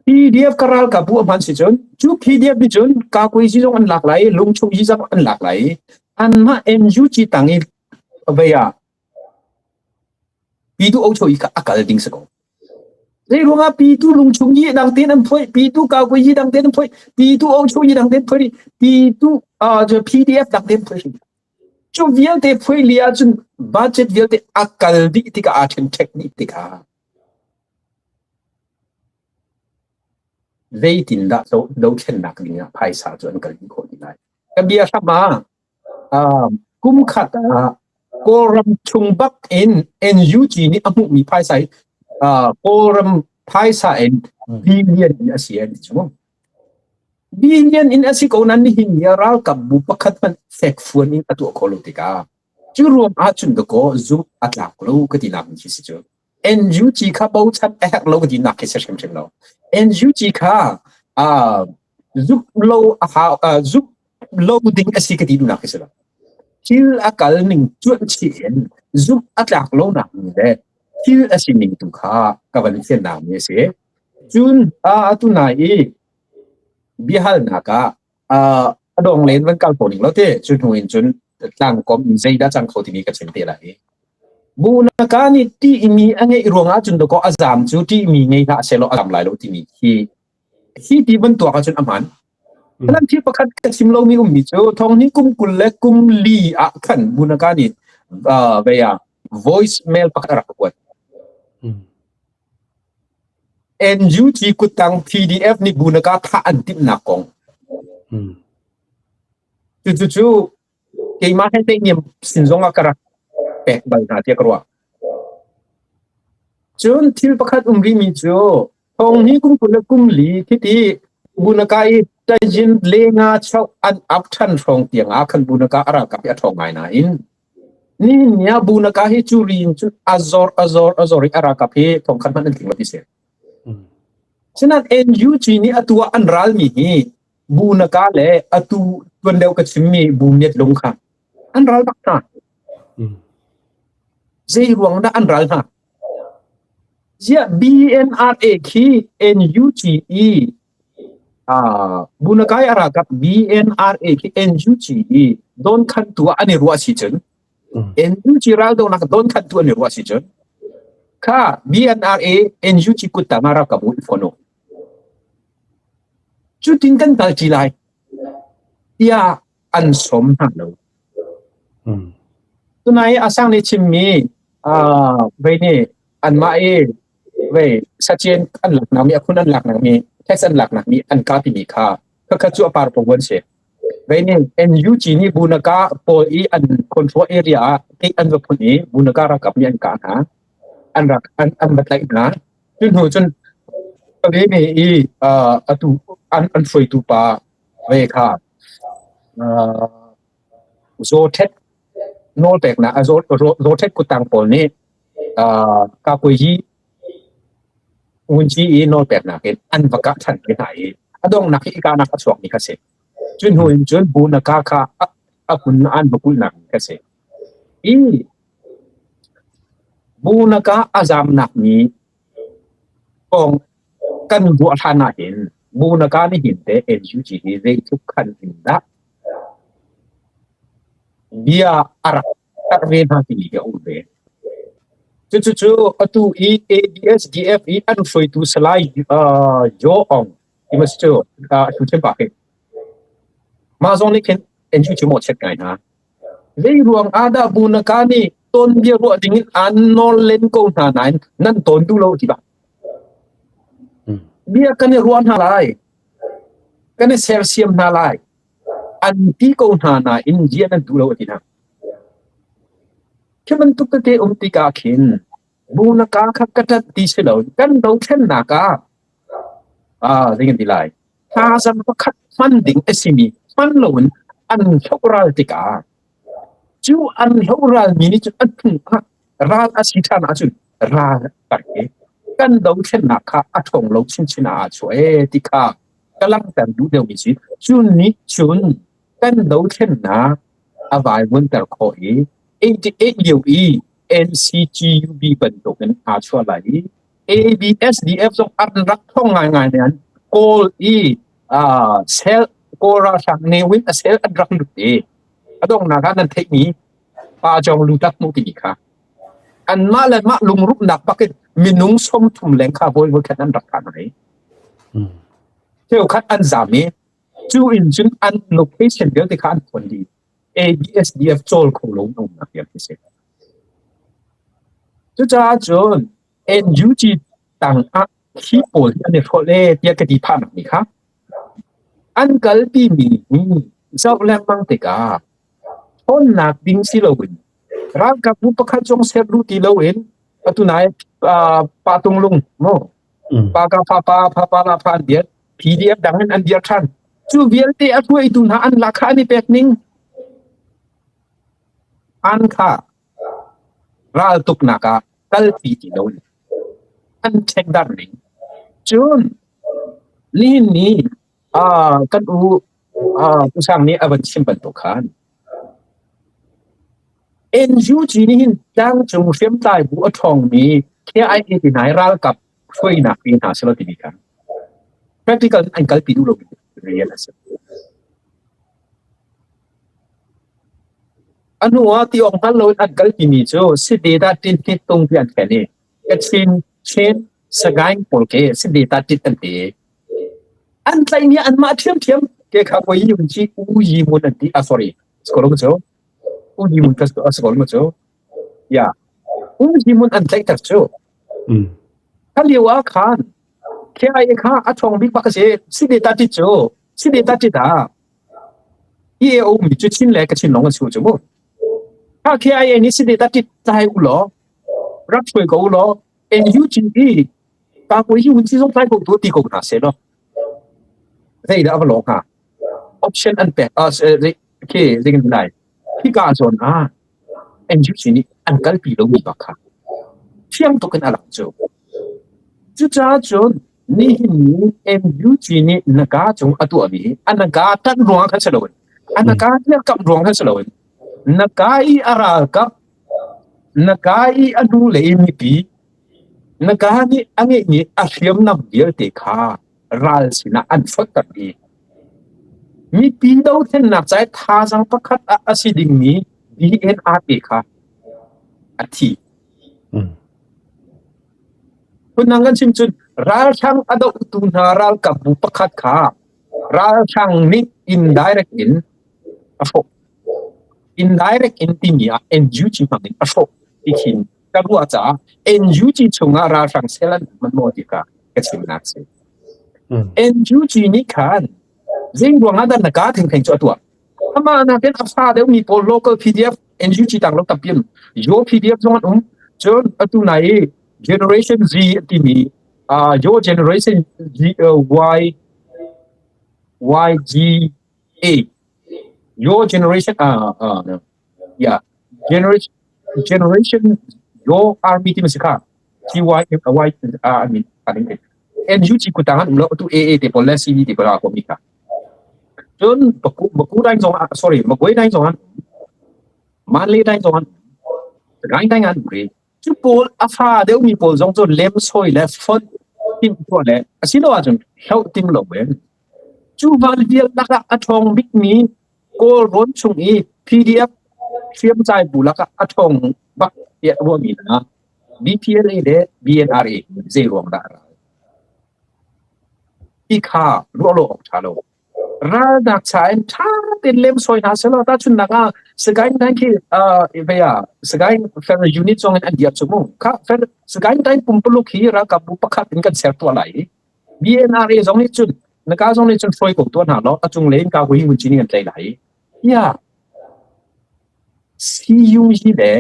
PDF ka ralkap bu a hman si cun cu PDF nih cun kakuaizi zong an lak lai i lungchung yi zong an lak lai i anmah NUG tang i vei ah Pitu Ocho i kha a kal ding si ko. Zei ruangah Pitu lungchung yi dang tein an phoih, Pitu kakuai yi dang tein an phoih, Pitu Ocho yi dang tein phoih, Pitu PDF dang tein phoih. Cu vialte phoih li ahcun budget vialte a kal dih tikah aa ṭhenṭhek dih tikah Zeitindah dothlennak ding ah phaisa cu an kalpi khawh ti lai? Ka bia hram ah kum khat ah Kawlram chung bak in NUG nih a hmuhmi phaisa hi Kawlram phaisa in billion in a si an ti cu. Billion in a si ko nain nihin ni ah ralkap bu pakhat hmanh fekfuan in a tuah khawh lo tikah cu ruang ahcun dakaw zumh a tlak lo ka ti nak khi si cu. NUG kha bochan a herh lo ka ti nak khi si hrimhrim lo. NUG kha zumh lo a hau zumh lo ding a si ka ti duhnak khi si lo. Thil a kal ning cuanh chih in zumh a tlak lo nak mi le thil a si ning tu kha ka van fiannak mi a si. Cun atu nai i biahalnak ah a dong len van kal ko ning lo te cu hnu in cun. tlangkom in zeidah cang kho timi ka chim te lai. Bunaka nih ṭihmi a ngeih ruangah cun dawkaw a zaam cu ṭihmi ngei hlah sehlaw a zaam lai lo timi hi hi ti van tuak ahcun a hmaan. Nan thil pakhat ka chim lomi ummi cu thong ni kum 20 le kum li ah khan Bunaka nih uh, vei ah voice mail pakhat a rak kuat. NUG kuttang PDF nih Bunaka thah an timhnak kong. Cucu keimah he teihniam sin zong ah ka rak pek bal hna tiah ka ruah. Cun thil pakhat um rihmi cu thong hi kum 20 le kum li khiti Bunaka i tajin lenga chau an ap ṭhan hrawng tiang ah khan Bunaka a ralkap hi a ṭhawng ngai nain nihin ni ah Bunaka hi cu ri in cun a zor a zor a zor i a ralkap hi thong khat hmanh an tling lo ti si. Sinain NUG nih atu ah an ralmi hi Bu na ka le atu tuan deuh ka chimmi bu miat lung kha an ral bak hna. Zei ruang dah an ral hna? Ziah BNRA khi NUG i ah Bunakai a ralkap BNRA khi NUG i don khan tu ah an i ruah si cun NUG raldonak don khan tu an i ruah si cun kha BNRA NUG kuttang ah ralkap u i fon u. Cutin kan kalṭi lai tiah an sawm hna lo. Tunai a sang nih chimmi vei nih anmah i vei sacien an laknak mi a khun an laknak mi tax an laknak mi an ka timi kha khakha cu a par po an si. Vei nih NUG nih Bunaka pawl i an control area ah gate an va phun i Bunaka ralkap nih an kah hna. An rak an an va tlaih hna. Cu hnu cun Palene i atu an an hruaitu pa ve kha Zawṭhet nawlpeknak Zawṭhet kuttang pawl nih Kakuayi Ngunci i nawlpeknak in an va kah ṭhan ve hna i a donghnak hi i kahnak a chuakmi kha a si. Cu hnu in cun Bunaka kha a hmun an va kulhnak kha a si. I Bunaka a zamnak mi kong kan ruah hlan ahhin Bunaka nih hin teh NUG hi zeitluk khan in dah bia a rak karh ve hna timi hi a um ve. Cucucu atu i ABSDF i an hruaitu Salai uh, Yaw Aung ti mas cu uh, a pa khi. Mah zong nih khin NUG mawhchiat ngai hna. Zeiruang ah dah Bunaka nih tawnbia ruah dingin aan nawl len ko hna nain nan tawn duh lo ti ba? Bia kan i ruah hna lai. Kan i sersiam hna lai. An ti ko hna nain bia nan duh lo a ti hna. Khi bantuk tete um tikah khin Bunaka kha ka ṭanh ti si lo kan dothlennak ah ah zei kan ti lai Thazaang pakhat hman ding a simi hman loin an hlohral tikah cu an hloralmi nih cun a hnu ah ral a si ṭhan ahcun ral a tar i kan dothlennak kha a ṭhawng lo chinchin ah aa chuah ee ti kha ka langhter duh deuhmi si. Cu nih cun kan dothlennak a vaivuanter khawh i 88 lio i NCGUB bantukin aa chuah lai i ABSDF zong an rak thong ngaingai nain Kawl i uh, sel Kawl ralhrang Ne Win a sel an rak lut i a donghnak ah nan theihmi pa Jong Lu tak mu timi kha anmah le mah lungrupnak bakin minung 30 leng kha voi voi khat an rak thah hna i cheukhat an zam i cu in cun an location vialte kha an phuan dih ABSDF cawl kho lo in umnak vialte si. Cucaah cun NUG tang ah hi pawl hi an i hrolh ee tiah ka ti phahnak nih kha an kalpi mi hi zoh lengmang tikah ṭhawnnak ding si loin ralkapbu pakhat zong ser duh ti loin atu nai pa tunglung mu pa ka fa pa pha pa la pha an dir PDF dang in an dir ṭhan cu vialte a hruaitu hna an lak kha an i pek ning an kha Raltuknak ah kalpi ti loin an ṭhekdarh ning. Cun nihin ni ah kan u Pu Sang nih a van chim bantuk khan NUG nih hin tlangcung hriamtlai bu a ṭhawngmi KIA ti hna hi ralkap hruainak pe hna selaw timi kha practical in an kalpi duh lomi rian a si. A hnu ah ti awk hngal loin an kalpimi cu Side dah ṭin hit tung ti an thlen i Kachin, Chin, Sagaing pawl ke Side dah ṭit an ti. An tlaihmi anmah ṭhiamṭhiam ke kha koi yun ci U Yi Mun an ti. Ah sorry, skolo cu U Yi Mun ka skolo cu. Ya. U Yi Mun an tlaihter cu. Kha lio ah khan KIA kha a ṭhawng bik bak a si. Side dah ṭit cu Side dah ṭit ah EAO mi cu Chin le Kachin lawng an si cu mu. Kha KIA nih Side dah ṭit tlai u law rak hruai ko u law NUG hi Kakuai hi hun si zong tlai ko tu ti ko hna seh law zeidah a va lawng hnga? Option an pek ah khi zeitin lai hika zawn ah NUG nih an kalpi lomi bak kha fiang tuk in a lang cu. Cucaah cun nihin ni NUG nih Naga cung a tuahmi hi a Naga ṭanh ruangah khan si loin a Naga dirkamh ruang khan si loin Naga i a ralkap Naga i a nu le i mipi Naga nih a ngeihmi a hriamnam vialte kha ral sinah an fonhter dih. Mipi dothlennak ca i thazaang pakhat ah a si dingmi DNRA kha a thi. Phundang kan chim cun ralhrang a dohtu hna ralkapbu pakhat kha ralhrang nih indirect in a hrawh. Indirect in timi ah NUG hmang in a hrawh ti khin ka ruah caah NUG chungah ralhrang sel an um maw ti kha ka chimnak si. NUG nih khan zei ruangah dah na ka thengtheng cu a tuah? Amah nakin a fa deuhmi pawl local PDF NUG tang lo tampi an Yo PDF zong an um. Cun atu nai i Generation Z a timi uh, Yo Generation Z, uh, Y YGA Yo Generation uh, uh, no. Yeah Generation Generation Yo Army ti ma si kha G Y Y I mean I NUG kutang an um lo atu AA te pawl le CV te pawl a ko mi kha cun baku baku dai zong ah sorry magway dai zong an manle dai zong an Sagaing dai an ri cu pawl a fa deuh mi pawl zong cu lem soi le font tim tuah le asilo ahcun hloh tim lo in cu van vial lakah a ṭhawng bik mi Kawlrawn chung i PDF hriamtlai bu lakah a ṭhawng bak tiah ruahmi hna BPLA le BNRA zei ruang dah a ral? Hi kha ruah lo awk ṭha lo. Ralnak cha in ṭha tein lemsawi hna sehlaw tahchunhnak ah Sagaing Daing khi uh, vei ah Sagaing Federal Unit zong in an dirh cu mu. Kha Sagaing Daing pumpuluk hi ralkap bu pakhat in kan ser tuah lai i BNRA zong nih cun naka zong nih cun hruai ko tuah hna law a cung le in ka hui hun chin an tlai lai. Ya CUG le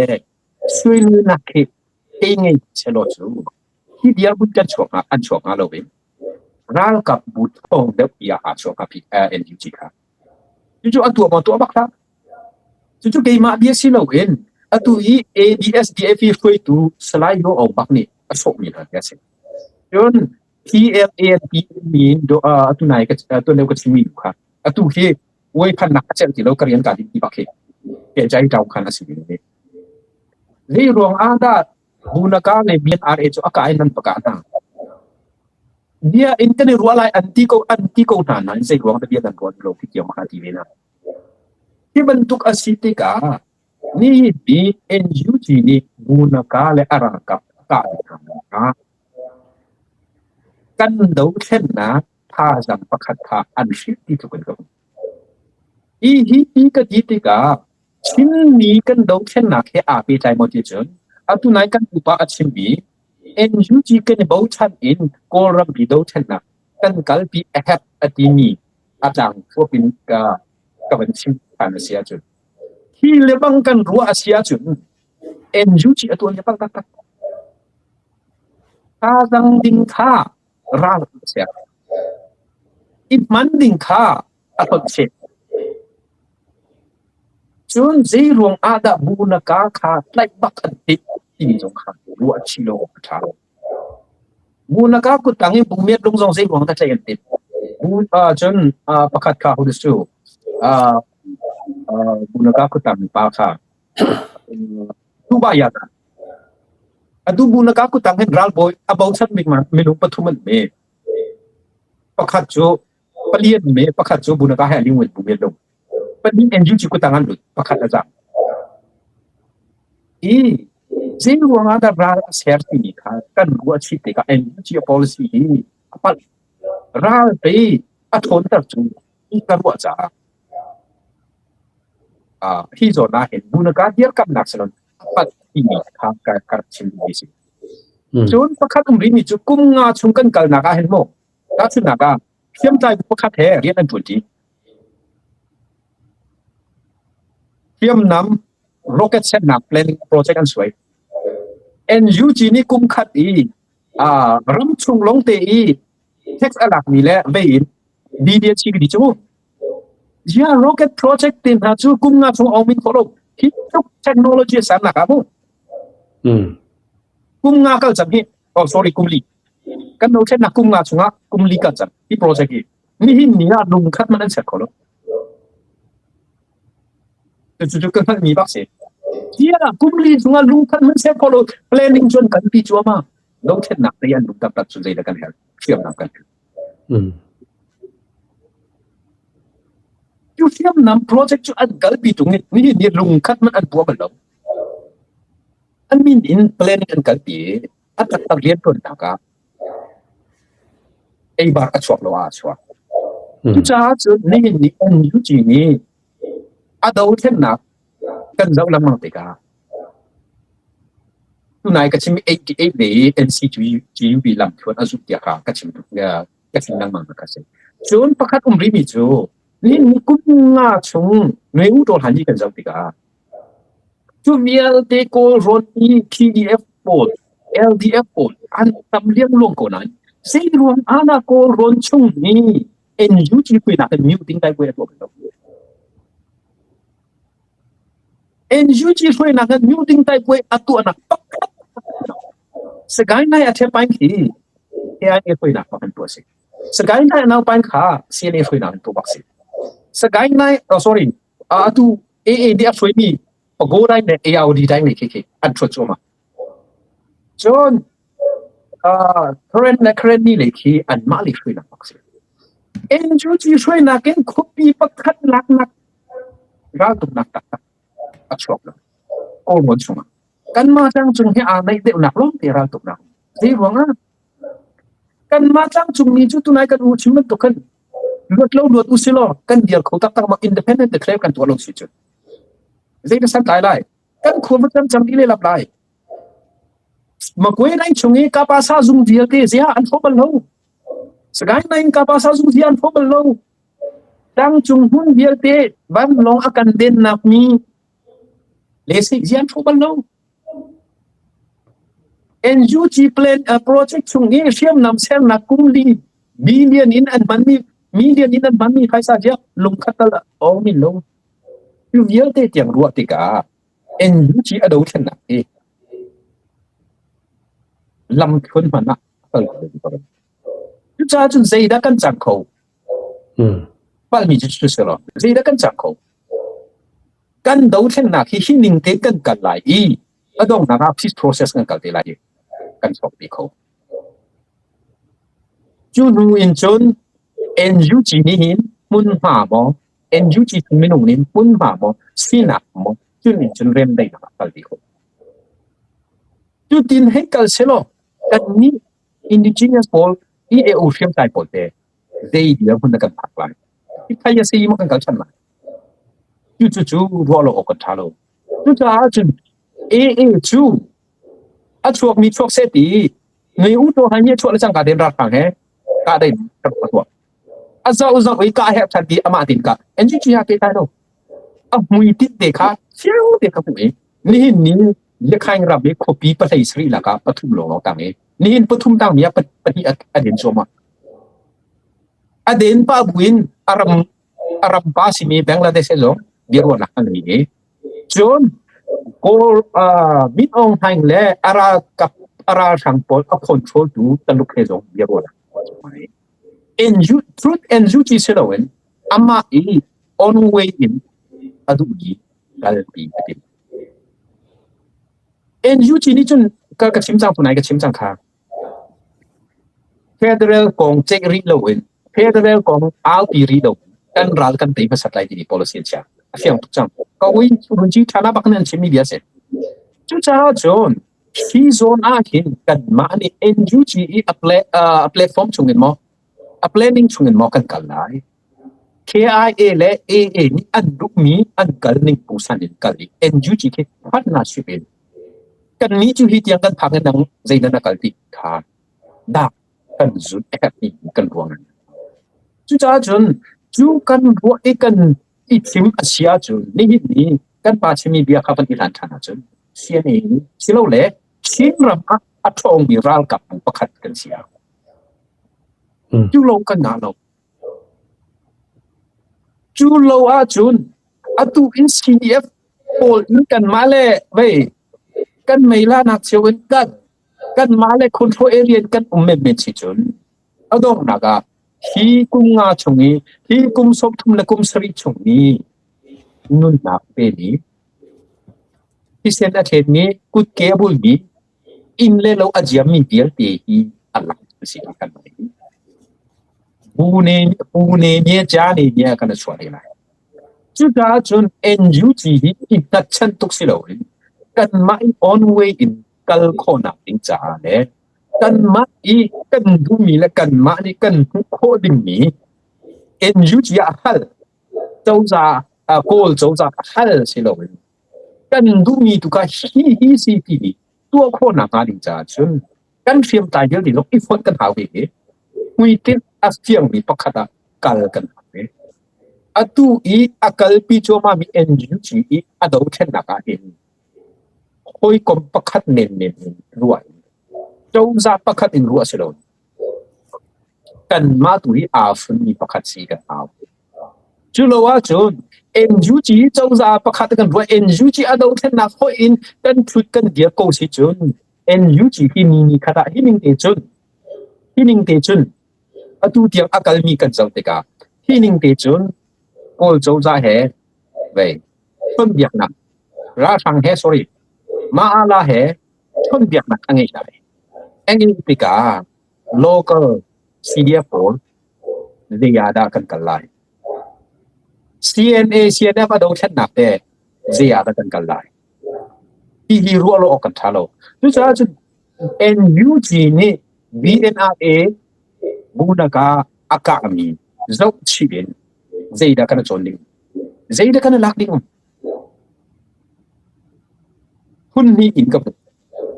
suilunak khi ei ngei selaw cu hi dirhmun kan chuak hnga an chuak hnga lo i ralkap bu thawng deuh tiah aa chuak hnga NUG kha. Cucu a tuah maw tuah bak hlah. Cucu keimah bia si loin atu i ABSDF hruaitu Salai Yo Aung bak nih a sawhmi hna a si. Cun PLANP min atu nai ka tuan deuh ka chimmi nu kha atu hi uaiphannak a celh ti lo ka rian ka ding ti bak hi ke jai tau khan a si mi. Zei ruang ah dah Bunaka le BNRA cu a ka in nan paka hna? Bia in kan i ruah lai an ti ko an ti ko hna nain zei ruang dah bia nan ruah lo ti tiang kha ti ve na. Hi bantuk a si tikah nihin ni NUG nih Bunaka le a ralkap a kah hna kan dothlennak thazaang pakhat kha an hrilh ti tluk in ka hmu. Hi hi ti ka ti tikah Chinmi kan dothlennak he aa pehtlai maw ti cun atu nai kan pupa a chimmi NUG kan i bochan in Kawlrampi dothlennak kan kalpi a herh a timi a tlang thuap in ka ka van chim ṭhan a si ahcun hi le bang kan ruah a si ahcun NUG a tuan le tak tak. Thazaang ding kha ral a ser. I hman ding kha a hlonh cheh. Cun zei ruang ah dah bu na ka kha tlaih bak an timh timi zong kha ruah chih lo awk a ṭha lo. Bu na ka kuttang i bu miat lung zong zei ruang dah tlaih an timh? Bu uh, cun uh, pakhat kha hu su uh, uh, bu na ka kuttang pa kha Tuba ya ta. Atu bu na ka kuttang hin ralbawi a bochan bik ma minung pathum an me. Pakhat cu pali an me, pakhat cu bu na ka he liu bu miat lung. Pahnih NUG kutang an lut, pakhat a zam. I zei ruang ah dah ral a ser timi kha kan ruah chih tikah NUG policy hi a palh. Ral pei a ṭhawnter cu ti ka ruah caah hi zawn ah hin bunaka dirkamnak si loin a palh timi kha ka rak chim duhmi a si. Cun pakhat um rihmi cu kum nga chung kan kalnak ah hin maw tahchunhnak ah hriamtlai bu pakhat he rian an ṭuanṭi. Hriamnam rocket sernak planning project an suai. NUG nih kum khat i ram chung lawngte i tax a lakmi le vei in billion chi ka ti cu. Ziah rocket project te hna cu kum nga chung a um in khawh lo. Hi tluk technology a sannak ah mu. Kum nga kal cang hi. Oh sorry kum li. Kan no thlennak kum nga chungah kum li kal cang. Hi project hi. Nihin ni ah lung khat man an ser kho lo. Cucu ka hngalhmi bak si. Tiah kum li chungah lung khat man ser kho lo. Planning cun kan pi cuahmah. Dothlennak te an lung taktak cu zeidah kan herh? Hriamnam kan herh. Cu hriamnam project cu an kalpi tung i nihin ni lung khat man an buah bal lo. An min in planning an kalpi i a taktak rianṭuannak ah eibar a chuak lo ah a chuak. Cucaah cun nihin ni NUG nih a dothlennak kan zoh lengmang tikah tunai ka chim 88 le NCGUB lamthluan a zut tiah kha ka chim ka chim lengmang ka si. Cun pakhat um rihmi cu nihin ni kum nga chung Nui U Han hi kan zoh tikah Cu vialte Kawlrawn i PDF pawl, LDF pawl an tam liangluang ko nain zeiruang ah dah Kawlrawn chung hi NUG puinak in mute dai puai a tuah bal lo. NUG hruainak in mute dai puai a tuahnak pakhat Sagaing nai a ṭhepain khi KIA hruainak bak in tuah a si. Sagaing nai a naupain kha CNA hruainak in tuah bak si. Sagaing nai, oh sorry, atu AA nih a hruaimi Pago dai le ARD dai le khi khi an ṭhuat cuahmah. Cun Karen le Karenni le khi anmah le hruainak bak si. NUG hruainak in khuapi pakhat laknak raltuknak taktak a chuak lo. Kawlrawn chungah. Kanmah tlangcung hi aa naih deuhnak lawngte raltuknak. Zei ruangah? Kanmah tlangcungmi cu tunai kan u chim bantuk khan luat lo luat u silaw kan dir kho taktak ma independent declare kan tuah lo si cu. Zei na santlai lai? Kan khua va cam cam dih lelap lai. Makwe nai chung i kapasa zung vialte zia an tho bal lo. Sagaing nai in kapasa zung zia an tho bal lo. Tlangcung hmun vialte vanlawng a kan dennak mi le si zia an tho bal lo. NUG plan project chung i hriamnam sernak kum li billion in an hmanmi million in an hmanmi phaisa ziah lungkhat tal a um in lo. Cu vialte tiang ruah tikah NUG a dothlennak hi lamthluan hmanh ah a kal kho lo. Cucaah cun zeidah kan cang kho? Palmi cu cu si lo. Zeidah kan cang kho? Kan dothlennak hi hi ning tein kan kal lai i a donghnak ah peace process kan kal te lai i kan chuak pi kho. Cu hnu in cun NUG nih hin hmunhma maw NUG chung minung nih hmunhma maw sinak maw cun in cun remdaihnak ah kal pi kho. Cutin hei kal selaw kannih indigenous pawl EAO hriamtlai pawl te zei dirhmun dah kan phak lai? Hi thai a si maw kan kal ṭhan lai? Cucu cu ruah lo awk kan ṭha lo. Cucaah cun AA cu a chuakmi chuak seh ti ngei u to hai mi a chuah le cangka tein ralhrang he kah dei rak ka tuah. A zoh zoh i kah herh ṭhan ti amah tin kah NGG ha ke kai lo. A hmui tit te kha fiang te ka hmuh i nihin ni Yakhaing ram i khuapi pahlei sarih lakah pathum lawnglawng tang i nihin pathum tangmi ah pahnih a den cuahmah. A den pah buin a ram a ram pa simi Bangladesh he zong biaruahnak an ngei i cun Kawl Min Aung Hlaing le a ralkap a ralhrang pawl a control tu Taluk he zong biaruahnak NU truth NUG si loin amah i on way in a duhmi kalpi a timh. NUG nih cun ka ka chim cang tunai ka chim cang kha Federal kong ceih rih loin federal kong aupi rih lo kan ral kan tei hmasat lai timi policy an chia. A fiang tuk cang. Ka ui runci thana bak nan chimmi bia si. Cucaah cun hi zawn ah hin kanmah nih NUG i a platform chungin maw a planning chungin maw kan kal lai. KIA le AA nih an duhmi an kal ning pungsan in kal i NUG khi partnership in kannih cu hi tiang kan phak in nang zeidah na kal ti kha dah kan zulh a herh ti kan ruang. Cucaah cun cu kan ruah i kan i thim a si ahcun nihin ni kan pa chimmi bia kha van i hlan ṭhan ahcun CNA silole Chinram ah a ṭhawngmi ralkap bu pakhat kan si ah. Cu lo kan ngah lo. Cu lo ahcun atu in CDF pawl in kanmah le vei kan meilanak cio in kan kanmah le control area in kan um menmen si cun a donghnak ah hi kum nga chung i hi kum 30 le kum sarih chung i nunnak pemi thisen a thletmi kutke a bulmi inn le lo a ziammi vialte hi a lang si kan bu ne bu ne ne ja ne ne kan chuah te lai. Cucaah cun NUG hi i hngatchan tuk si loin kanmah i on way in kal khawhnak ding caah le kanmah i kan duhmi le kanmah nih kan hmuh khawh dingmi NUG ah hal cozah Kawl cozah hal si loin kan duhmi tu kha hi hi si timi tuah khawhnak hnga ding caah cun kan hriamtlai vialte zong i fonh kan hau ve i hmuitinh a fiangmi pakhat ah kal kan hau ve. Atu i a kalpi cuahmahmi NUG i a dothlennak ah hin hawikom pakhat menmen in ruah in cozah pakhat in ruah si lo kanmah tu hi aa funmi pakhat si kan hau. Cu lo ahcun NUG cozah pakhat kan ruah NUG a dothlennak hoih in kan thut kan dir ko si cun NUG hi ni ni khat ah hi ning te cun hi ning te cun atu tiang a kalmi kan zoh tikah hi ning te cun Kawl cozah he vei chawnhbiaknak ralhrang he sorry Mah-ala he chawnhbiaknak a ngei lai. A ngeih tikah local CDF pawl zei ah dah kan kal lai? CNA CNF a dothlennak te zei ah dah kan kal lai? Hihi ruah lo awk kan ṭha lo. Cucaah cun NUG nih BNRA bunaka a kahmi zohchih in zeidah kan i cawn ding? Zeidah kan i lak ding? Phun hnih in ka hmuh.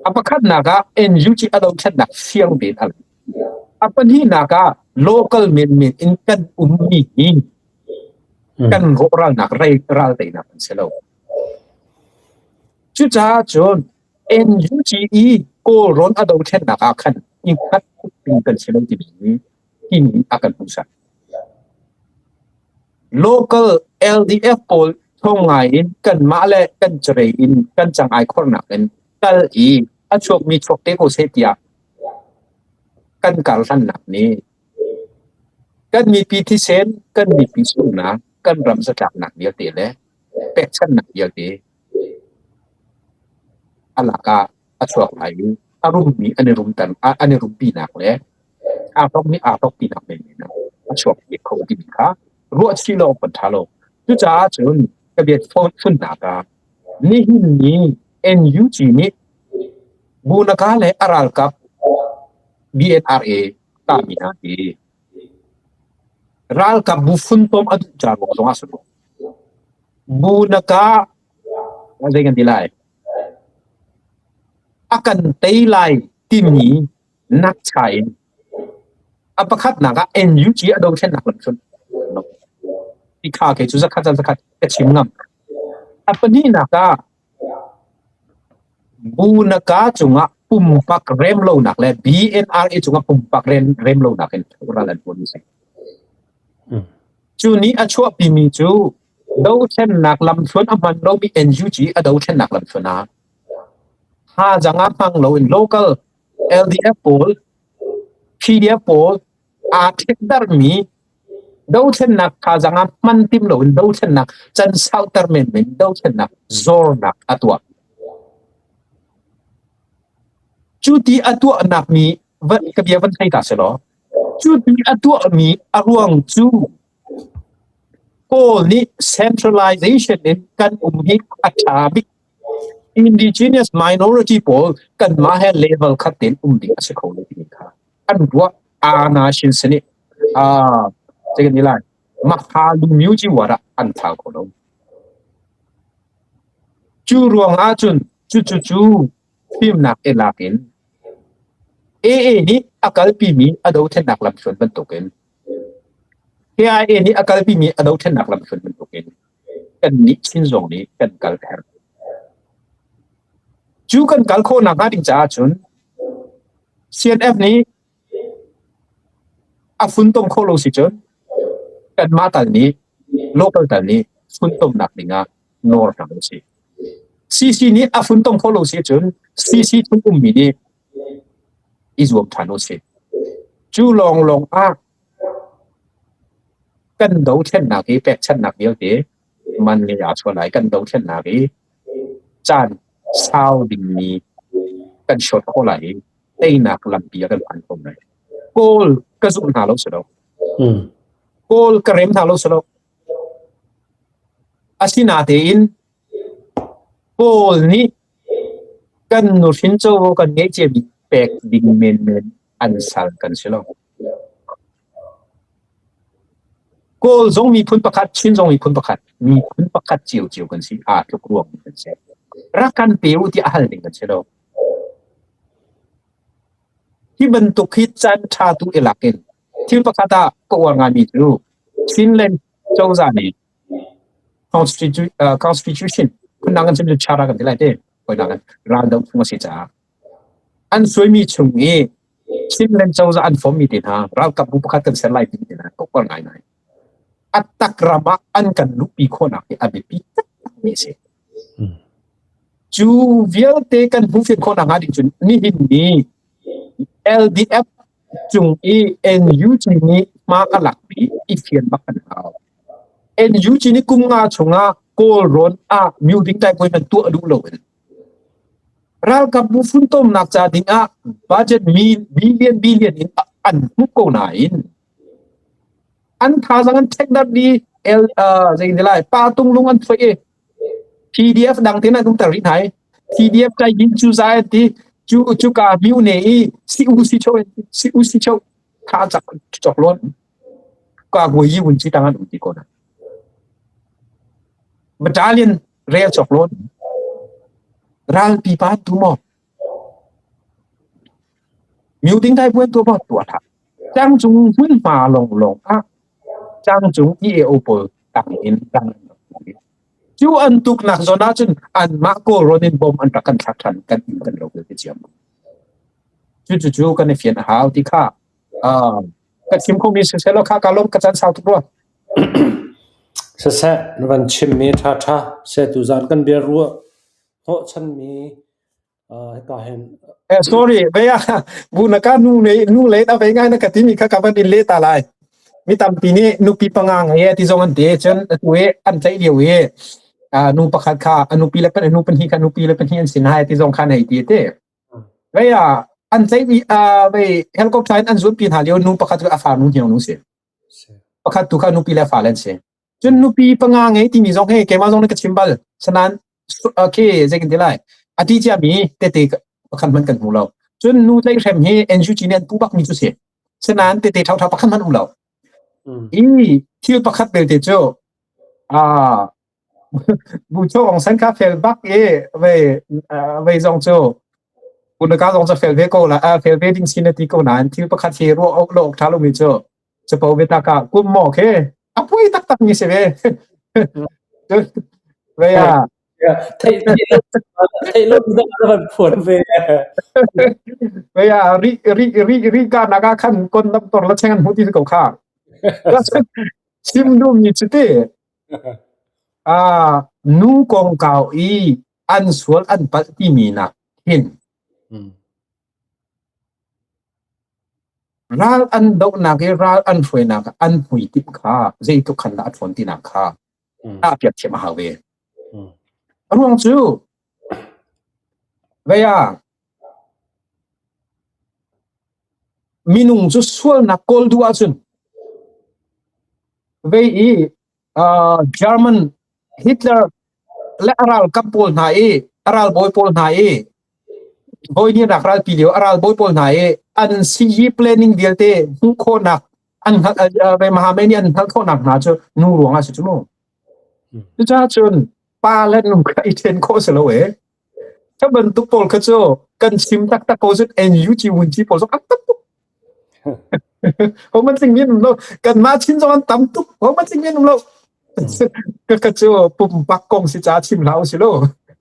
A pakhatnak ah NUG a dothlennak fiang tein a lang. A pahnihnak ah local menmen in kan ummi hi kan rawhralnak ral teinak an si lo. Cucaah cun NUG i Kawlrawn a dothlennak ah khan i hngat ding kan si lo timi hi hi a kan hmuhsak. Local LDF pawl thawng ngai in kanmah le kan carei in kan cangai khornak in kal i a chuakmi chuak te ko seh tiah kan karhlannak nih kan mipi thisen, kan mipi sunghnak, kan ram zatlaknak vialte le pekchanhnak vialte a lakah a chuak lai i a rummi an i rumter an i rumpinak le aa hlawkmi aa hlawkpinak menmen ah a chuak ve kho timi kha ruahchih lo awk kan ṭha lo. Cucaah cun ka bia funnak ah nihin ni NUG nih Bunaka le a ralkap BNRA tami hna hi ralkap bu funtom a duh ca ruang zongah si lo. Bunaka zei kan ti lai? A kan tei lai timi nakcha in a pakhatnak ah NUG a dothlennak lamhrunh ti kha kei cu zakhat ah zakhat ka chim ngam. A pahnihnak ah Bunaka cungah pumpak remlonak le BNRA cungah pumpak remlonak in ral an tuan si. Cu nih a chuahpimi cu dothlennak lamthluan a hman lomi NUG a dothlennak lamthluan ah hajang ah hmang loin local LDF pawl, PDF pawl aa ṭhekdarmi dothlennak thazaang ah hman tim loin dothlennak can sauter menmen dothlennak zornak a tuah. Cu ti a tuahnak mi ka bia van thei ta selaw cu ti a tuahmi a ruang cu Kawl nih centralization in kan um hi a ṭha bik. Indigenous minority pawl kanmah he level khat tein um ding a si kho lo timi kha an ruah ana shin sani a zeikan ni lai makha lungmyu ji wara an thau kho lo. Cu ruang ahcun cu cu cu fimnak i lak in AA nih a kalpimi a dothlennak lamhruan bantukin KIA nih a kalpimi a dothlennak lamhruan bantukin kannih Chin zong nih kan kal a herh. Cu kan kal khawh nakhnga ding caah cun CNF nih a funtom khawh lo si cun kanmah tal nih local tal nih funtomnak dingah nawr hna usih. CC nih a funtom khawh lo si cun CC chung ummi nih i zuam ṭhan usih. Cu lawnglawng ah kan dothlennak i pekchanhnak vialte man ngei aa chuah lai. Kan dothlennak i caan sau dingmi kan short khawh lai i teinak lampi ah kan phan kho lai. Kawl ka zumh hna lo si lo. Kawl ka rem hna lo si lo. Asinatein Kawl nih kan nuhrin covo kan ngeih ciami pek ding menmen an sal kan si lo. Kawl zong miphun pakhat, Chin zong miphun pakhat, miphun pakhat ciocio kan si, aa tluk ruangmi kan si. Rak kan pe u tiah hal ding kan si lo. Hi bantuk hi caan ṭha tu i lak in thil pakhat ah ka uar ngaimi cu Chinland cozah nih constitution phundang kan chim cu chara kan ti lai te hawinak in raldoh phung a si caah an suaimi chung i Chinland cozah an fommi te hna ralkap bu pakhat kan ser lai timi te hna ka uar ngaingai. A tak ram ah an kan luhpi khawhnak hi a biapi taktakmi a si. Cu vialte kan hmuhfian khawh nakhnga ding cun nihin ni LDF cung i NUG nih hma a lakmi i fian bak kan hau. NUG nih kum nga chungah Kawlrawn ah myuding taikawin man tuah duh loin ralkap bu funtomnak ca dingah budget mi billion billion in an hmuh ko nain an thazaang an ṭhekdarh dih el uh, zei lai pa tung lung an thuai i PDF dang te na um ter rih hna i PDF kai yin cu zai ti cu cu ka miu ne i si u si cho si u si cho tha chak chok lon ka gui yi wun chi tang an um ti ko na battalion rel chok lon ral pi pa tu mo Miu ding dai buan tu ma tua tha Tlangcung hmunhma lawnglawng ah tlangcung EAO pawl tang in tang cu an tuknak zawn ahcun anmah Kawlrawn in bom an rak kan thlak ṭhan kan inn kan lo vialte ciam. Cu cu kan i fian a hau ti kha ka chim khomi siseh law kha ka lawm ka caan sau tuk rua. Siseh na van chimmi ṭha ṭha seh tuzaan kan bia ruah hnawhchanmi Hika hin Eh, sorry, vei ah bu na ka nu le nu le na vei ngai na ka timi kha ka van in le ta lai. Mi tampi nih nupi panga ngei ti zong an ti cun atu i an tlaih lio i nu pakhat kha a nupi le pan nu pahnih kha nupi le pahnih an sin hai ti zong kha nei ti te. Vei ah an tlaih mi vei helicopter in an zuanpi hna lio nu pakhat cu a fa nu hniang nu si. Pakhat tu kha nupi le fa le an si. Cun nupi panga ngei timi zong hi keimah zong nih ka chim bal. Sanan okay zei kan ti lai. A ti ciami tete pakhat hmanh kan hmu lo. Cun nu tlaihhrem hi NUG nih an puh bakmi cu si. Sanan tete ṭhauṭhau pakhat hmanh um lo. I thil pakhat belte cu ah Bu Cho Aung San kha fel bak i vei vei zong cu Unaka zong cu fel ve ko la fel ve ding si na ti ko nain thil pakhat hi ruah awk lo awk ṭha lomi cu capo biatak ah kum maw khi a pui taktak mi si ve. Ve ah. Theih theih lo na van phuan ve. Ve ah ri ri ri ri ka naga khan kon nam tor la cheng an hu ti ko kha. Chim du mi chu ti. Ah nu kong kau i an sual an palh ti mi nak hin Ral an dohnak i ral an hruainak ah an hmuitinh kha zeitluk khan dah a ṭhawn tinak kha tahpiak thiam a hau ve. A ruang cu vei ah minung cu sualnak kawl duh ahcun vei i uh, German Hitler le a ralkap pawl hna i A ralbawi pawl hna i voihnih ralpi lio a ralbawi pawl hna i an CE planning vialte hmuh khawhnak an hngalh Mahame nih an hngalh khawhnak hna cu nu ruang ah si cu mu. Cucaah cun pa le nu kha i ṭhen khawh si lo e. Kha bantuk pawl kha cu kan chim taktak ko cun NUG vunci pawl zong an tam tuk. Ho man tling min um lo. Kanmah chin zong an tam tuk. Ho man tling min um lo. Ka ka cu pumpak kong si ca chim hlah usih law.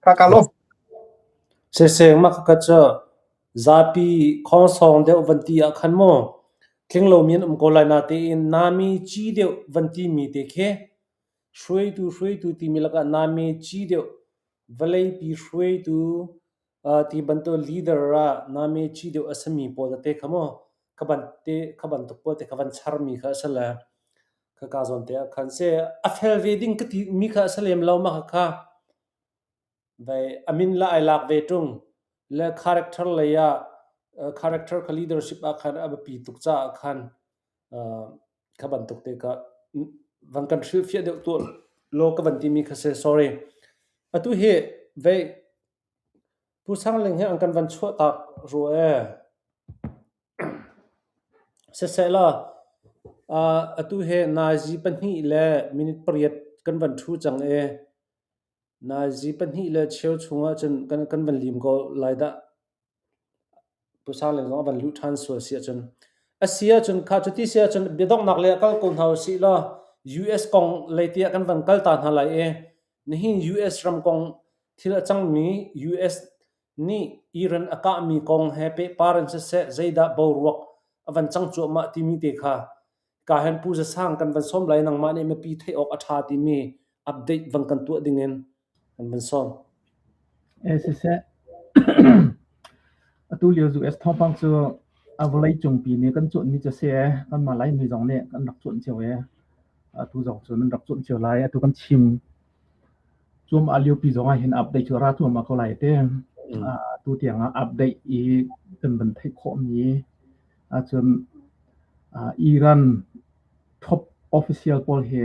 Ka ka lo. Seseng ma ka cu zapi khongsong deuh van ti ah khan mu tling lomi an um ko lai natein nami ci deuh van ti mi te khi hruaitu hruaitu timi lakah nami ci deuh vawleipi hruaitu ti bantuk leader ah nami ci deuh a simi pawl tete kha mu kha ban te kha bantuk pawl te kha van charmi kha a si le khaka zawn te ah khan se a fel ve ding ka ti mi kha a si lem lo ma kha Vei a min le ai lak ve ṭung. Le character lei ah character kha leadership ah khan a biapi tuk caah khan kha bantuk te kha van kan hrilhfiah deuh tuah law ka van timi kha si. Sorry. Atu hi vei Pu Sang Ling hi an kan van chuah tak rua ee. Siseh law atu hi nazi pahnih le minute pariat kan van ṭhu cang i Nazi pahnih le cheu chung ahcun kan van lim ko lai dah. Pu Sang Ling zong a van luh ṭhan sual si ahcun. A si ahcun kha cuti si ahcun biadonghnak lei ah kal ko hna usih law US kong lei tiah kan van kal ta hna lai i nihin US ram kong thil a cangmi US nih Iran a kahmi kong he pehpar in siseh zeidah boruak a van cang cuahmah timi te kha Ka hen Pu Za Sang kan van sawm lai nangmah nih mipi theih awk a ṭha timi update van kan tuah dingin kan van sawm. Eh siseh atu lio US thawngpang cu a vawlei cungpi nih kan cuanhmi cu a si ee kanmah Laimi zong nih kan rak cuanh cio ee atu zong cu nan rak cuanh cio lai atu kan chim cuahmah liopi zong ah hin update cu a ra cuahmah ko lai te atu tiang ah update i kan van theih khawhmi Ahcun Iran top official pawl hi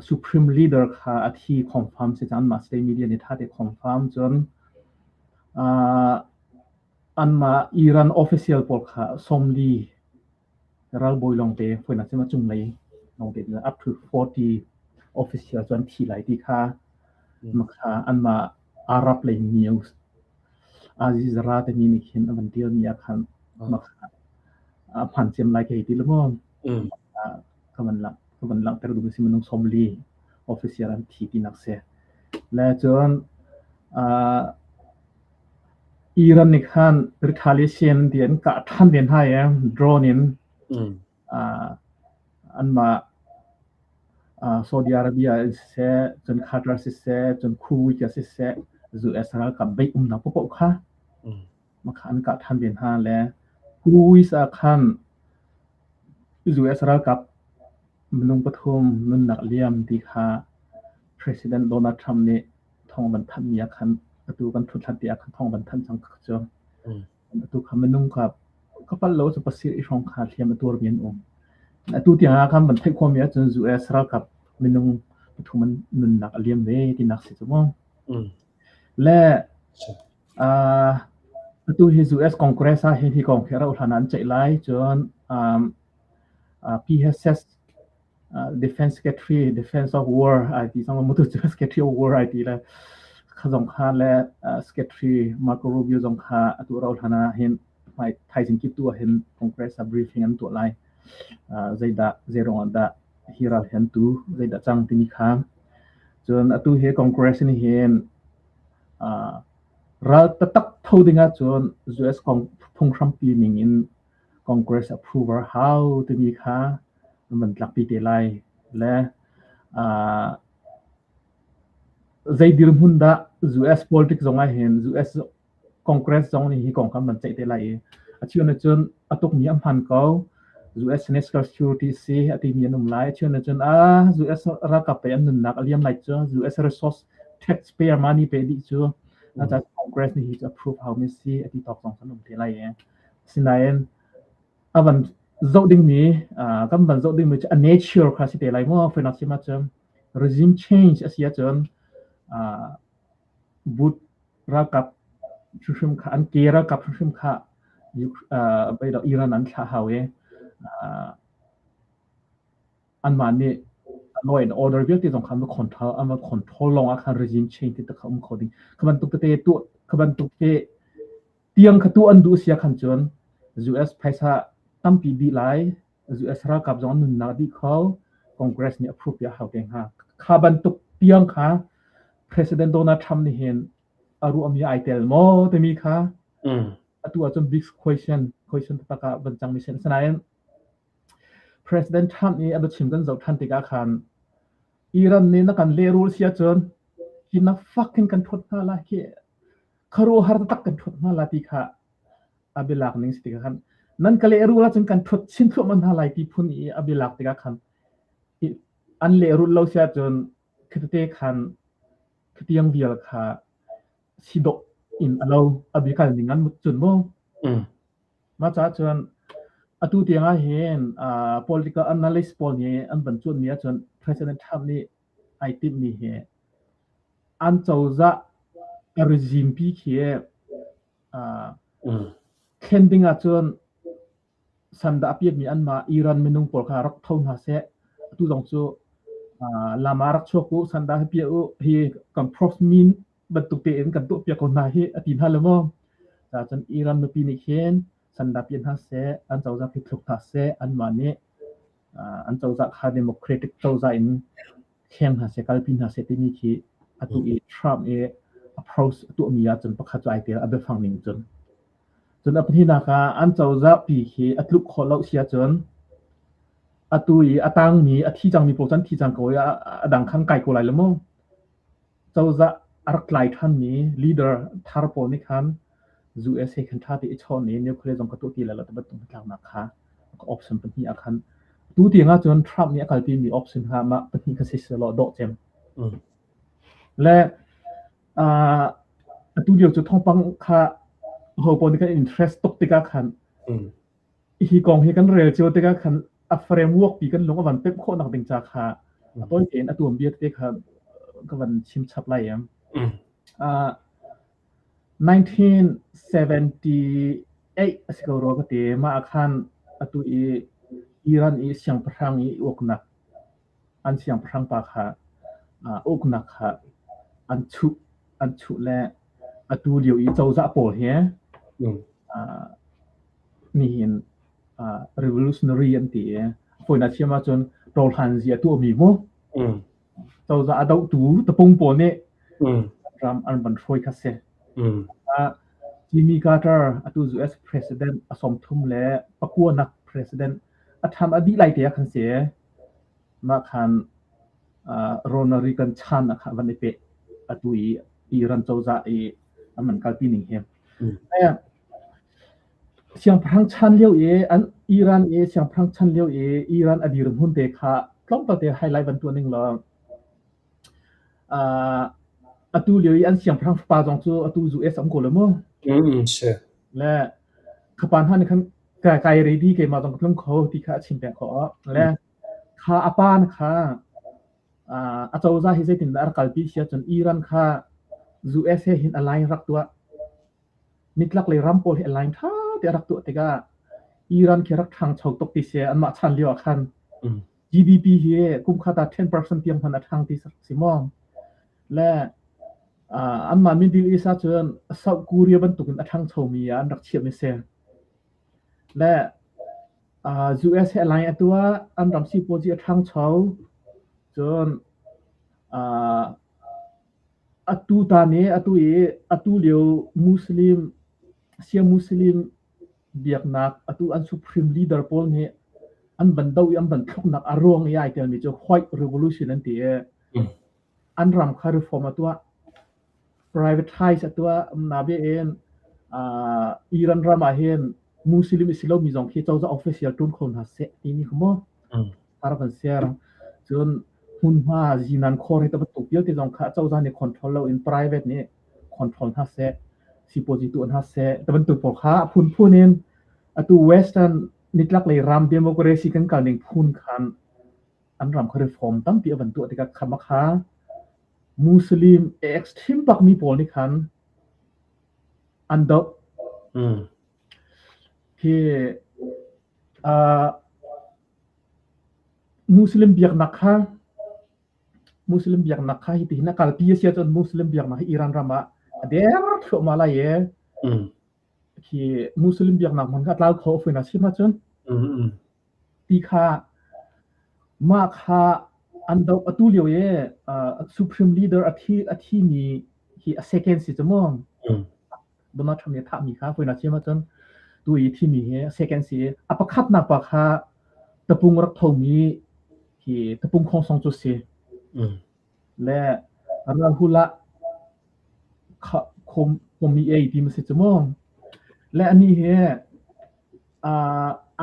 supreme leader kha a thi confirm si cang anmah state media nih ṭha te confirm cun anmah Iran official pawl kha 40 ralbawi lawngte fawinak cun a cunglei lawngte up to 40 official cu an thi lai ti kha kha anmah Arab lei news Azizara timi nih khin a van ṭialmi ah khan a hmaan cem lai ka hei ti le maw ka van lang ka van langhter duhmi si minung 40 official an thi tinak si. Le cun Iran nih khan retaliation ti an kah ṭhan ve hna i drone in anmah Saudi Arabia in siseh, cun Qatar siseh, cun Kuwait ah siseh, US ralkap beih umnak paohpaoh kha makha an kah ṭhan ve hna le Kuwait ah khan US ralkap minung pathum nunnak liam ti kha President Donald Trump nih thawng van thanhmi ah khan atu kan ṭhut hlan te ah khan thawng van thanh cang cu. Atu kha minung kha ka palh lo cu pasir i hrawng kha hliam a tuarmi an um. Atu tiang ah khan van theih khawhmi ahcun US ralkap minung pathum an nunnak a liam ve tinak si cu mu. Le atu hi US Congress ah hin hi kong hi a rauh hlan ah an ceih lai. Cun PHS Defense Secretary, Defense of War ai ti zong mutu cu Secretary of War ai ti le kha zong kha le Secretary Marco Rubio zong kha atu rauh hlan ah hin thaizing kip tu ah hin Congress ah briefing an tuah lai. Zeidah zeiruang ah dah hi ral hi an tu zeidah cang timi kha. Cun atu hi Congress nih hin ral taktak tho ding ahcun US phunghrampi ning in Congress approval hau timi kha an van tlakpi te lai le zei dirhmun dah US politics zong ah hin US Congress zong nih hi kong kha an van ceih te lai i a cheu nih cun a tukmi a hman ko US national security si a timi an um lai a cheu nih cun ah US ralkap pei an nunnak a liam lai cu US resource taxpayer money pe dih cu a Congress nih hi cu approve hau mi si a ti tawk zong kan um te lai i Asinain a van zoh dingmi kan van zoh dingmi cu a nature kha si te lai maw fawinak chim ahcun regime change a si ahcun but. ralkap hrimhrim kha an ke ralkap hrimhrim kha Iran an thlah hau i anmah nih law and order vialte zong kha an va control an va control lawng ah khan regime change ti kha um kho ding. Kha bantuk tete tuah kha bantuk te tiang kha tuah an duh sia khan cun US phaisa tampi dih lai US ralkap zong an nunnak dih kho Congress nih approve piak hau te hnga. Kha bantuk tiang kha President Donald Trump nih hin a ruahmi ai tel maw timi kha atu ahcun big question question taktak ah van cangmi si. Asinain President Trump nih a biachim kan zoh ṭhan tikah khan Iran nih na kan lehrul si ahcun hi na fucking kan ṭhuat hna lai khi khuaruahhar taktak kan ṭhuat hna lai ti kha a bialak ning si tikah khan nan ka lehrul ahcun kan ṭhuat chin thluahmah hna lai ti phun i a bialak tikah khan an lehrul lo si ahcun khitete khan khitiang vial kha si dawh in a lo a biakal ning an mut cun mu. Mah caah cun atu tiang ah hin political analyst pawl nih an van cuanmi ahcun President Trump nih ai timhmi hi an cozah regime pi khi thlen ding ahcun sandah a piatmi anmah Iran minung pawl kha rak tho hna seh. Atu zong cu lam ah rak chuak u, sandah hi piah u, hi kan prof min bantuk tein kan tuahpiak ko hna hi a ti hna lo maw? Cun Iran mipi nih khin sandah piah hna seh, an cozah khi thluk hna seh, anmah nih an cozah kha democratic cozah in thleng hna seh, kalpi hna seh timi khi atu i Trump i approach a tuahmi ahcun pakhat cu ai tel a biafang ning cun. Cun a pahnihnak ah an cozah pi khi a tluk khawh lo si ahcun atu i a tangmi a thi cangmi pawl cu an thi cang ko i a dang khan kai ko lai lo mu. Cozah a rak tlai ṭhanmi leader thar pawl nih khan US he khan ṭha te i chawn i nuclear zong ka tuah ti lai lo ti bantuk hnatlaknak kha option pahnih ah khan tu tiang ahcun Trump nih a kalpimi option kha mah pahnih kha si selaw dawh cem. Le atu lio cu thawngpang kha ho pawl nih kan interest tuk tikah khan hi kong hi kan rel cio tikah khan a framework pi kan lung a van pemh khawh nak ding ca kha a tawi tein a tuam bia te kha ka van chim chap lai em. 1978 a si ko rua ka ti. Mah ah khan atu i Iran i siangpahrang i uknak an siangpahrang pa kha uknak kha an chuh an chuh le atu lio i cozah pawl hi nihin revolutionary an ti i fawinak thiam ahcun ṭawlhlanzi a tuahmi mu cozah a dohtu tapung pawl nih ram an van hruai kha si. Jimmy Carter atu US president a 33 le pakuanak president a tham a dih lai te ah khan si. Mah khan Ronald Reagan chan ah khan van i peh atu i Iran cozah i an van kalpi ning hi. Siangpahrang chan lio i an Iran i siangpahrang chan lio i Iran a dirhmun te kha tlawmpal te highlight van tuah ning law atu lio i an siangpahrang fapa zong cu atu US um ko lo mu. Si. Le khapa hna nih khan kai kai ready keimah zong ka tlung kho ti kha a chim peng khawh. Le kha a pa na kha a cozah hi zeitindah a rak kalpi si ahcun Iran kha US he hin align rak tuah. Nitlaklei ram pawl hi align ṭha te a rak tuah tikah Iran khi rak ṭhangcho tuk ti si anmah chan lio ah khan GDP hi kum khat ah 10% tiang hmanh a ṭhang ti si maw? Le anmah Middle East ahcun South Korea bantukin a ṭhangchomi ah an rak chiahmi si. Le US he align a tuah, an ram sipuazi a ṭhangcho. Cun atu tan i atu i atu lio Muslim Shia Muslim biaknak atu an supreme leader pawl nih an van do i an van thluknak a ruang i ai telmi cu White Revolution an ti i an ram kha reform a tuah privatize a tuah nabe in Iran ram ah hin Muslim i si lomi zong khi cozah official ṭuan kho hna seh timi kha mu har kan ser cun hmunhma zinan khor hi bantuk vialte zong kha cozah nih control lo in private nih control hna seh sipuazi tuah hna seh bantuk pawl kha a phunphun in atu western nitlaklei ram democracy kan kal ning phun khan an ram kha reform tampi a van tuah tikah khama kha Muslim extreme bakmi pawl nih khan. An doh. Hi Muslim biaknak kha Muslim biaknak kha hitihin a kalpi a si ahcun Muslim biaknak hi Iran ram ah a der thluahmah lai i khi Muslim biaknak hmun kha a tlau kho a fawinak chim ahcun ti kha mah kha an doh. Atu lio i supreme leader a thi a thimi hi a second si cu mu. Donald Trump nih a thahmi kha fawinak chim ahcun tu i thimi hi a second si i a pakhatnak pa kha tapung rak thomi hi tapung khongsong cu si. Le Rahul ah khom ei ti ma si cu mu. Le anih hi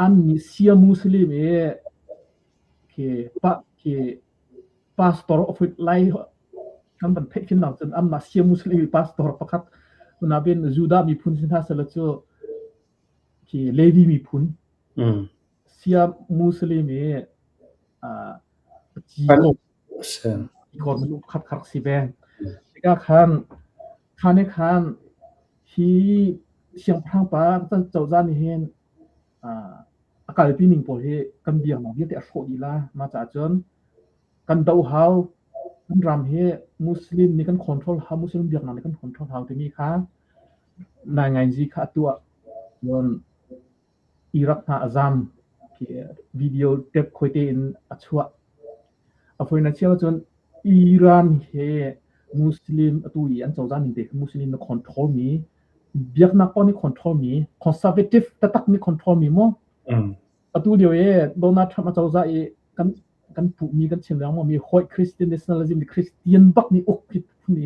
an nih Shia Muslim i khi pa khi pastor of lai kan van theih khin cun anmah Shia Muslim i pastor pakhat tunabin Judah miphun si hna sela cu khi Levi miphun Shia Muslim i Cikor minung pakhat kha rak si ve. Tikah khan khan i khan hi siangpahrang pa cozah nih hin a kalpi ning pawl hi kan biaknak vialte a hrawh dih la. Mah caah cun kan doh hau. Kan ram hi Muslim nih kan control hau, Muslim biaknak nih kan control hau timi kha naingainzi kha a tuah. Cun Iraq hna a zam. Video tape khuai tein a chuah. A foi na chia ahcun Iran he Muslim atu i an cozah ning te kha Muslim na control mi biaknak paoh nih control mi conservative taktak nih control mi mu. Atu lio i Donald Trump a cozah i kan kan puhmi kan chim lengmang mi hawi Christian nationalism ni Christian bak nih uk ti phun i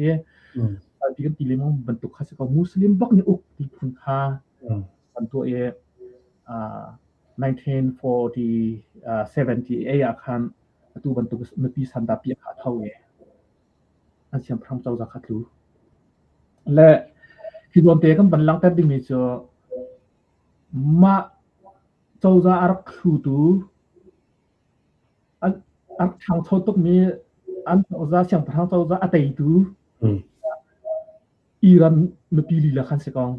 ti kan ti lengmang bantuk kha si ko Muslim bak nih uk ti phun kha kan tuah i 1978 ah khan atu bantuk mipi sandah piah kha a tho i an siangpahrang cozah kha tlu. Le hi zawn te kan van langhter dingmi cu mah cozah a rak thlutu a rak ṭhangcho tukmi an cozah siangpahrang cozah a teitu Iran mipi lila khan si kong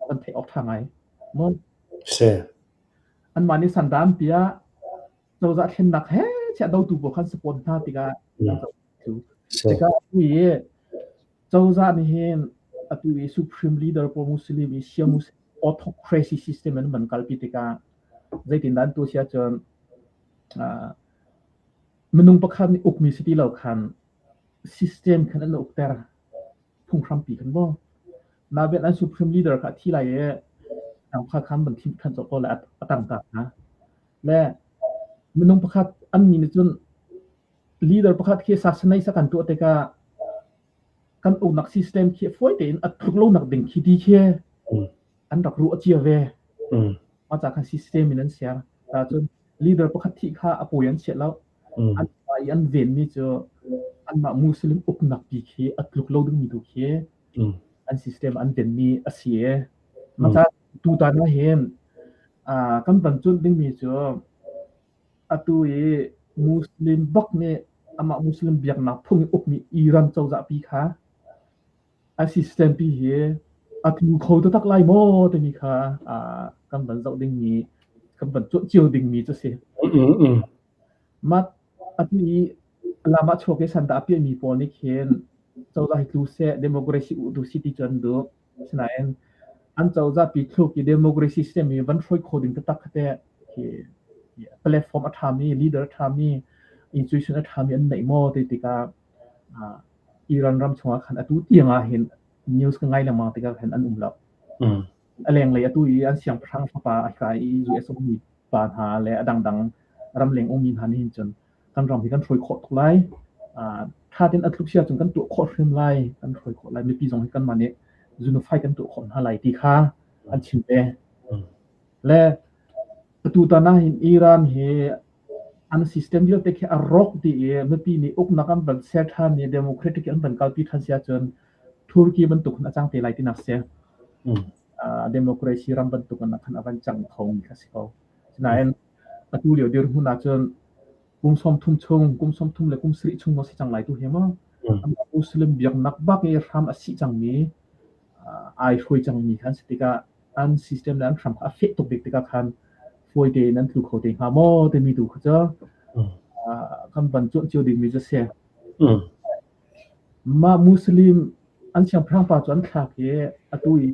kan theih awk ṭha ngai. Maw? Si. Anmah nih sandan piah cozah thlennak he chiah dotu pawl khan support hna tikah tikah atu i cozah nih hin atu i supreme leader pawl Muslim i Shia Muslim autocracy system an van kalpi tikah zeitindah an tuah si ahcun minung pakhat nih ukmi si ti lo khan system khan an ukter phunghrampi khan maw naben an supreme leader kha a thi lai i kha khan ban thim khan ko le a tang ta hna le minung pakhat an ni nih cun leader pakhat khi assassinate sa kan tuah tikah kan uknak system khi fawi tein a tluk lo nak ding khi ti khi an rak ruah cia ve. Mah ca khan system in an ser. Ta cun leader pakhat thih kha a pawi an chiah lo. An i an venmi cu anmah Muslim uknak pi khi a tluk lo dingmi tu khi an system an venmi a si e. Mah ca tutan ah hin kan van cuanh dingmi cu atu i Muslim bak nih amah Muslim biaknak phung i ukmi Iran cozah pi kha a system pi hi a tlu kho taktak lai maw timi kha kan van zoh dingmi kan van cuanh cio dingmi cu si. Mah atu i lam ah chuak i sandah a piahmi pawl nih khin cozah hi tlu seh democracy uh tu si ti cu an duh. Asinain an cozah pi thluk i democracy system hi van hruai kho ding taktak kha teh khi platform a ṭhami, leader a ṭhami, institution a ṭhami an neih maw ti tikah Iran ram chungah khan atu tiang ah hin news ka ngai lengmang tikah khan an um lo. A lenglei atu i an siangpahrang fapa a hika i US ummi pa hna le a dangdang ramleng ummi hna nih hin cun kan ram hi kan hruai khawh tuk lai. Ṭha tein a tluk si ahcun kan tuah khawh hrim lai, kan hruai khawh lai. Mipi zong hi kanmah nih unify kan tuah khawh hna lai ti kha an chim ve. Le atu tan ah hin Iran hi an system vialte khi a rawk dih i mipi nih uknak an van ser ṭhan i democratic an van kalpi ṭhan si ahcun Turkey bantuk in a cang te lai tinak si. Democracy ram bantuk in khan a van cang khomi kha si ko. Sinain atu lio dirhmun ahcun kum 30 chung, kum 30 le kum 70 chung maw si cang lai tu hi maw? Muslim biaknak bak i hram a sih cangmi. Ai hruai cangmi kha an si tikah an system le an hram kha a feh tuk bik tikah khan fawi tein an tlu kho te hnga maw timi tu kha cu kan van cuanh cio dingmi cu a si. Mah Muslim an siangpahrang pa cu an thlak i atu i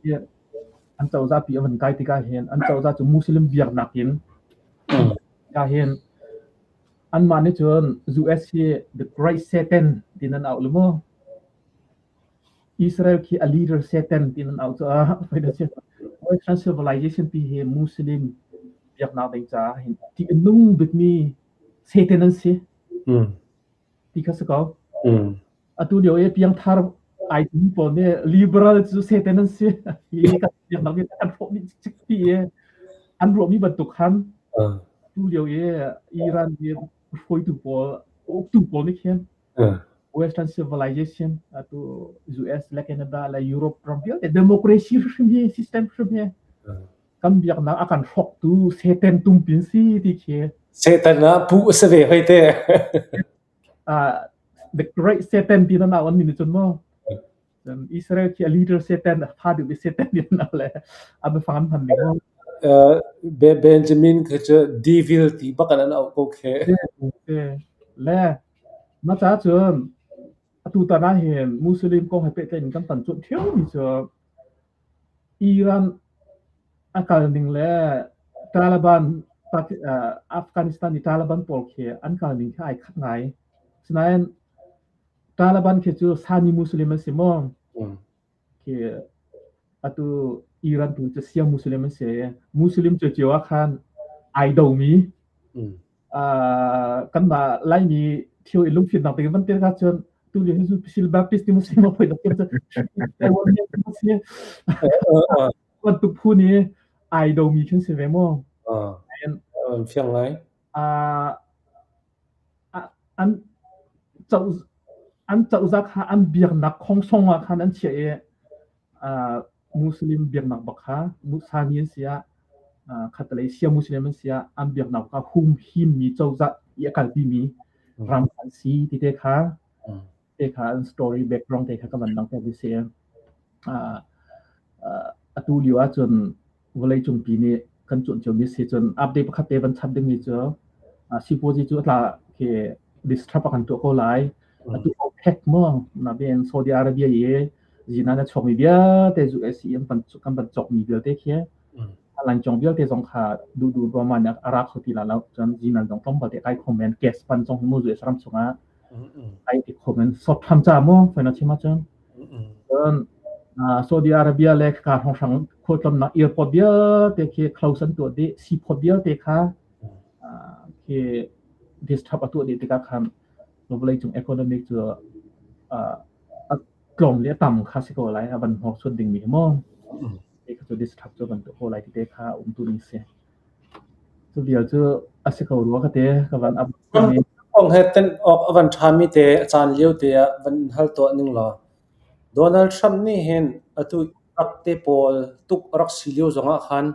an cozah pi a van kai tikah hin an cozah cu Muslim biaknak in tikah hin anmah nih cun US hi the great Satan tiin an auh le mu. Israel khi a leader Satan tiin an auh caah Western civilization pi hi Muslim biaknak ding caah hin ṭih a nung bikmi Satan an si ti kha si ko. Atu lio i piangthar ai timi pawl nih liberal cu Satan an si hi kan biaknak nih kan hrawh dih cikcek ti i an ruahmi bantuk khan atu lio i Iran i hruaitu pawl uktu pawl nih khin Western civilization atu US le Canada le Europe ram vialte democracy hrim hi system hrim hi kan biaknak a kan hrawktu Satan tumpin si ti khi Satan ah pu a si ve hoi te. The great Satan ti na nau an ni cun mo Israel khi a leader Satan fa duh bi Satan ti na le a biafang an hman ning mo. Benjamin khi cu devil ti bak an auh ko khe. Le Mah caah cun atutan ahhin Muslim kong he pehtlaih in kan tan cuanh ṭhiaumi cu Iran a kal ning le Taliban Afghanistan i Taliban pawl khi an kal ning khi ai khat ngai. Asinain Taliban khi cu Sunni Muslim an si maw? Khi atu Iran tu cu Shia Muslim an si i Muslim cio ah khan ai domi kanmah Laimi thil i lungfimnak ding van tel ahcun tu lio hi zu Baptist ti muslim a poi tuk cu bantuk phu nih ai domi khin si ve mu. Fiang ngai. An co an cozah kha an biaknak khongsong ah khan an chiah i Muslim biaknak bak kha Sani an si ah khatalei Shia Muslim an si ah an biaknak kha humhimmi cozah i a kalpimi ram an si ti te kha te kha an story background te kha ka van langhter ti si. Atu lio ahcun vawleicung pi nih kan cuanh ciomi si cun update pakhat te van chap dingmi cu sipuazi cu a tla khi disrupt a kan tuah ko lai. Atu OPEC maw nain Saudi Arabia i zinan a chuakmi vialte US i an kan van cawkmi vialte khi lancawng vialte zong kha duhduh ruahman nih a ra kho ti la lo. Cun zinan zong tlawmpal te kai kho men gas pan zong hi mu US ram chungah ai ti kho men sot tham ca mu faina chim ahcun. Cun Saudi Arabia le ka hrawnghrang khualtlawmnak airport vialte khi close an tuah dih seaport vialte kha khi disturb a tuah dih tikah khan vawleicung economic cu a tlawm le a tam kha si ko lai a van hnawksuan dingmi hi maw te kha cu disturb cu van tuah ko lai ti te kha um tu ding si. Cu vial cu a si ko rua ka te ka van up. Kong he ten awk a van ṭhami te a caan lio te ah van in hal tuah ning law Donald Trump nih hin atu rak te pawl tuk a rak si lio zongah khan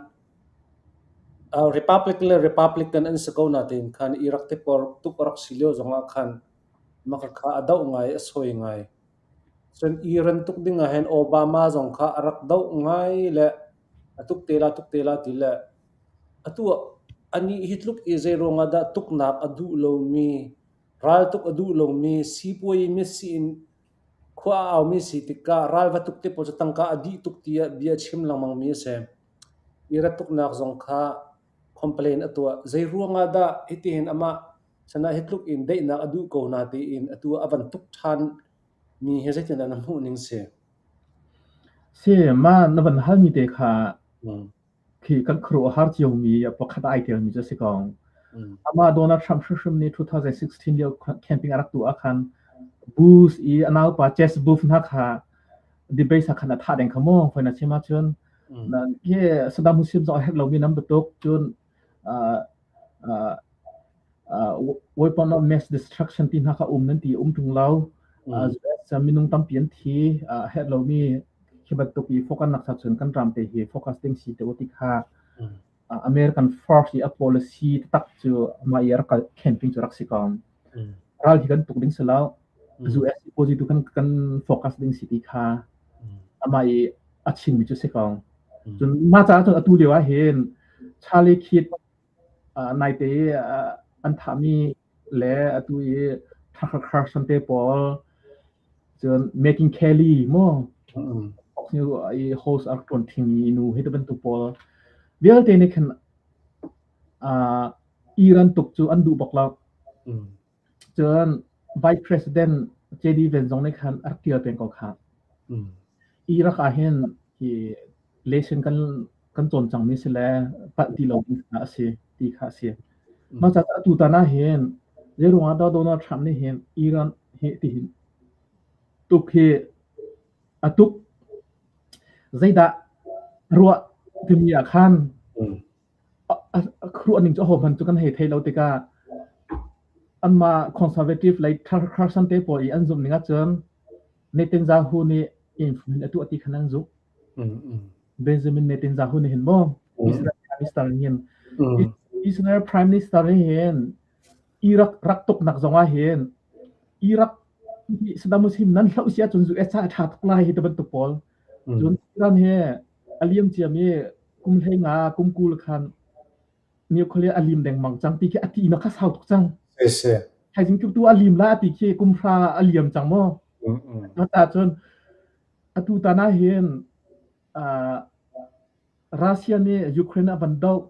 Republic le Republican an si ko natein khan Iraq te pawl tuk a rak si lio zongah khan maka kha a doh ngai a sawi ngai. Cun Iran tuk ding ah hin Obama zong kha a rak doh ngai le a tuk te la tuk te la ti le atu anih hi tluk i zeiruang ah dah tuknak a duh lomi raltuk a duh lomi sipuai misi in khua a aumi si tikah ral va tuk te pawl cu tangka a dih tuk tiah bia a chim lengmangmi a si. Iran tuknak zong kha complain a tuah. Zeiruang ah dah hitihin amah sanah hi tluk in daihnak a duh ko na tiin atu a van tuk ṭhan mi hi zeitindah na hmuh ning si? Si, mah na van halmi te kha khi kan khuaruahhar ciomi pakhat ai telmi cu a si ko. Amah Donald Trump hrimhrim nih 2016 lio campaign a rak tuah ah khan Bush i a naupa Jeb Bush hna kha debate ah khan a thah deng kha mu. Fawi na chim ahcun hi Saddam Hussein zong a herh lomi nan bantuk cun weapon of mass destruction ti hna kha um nan ti um ṭung lo. US minung tampi an thi a herh lomi khi bantuk i focus nak cun kan ram te hi focus ding si te u ti kha American first i a policy taktak cu mah i rak campaign cu rak si ko. Ral hi kan tuk ding si lo. US policy tu kan kan focus ding si ti kha amah i a a chimmi cu si ko. Cun mah caah cun atu lio ah hin Charlie Kirk naite i an thahmi le atu i Tucker Carlson te pawl cun Megyn Kelly mu Fox News i host a rak ṭuan ṭhingmi nu hi ti bantuk pawl vialte nih khin Iran tuk cu an duh bak lo. Cun Vice President JD Vance zong nih khan a rak ṭial peng ko kha. Iraq ah hin hi lesson kan kan cawn cangmi si le palh ti lo ding kha a si ti kha a si. Mah caah atu tan ah hin zeiruang ah dah Donald Trump nih hin Iran hi ti hin tuk hi a tuk zeidah ruah timi ah khan Ruah ning cu ahohmanh cu kan hei thei lo tikah anmah conservative lei Carson te pawl i an zumh ning ahcun Netanyahu nih influence a tuah ti khan an zumh. Benjamin Netanyahu nih hin maw Israel Prime Minister nih hin Israel Prime Minister nih hin Iraq rak tuknak zong ah hin Iraq Saddam Hussein nan hloh si ahcun US ca a ṭha tuk lai hi ti bantuk pawl. Cun Iran he a liam ciami kum 15 kum 20 khan nuclear a lim lengmang cang ti khi a ti na kha sau tuk cang. Thaizing tu a lim la ti khi kum hra a liam cang maw? Ta cun atu tan ah hin Russia nih Ukraine a van doh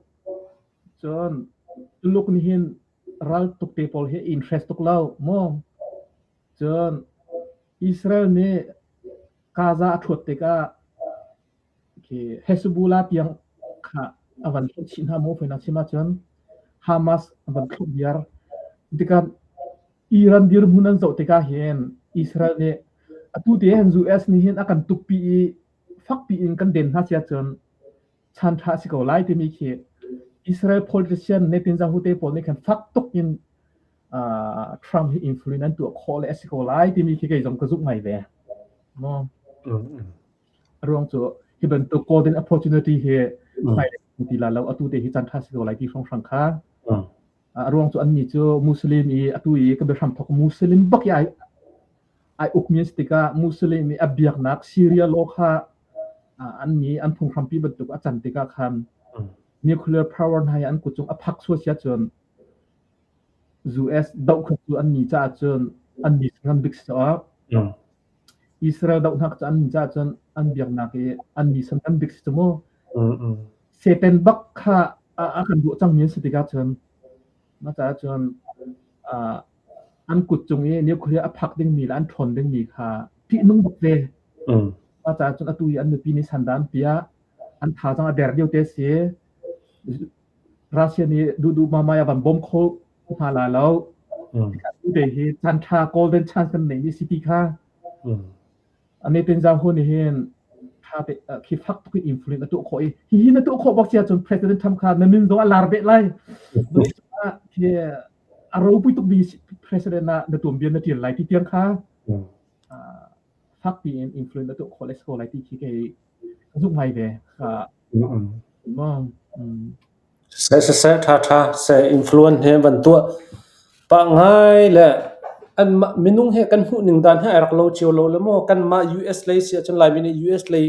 cun Tuluk nih hin ral tuk te pawl hi interest tuk lo maw? Cun Israel nih Gaza a ṭhuat tikah khi Hezbollah tiang kha a van thlauh chih hna maw fawinak chim ahcun Hamas a van thlauh viar. Tikah Iran dirhmun an zoh tikah hin Israel nih atu te hin US nih hin a kan tukpi i fakpi in kan den hna si ahcun chan ṭha a si ko lai timi khi Israel politician Netanyahu te pawl nih khan fak tuk in Trump hi influence an tuah khawh le a si ko lai timi khi kei zong ka zumh ngai ve. Maw? A ruang cu hi bantuk golden opportunity hi hmailei ti la lo atu te hi caan ṭha si ko lai ti hrawnghrang kha. A ruang cu annih cu Muslim i atu i ka biahram thawk Muslim bak i ai ai ukmi an si tikah Muslim i a biaknak Syria law kha an nih an phunghrampi bantuk a can tikah khan nuclear power hna hi an kut cung a phak sual si ahcun US doh kha cu an ni caah cun an ni ngan bik si awk. Israel dohnak cu an ni caah cun an biaknak i an ni san ngan bik si cu mu. Satan bak kha a kan duh cangmi an si tikah cun mah caah cun an kut cung i nuclear a phak dingmi le an ṭhawn dingmi kha ṭihnung bak ve. Mah caah cun atu i an nupi nih sandan an piah, an thazaang a der lio te si. Russia nih duhduh mamai a van bawm kho hna la lo. Te hi caan ṭha golden chance kan neihmi si ti kha. Netanyahu nih hin ṭha te khi fak tuk in influence a tuah khawh i hihi na tuah khawh bak si ahcun President Trump kha na min zong a lar beh lai. Khi a ropui tuk mi president ah na tuanbia na ṭial lai ti tiang kha fak piin influence a tuah khawh le si ko lai ti khi kei ka zumh ngai ve. Seh siseh ṭha ṭha seh influence he van tuah pah ngai le anmah minung he kan hmuh ning dan he ai rak lo cio lo le maw kanmah US lei si ahcun Laimi nih US lei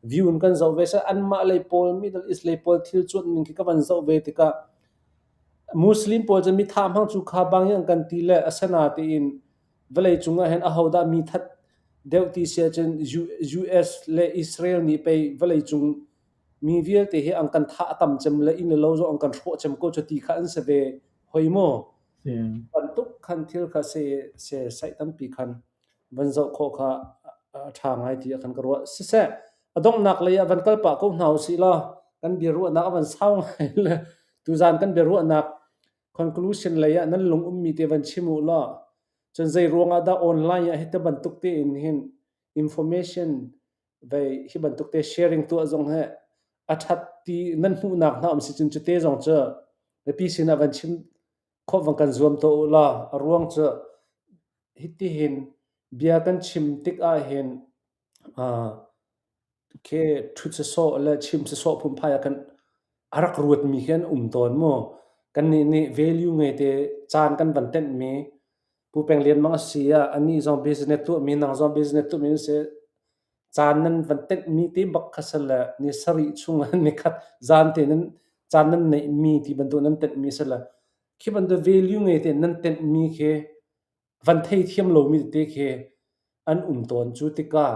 view in kan zoh ve seh anmah lei pawl Middle East lei pawl thil cuanh ning khi ka van zoh ve tikah Muslim pawl cu mi thah hmang cu kha bang in an kan ti le asinatein vawlei cung ah hin ahodah mi that deuh ti si ahcun US le Israel nih pei vawlei cung mi vialte hi an kan thah a tam cem le inn le lo zong an kan hrawh cem ko cu ti kha an si ve hoi maw? Bantuk khan thil kha se se saih tampi khan van zoh khawh kha a ṭha ngai ti ah khan ka ruah. Siseh, a donghnak lei ah van kal pah ko hna usih law kan biaruahnak a van sau ngai le tuzaan kan biaruahnak conclusion lei ah nan lung ummi te van chim u law cun zei ruang ah dah online ah hiti bantuk tein hin information vei hi bantuk te sharing tuah zong hi a ṭhat ti nan hmuhnak hna um si cun cu te zong cu mipi sinah van chim khawh van kan zuam tuah u law a ruang cu hitihin bia kan chim tik ahhin khi ṭhut sawsawh le chim sawsawh phunphai ah khan a rak ruatmi khi an um tawn mu. Kannih nih value ngei te caan kan van tenhmi Pu Peng Lian Mang a si ah anih zong business tuahmi nang zong business tuahmi na si. Caan nan van tenhmi te bak kha si le ni sarih chung ah nikhat zan te nan caan nan neihmi ti bantuk nan tenhmi si le khi bantuk value ngei te nan tenhmi khi van theithiam lomi tete khi an um tawn. Cu tikah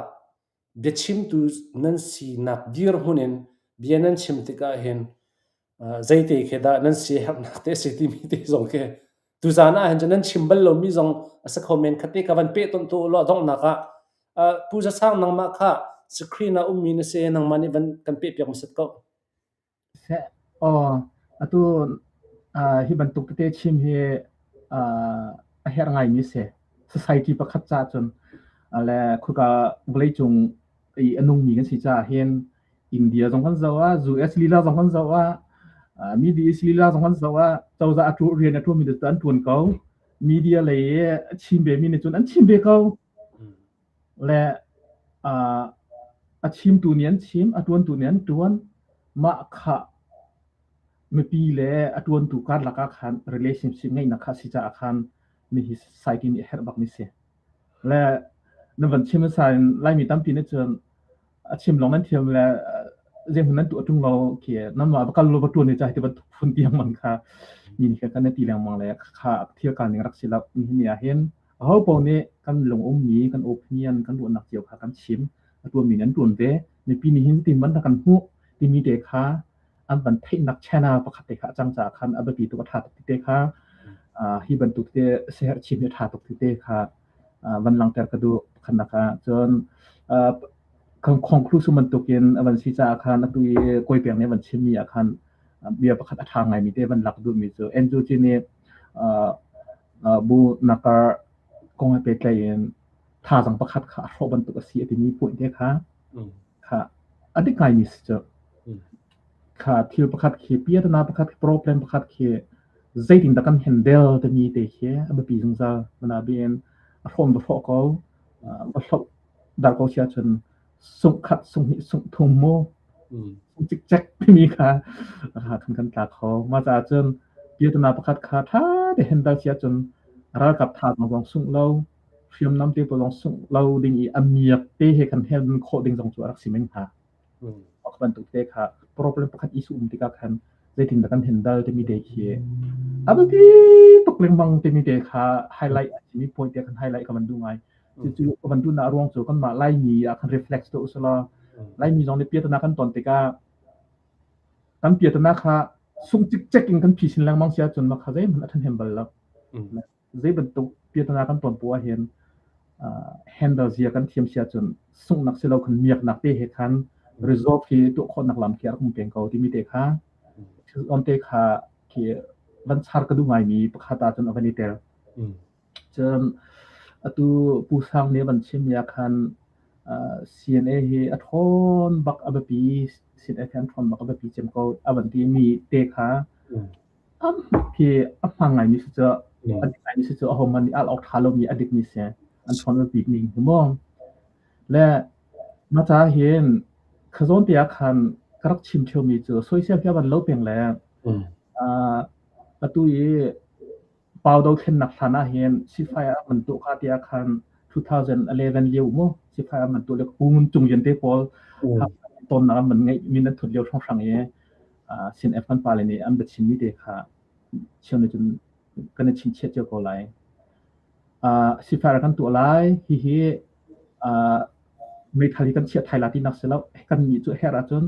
biachimtu nan sinak dirhmun in bia nan chim tikah hin zeite khi dah nan siaherhnak te a si timi te zong khi tuzaan ah hin cun nan chim bal lomi zong a si kho men. Khate ka van pehtonh tu law donghnak ah Pu Za Sang nangmah kha screen ah ummi na si nangmah nih van kan pehpiak hmasat ko. Seh, aw, atu hi bantuk tete chim hi a herh ngaimi si. Society pakhat caah cun le khuka vawleicung i a nungmi kan si caah hin India zong kan zoh ah, US lila zong kan zoh ah, Middle East lila zong kan zoh ah, cozah a rian a ṭuanmi cu an ṭuan ko. Media lei i a chim vemi nih cun an chim ve ko. Le a chimtu nih an chim, a ṭuantu nih an ṭuan. Mah kha mipi le a ṭuantu karlak ah khan relationship ngeihnak kha a si caah khan mihi society nih a herh bakmi si. Le na van chim hmasa in Laimi tampi nih cun a chim lawng nan thiam le zeihmanh nan tuah ṭung lo khi nanmah va kal law va ṭuan ni ca hi ti bantuk phun tiang man kha mi nih khan kan ti lengmang le kha thil kal ning rak si lo. Nihin ni ah hin aho paoh nih kan lung ummi kan opinion kan ruahnak cio kha kan chim a ṭuanmi nih an ṭuan ve mipi nih hin tin man kan hmuh timi te kha an van theihnak channel pakhat te kha a cang caah khan a biapi tuk a ṭha tuk ti te kha hi bantuk te seher chim hi a ṭha tuk ti te kha van langhter ka duh pakhatnak ah cun conclusion bantukin a van si caah khan atu i kawi peng nih a van chimmi ah khan bia pakhat a ṭha ngaimi te van lak duhmi cu Andrew Chin nih bu nakar kong he pehtlaih in thazaang pakhat kha a hrawh bantuk a si a timi point te kha kha a dik ngaimi si cu. Kha thil pakhat khi piatana pakhat khi problem pakhat khi zeitindah kan handle timi te khi a biapi zungzal. Manabiin a hrawm va hrawh ko, va hloh dar ko si ahcun sungh khat, sungh hnih, sungh thum mu sungh cikcek timi kha khan kan tla kho. Mah caah cun piatana pakhat kha ṭha te handle si ahcun ralkap thazaang zong sungh lo, hriamnam te pawl zong sungh lo ding i a miak te he kan handle khawh ding zong cu a rak si men hnga. Mah bantuk te kha problem pakhat issue um tikah khan zeitindah kan handle timi te khi a biapi tuk lengmang timi te kha highlight a simi point te khan highlight ka van duh ngai. Cucu ka van duhnak a ruang cu kanmah Laimi ah khan reflex tuah usulaw Laimi zong nih piatana kan ton tikah kan piatana kha sung cikcek in kan phisin lengmang si ahcun mah kha zeihmanh a ṭhahnem bal lo. Zei bantuk piatana kan ton poah ahhin handle zia kan thiam si ahcun sunghnak si lo khan miaknak te he khan resolve hi tuah khawhnak lam khi a rak um peng ko timi te kha thil on te kha khi van char ka duh ngaimi pakhat ahcun a van i tel. Cun atu Pu Sang nih a van chimmi ah khan CNA hi a ṭhawn bak a biapi CNA hi an ṭhawn bak a biapi cem ko a van timi te kha khi a hmang ngaimi si cu a dik ngaimi si cu ahohmanh nih al awk ṭha lomi a dikmi si an ṭhawn bik ning hi mu. Le mah caah hin khazawn te ah khan ka rak chim ṭheomi cu soisel hi a van lo peng le atu i Pau dothlennak hlan ahhin sifai a man tuah ka tiah khan 2011 lio mu sifai a man tuah lio Pu Ngun Cung Lian te pawl tonnak an man ngeih min an thut lio hrawnghrang i CNF kan pale nih an biachim mi te kha cheu nih cun kan i chingchiat cio ko lai. Sifai kan tuah lai hihi meithal hi kan chiah thai la tinak si lo kan nih cu herh ahcun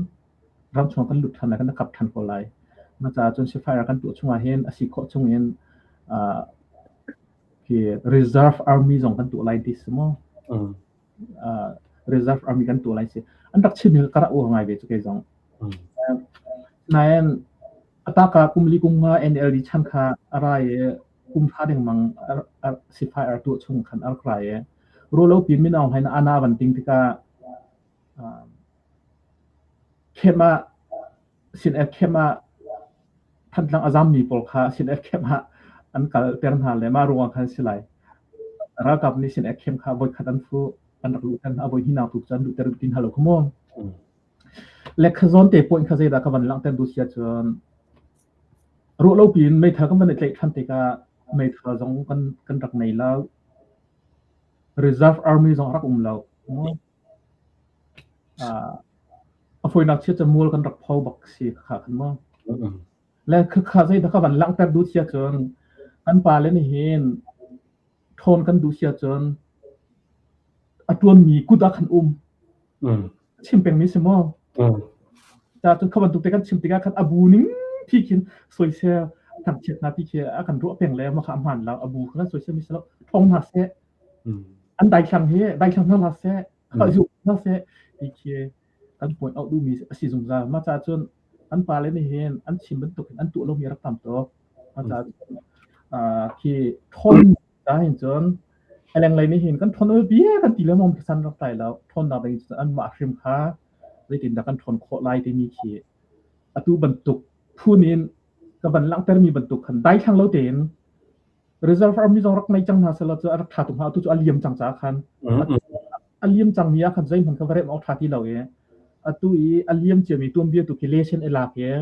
ramchung kan lut ṭhan lai, kan kap ṭhan ko lai. Na caah cun sifai kan tuah chungah hin a si khawh chungin hi reserve army zong kan tuah lai ti si maw? Reserve army kan tuah lai si. An rak chim hi ka rak uar ngai ve cu kei zong. Nain ataka kum li kum nga NLD chan kha a ra i kum hra dengmang sifai ar tuah chung khan ar rai i rulo pi min aung hlain ana van ting tikah Camp ah CNF camp ah Thantlang a zammi pawl kha CNF camp ah an kalter hna le mah ruangah khan si lai. Ralkap nih CNF camp kha voikhat an fuh, an rak luhter hna, voi hnihnak tu cu an luhter ti hna lo kha mu. Le kha zawn te point kha zeidah ka van langhter duh si ahcun ruah lo piin meithal kan van i tlaih ṭhan tikah meithal zong kan kan rak nei lo. Reserve Army zong a rak um lo. A fawinak chia cu mual kan rak pho bak si kha khan mu. Le khakha zeidah ka van langhter duh sia cun kan pale nih hin ṭhawn kan duh sia cun a ṭuanmi kut ah khan um. Chim pengmi si maw? Ca cun kha bantuk te kan chim tikah khan a bu ning thi khin soisel thangchiat hna ti khi a kan ruah peng le mah kha a hmaan lo. A bu kha kan soisel mi si lo. Ṭhawng hna seh. An daithlang hi daithlang hna hlah seh. Zu hna seh ti khi kan point out duhmi a si zungzal. Mah caah cun an pale nih hin an chim bantuk in an tuah lomi a rak tam tuk. Mah caah cun khi ṭhawn ta hin cun a lenglei nih hin kan ṭhawn ul bia kan ti lengmang khi san rak tlai lo. Ṭhawnnak ding cun anmah hrim kha zeitindah kan ṭhawn khawh lai timi khi atu bantuk phun in ka van langhtermi bantuk khan daithlang lo tein Reserve Army zong rak ngei cang hna selaw cu a rak ṭha tuk hnga. Atu cu a liam cang caah khan a liam cangmi ah khan zeihmanh kha va remh awk ṭha ti lo i atu i a liam ciami tuanbia tu khi lesson i lak i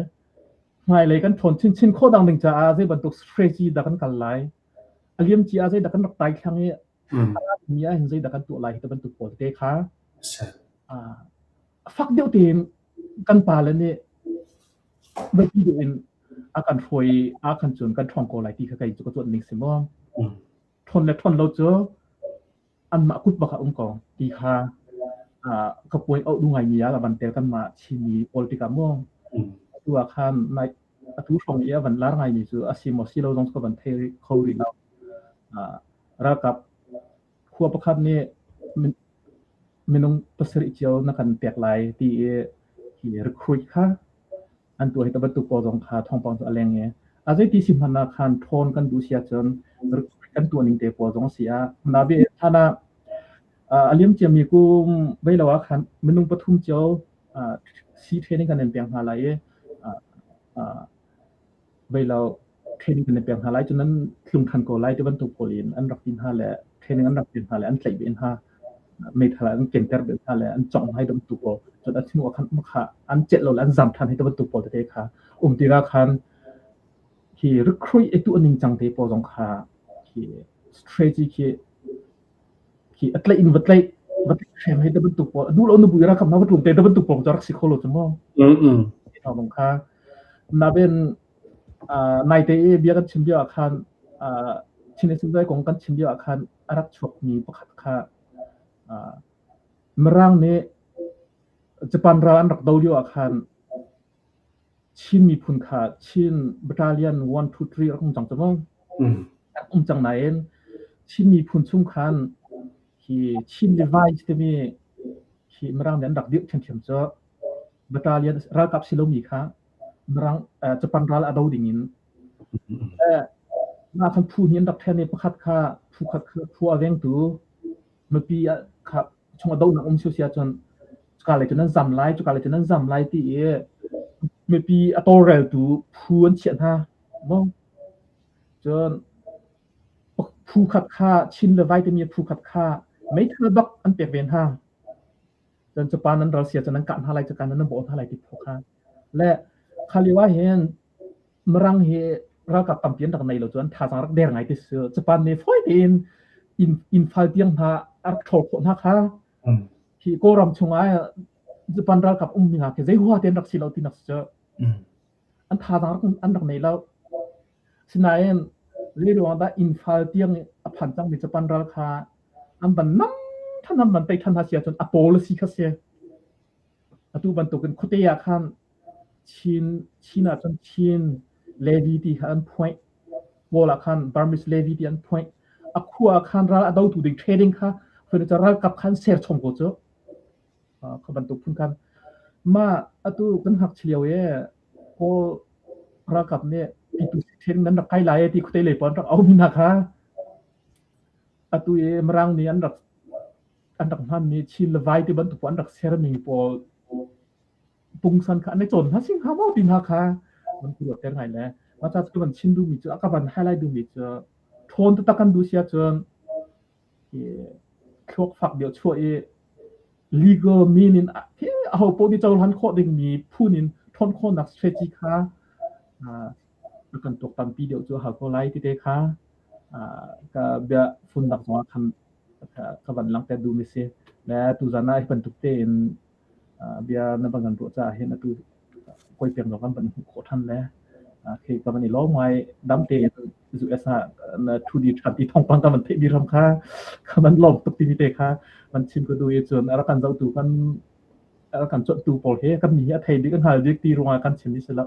hmailei kan ṭhawn chinchin khawh dang ding caah zei bantuk strategy dah kan kal lai, a liam cia ah zeidah kan rak taithlang i a ra mi ah hin zeidah kan tuah lai hi ti bantuk pawl te kha fak deuh tein kan pale nih biapi deuh in a kan hruai ah khan cun kan ṭhawng ko lai ti kha kei cu ka cuanh ning si maw. Ṭhawn le ṭhawn lo cu anmah kut bak ah um ko ti kha ka puai auh duh ngaimi ah a van tel kanmah Chinmi pawl tikah maw. Atu ah khan nai atu hrawng i a van lar ngaimi cu a si maw si lo zong cu ka van thei kho rih lo. Ralkap khua pakhat nih minung pasarih cio na kan pek lai ti i hi recruit kha an tuah hi bantuk pawl zong kha thawngpang cu a leng i a zeiti si hmanh ah khan ṭhawn kan duh si ahcun recruit kan tuah ning te pawl zong si ah nabi hlan ah a liam ciami kum vei lo ah khan minung pathum cio si training kan in pek hna lai i vei lo training kan in pek hna lai cun nan tlung ṭhan ko lai ti bantuk pawl in an rak ti hna le training an rak ti hna le an tlaih ve hna meithal an kenter ve hna le an congh hna hi bantuk pawl cun a hnu ah khan kha an celh lo le an zam ṭhan hi ti bantuk pawl tete kha um tikah khan hi recruit i tuah ning cang te pawl zong kha khi strategy khi khi a tlaih in va tlaih va tlaih hrem hei ti bantuk pawl duh lo nu bu ra kam na va tlum te ti bantuk pawl cu rak si kho lo cu mu thawng kha naben naite i bia kan chim lio ah khan Chin Assembly kong kan chim lio ah khan a rak chuakmi pakhat kha Mirang nih Japan ral an rak do lio ah khan Chin miphun kha Chin Battalion 1 2 3 rak um cang cu mu. Rak um cang nain Chin miphun chung khan hi Chin Levites timi hi Mirang nih an rak dirh ṭhiamṭhiam cu battalion ralkap si lomi kha Mirang Japan ral a do ding in mah khan phu hnih an rak ṭhen i pakhat kha phu khat kha khua a vengtu mipi kha chung a dohnak um si ahcun cuka lei cun an zam lai cuka lei cun an zam lai ti i mipi a tawlreltu phu an chiah hna maw cun phu khat kha Chin le Vai timi phu khat kha meithal bak an pek ve hna. Cun Japan an ral sia cun an kah hna lai cuka nan bawh hna lai ti phu kha. Le kha lio ah hin Mirang hi ralkap tampi an rak nei lo cu an thazaang rak der ngai ti si. Japan nih fawi tein Imphal tiang hna a rak ṭhawl khawh hna kha. Hi Kawlram chungah Japan ralkap ummi hna khi zei hua te an rak si lo ti nak si cu. An thazaang an rak nei lo. Sinain zei ruang dah Imphal tiang a phan cangmi Japan ral kha an van nam than an van tei than hna si ahcun a policy kha si. Atu bantukin khuate ah khan Chin Chin ahcun Chin Levy ti kha an phoih. Kawl ah khan Burmese Levy ti an phoih. A khua ah khan ral a dotu ding trading kha ralkap khan ser chom ko cu. Kha bantuk phun khan. Mah atu kan ngakchia lio i Kawl ralkap nih pitu training nan rak kai lai ti khuate lei pawl an rak aumi hna kha atu i Mirang nih an rak an rak hmanmi Chin le Vai ti bantuk an rak sermi pawl pungsan kha an i cawn hna sing hnga maw ti hna kha van ku ruat ter ngai le mah ca cu van chim duhmi cu a ka van highlight duhmi cu ṭhawn taktak kan duh si ahcun thluak fak deuh chuah i legal mean in aho paoh nih cohlan khawh dingmi phun in ṭhawn khawhnak strategy kha kan tuak tampi deuh cu a hau ko lai ti te kha ka bia funnak zongah khan ka van langhter duhmi si. Le tuzan ah hi bantuk tein. Bia na van kan ruah caah hin atu hawi pek zong kan van hmuh khawh ṭhan le khi ka van i lawm ngai. Dam tein US ah na ṭhu di ṭhan ti thawngpang ka van theih mi ram kha ka van lawm tuk timi te kha van chim ka duh i cun a rak kan zohtu kan a rak kan cuanhtu pawl hi kan mi hi a thei bik a hngal bik ti ruangah kan chim mi si lo.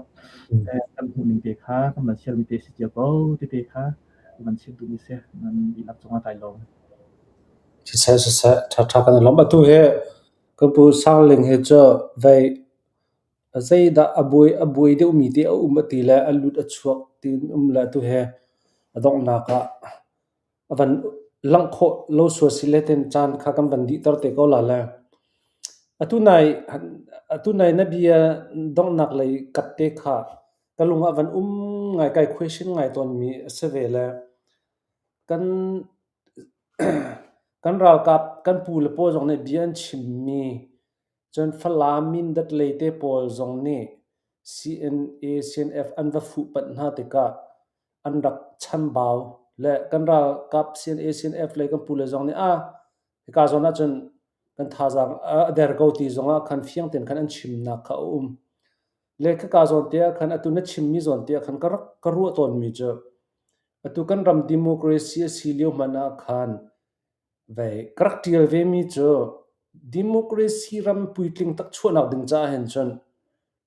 Kan hmuh ning te kha kan van share mi te si cio ko ti te kha van chim duh mi si. Nan dihlak cungah kai lawm. Siseh siseh ṭhaṭha kan i lawm. Atu hi kan pu Sangling hi cu vei zeidah a buai deuhmi te a um a ti le a lut a chuak tiin um le atu hi a donghnak ah a van langh khawh lo sual si le ten caan kha kan van dihter te ko la le. Atu nai atu nai na bia donghnak lei kap te kha ka lung ah van um ngai kai question ngai tawnmi a si ve le kan Kan ralkap kan pu le pawl zong nih bia an chimmi cun Falam Mindat lei te pawl zong nih CNA, CNF an va fuhpanh hna tikah an rak chambau le kan ralkap CNA, CNF lei kan pu le zong nih ah hika zawn ahcun kan thazaang a der ko ti zongah khan fiang tein khan an chimnak kha a um. Le khika zawn te ah khan atu na chimmi zawn te ah khan ka rak ka ruah tawnmi cu Atu kan ram democracy a si lio hmanh ah khan vei ka rak ṭial vemi cu democracy ram puitling tak chuahnak ding caah hin cun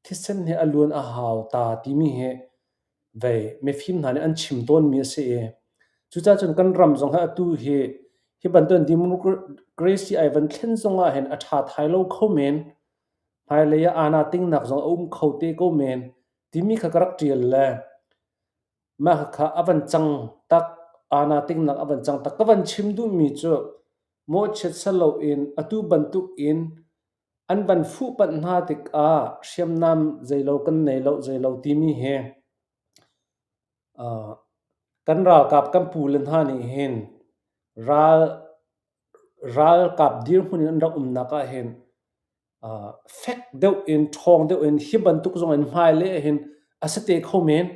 thisen hi a luan a hau ta timi hi vei mifim hna nih an chim tawnmi a si i cucaah cun kan ram zong hi atu hi hi bantuk democracy ai van thlen zong ah hin a ṭha thai lo kho men, hmailei ah aa naa tingnak zong a um kho te ko men timi kha ka rak ṭial le Mah khakha a van cang tak, aa tingnak a van cang tak. Ka van chim duhmi cu mawhchiat saloin atu bantuk in an van fuhpanh hna tikah hriamnam zeilo kan nei lo zeilo timi hi kan ralkap kan pule hna nih hin ral ralkap dirhmun in an rak umnak ah hin fek deuh in ṭhawng deuh in hi bantuk zong in hmailei ah hin a si te kho men.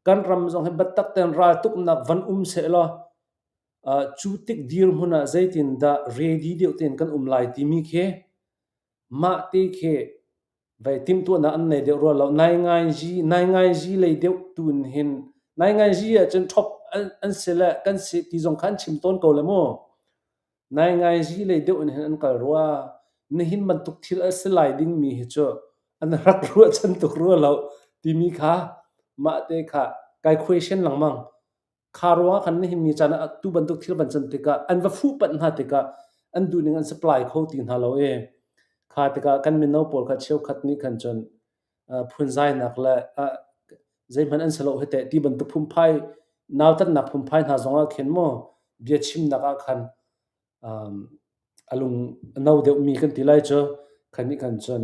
Kan ram zong hi biatak tein raltuknak van um sehlaw cu tik dirhmun ah zeitindah ready deuh tein kan um lai timi khi mah te khi vei timhtuahnak an nei deuh rua lo. Naingainzi lei deuh tu in hin naingainzi ahcun ṭhop an si le kan si ti zong kha an chim tawn ko le mu. Naingainzi lei deuh in hin an kal rua. Nihin bantuk thil a si lai dingmi hi cu an rak ruahchan tuk rua lo timi kha mah te kha kai question lengmang. Kha ruangah khan nihin ni caan ah tu bantuk thil van can tikah an va fuhpanh hna tikah an duhning an supply kho ti hna lo i kha tikah kan mino pawl kha cheukhat nih khan cun phunzainak le zeihmanh an si lo hi teh ti bantuk phungphai nautatnak phungphai hna zongah khin maw bia chimnak ah khan a lung a no deuhmi kan ti lai cu khan nih khan cun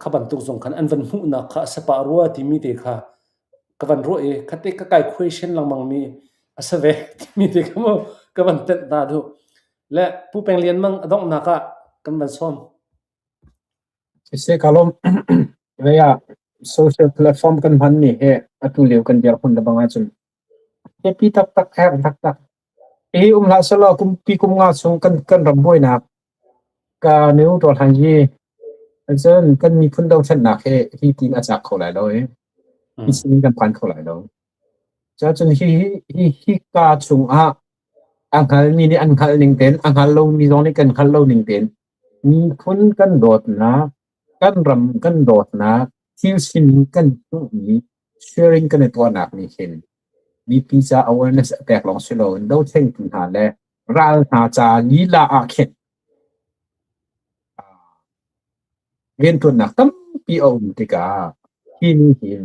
kha bantuk zong khan an van hmuhnak kha a si pah rua timi te kha ka van ruah i khate ka kai question lengmang mi a si ve timi te kha mu ka van tenh ta duh le Pu Peng Lian Mang a donghnak ah kan van sawm. Siseh ka lawm. Vei ah social platform kan hmanmi hi atu lio kan dirhmun le bang ahcun biapi taktak, herh taktak. Hi um hlah sehlaw kumpi kum nga chung kan kan ram buainak ka nu tual han hi cun kan miphun dothlennak hi hi tin a cak kho lai lo i hi sin kan phan kho lai lo. Cun hi hi hi ka chungah a hngalmi nih an hngalh ning tein a hngal lomi zong nih kan hngalh lo ning tein Miphun kan dawtnak, kan ram kan dawtnak, thil sining kan hmuhmi sharing kan i tuahnak nih hin mipi ca awareness a pek lawng si loin dothengtu hna le ral hna ca lila ah khin rianṭuannak tampi a um tikah hi nih hin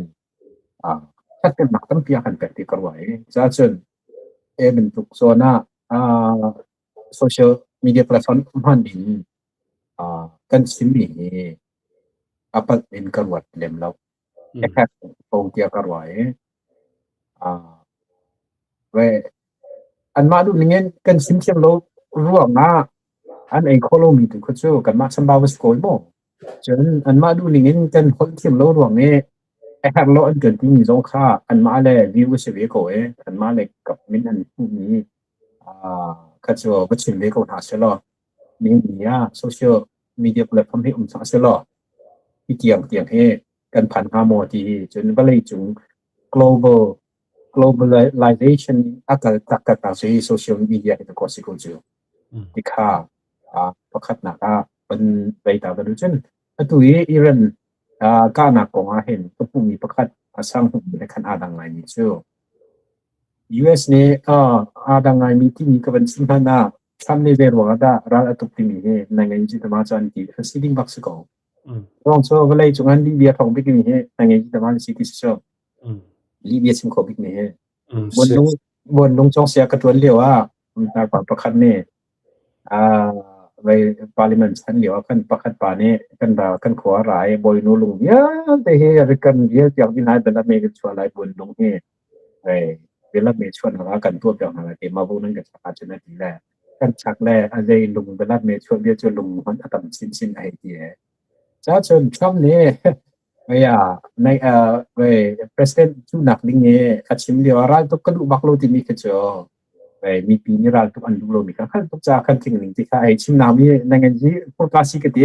ṭhathnemnak tampi a kan pek ti ka ruah i cuahcun hi bantuk zawn ah social media platform hman in kan chimmi hi a palh in ka ruat lem lo. Effect ko tiah ka ruah i anmah duh ning in kan chim thiam lo ruangah an ei kho lomi tu kha cu kanmah chambau a si ko maw? Cun anmah duh ning in kan holh thiam lo ruang i a herh lo an kan timi zong kha anmah le view a si ve ko i anmah le kap min an hmuhmi kha cu va chim ve ko hna sehlaw nihin ni ah social. media platform hi um cang selaw hi tiang tiang hi kan phan hnga maw ti hi cun vawlei cung global globalization a kal taktak nak cu hi social media hi ko si ko cu. Tikha pakhatnak ah van vei ta ka duh. Cun atu i Iran kahnak kong ah hin ka hmuhmi pakhat a sang hmuhmi le khan aa dang ngaimi cu US nih aa dang ngaimi timi ka van chim hlan ah Trump nih zei ruang ah dah ral a tuk timi hi na ngei ci tama cu an ti a si ding bak si ko. Ruang cu vawlei cung an Libya thawng bikmi hi na ngei ci tama si ti si cu. Libya chim kho bikmi hi. Buanlung buanlung cawng sia ka ṭuan lio ah pa pakhat nih vei parliament chan lio ah khan pakhat pa nih kan ra kan khua ra i bawinu lung vialte hi rikan vial tiang din hai bel ame kan chuah lai buanlung hi vei bel ame chuah nak ah kan tuah piak hna lai te ma bu nan kan chak ahcun a ti le kan chak le a zei lung bel ame chuah bia cu lung hmanh a tam chinchin a hei ti e. Ca cun Trump nih President cunak ding i a chim lio ah raltuk ka duh bak lo timi khi cu mipi nih raltuk an duh lomi kha hngalh tuk caah khan tling ning ti kha ei chimnak mi na ngan hi hmurka si ka ti.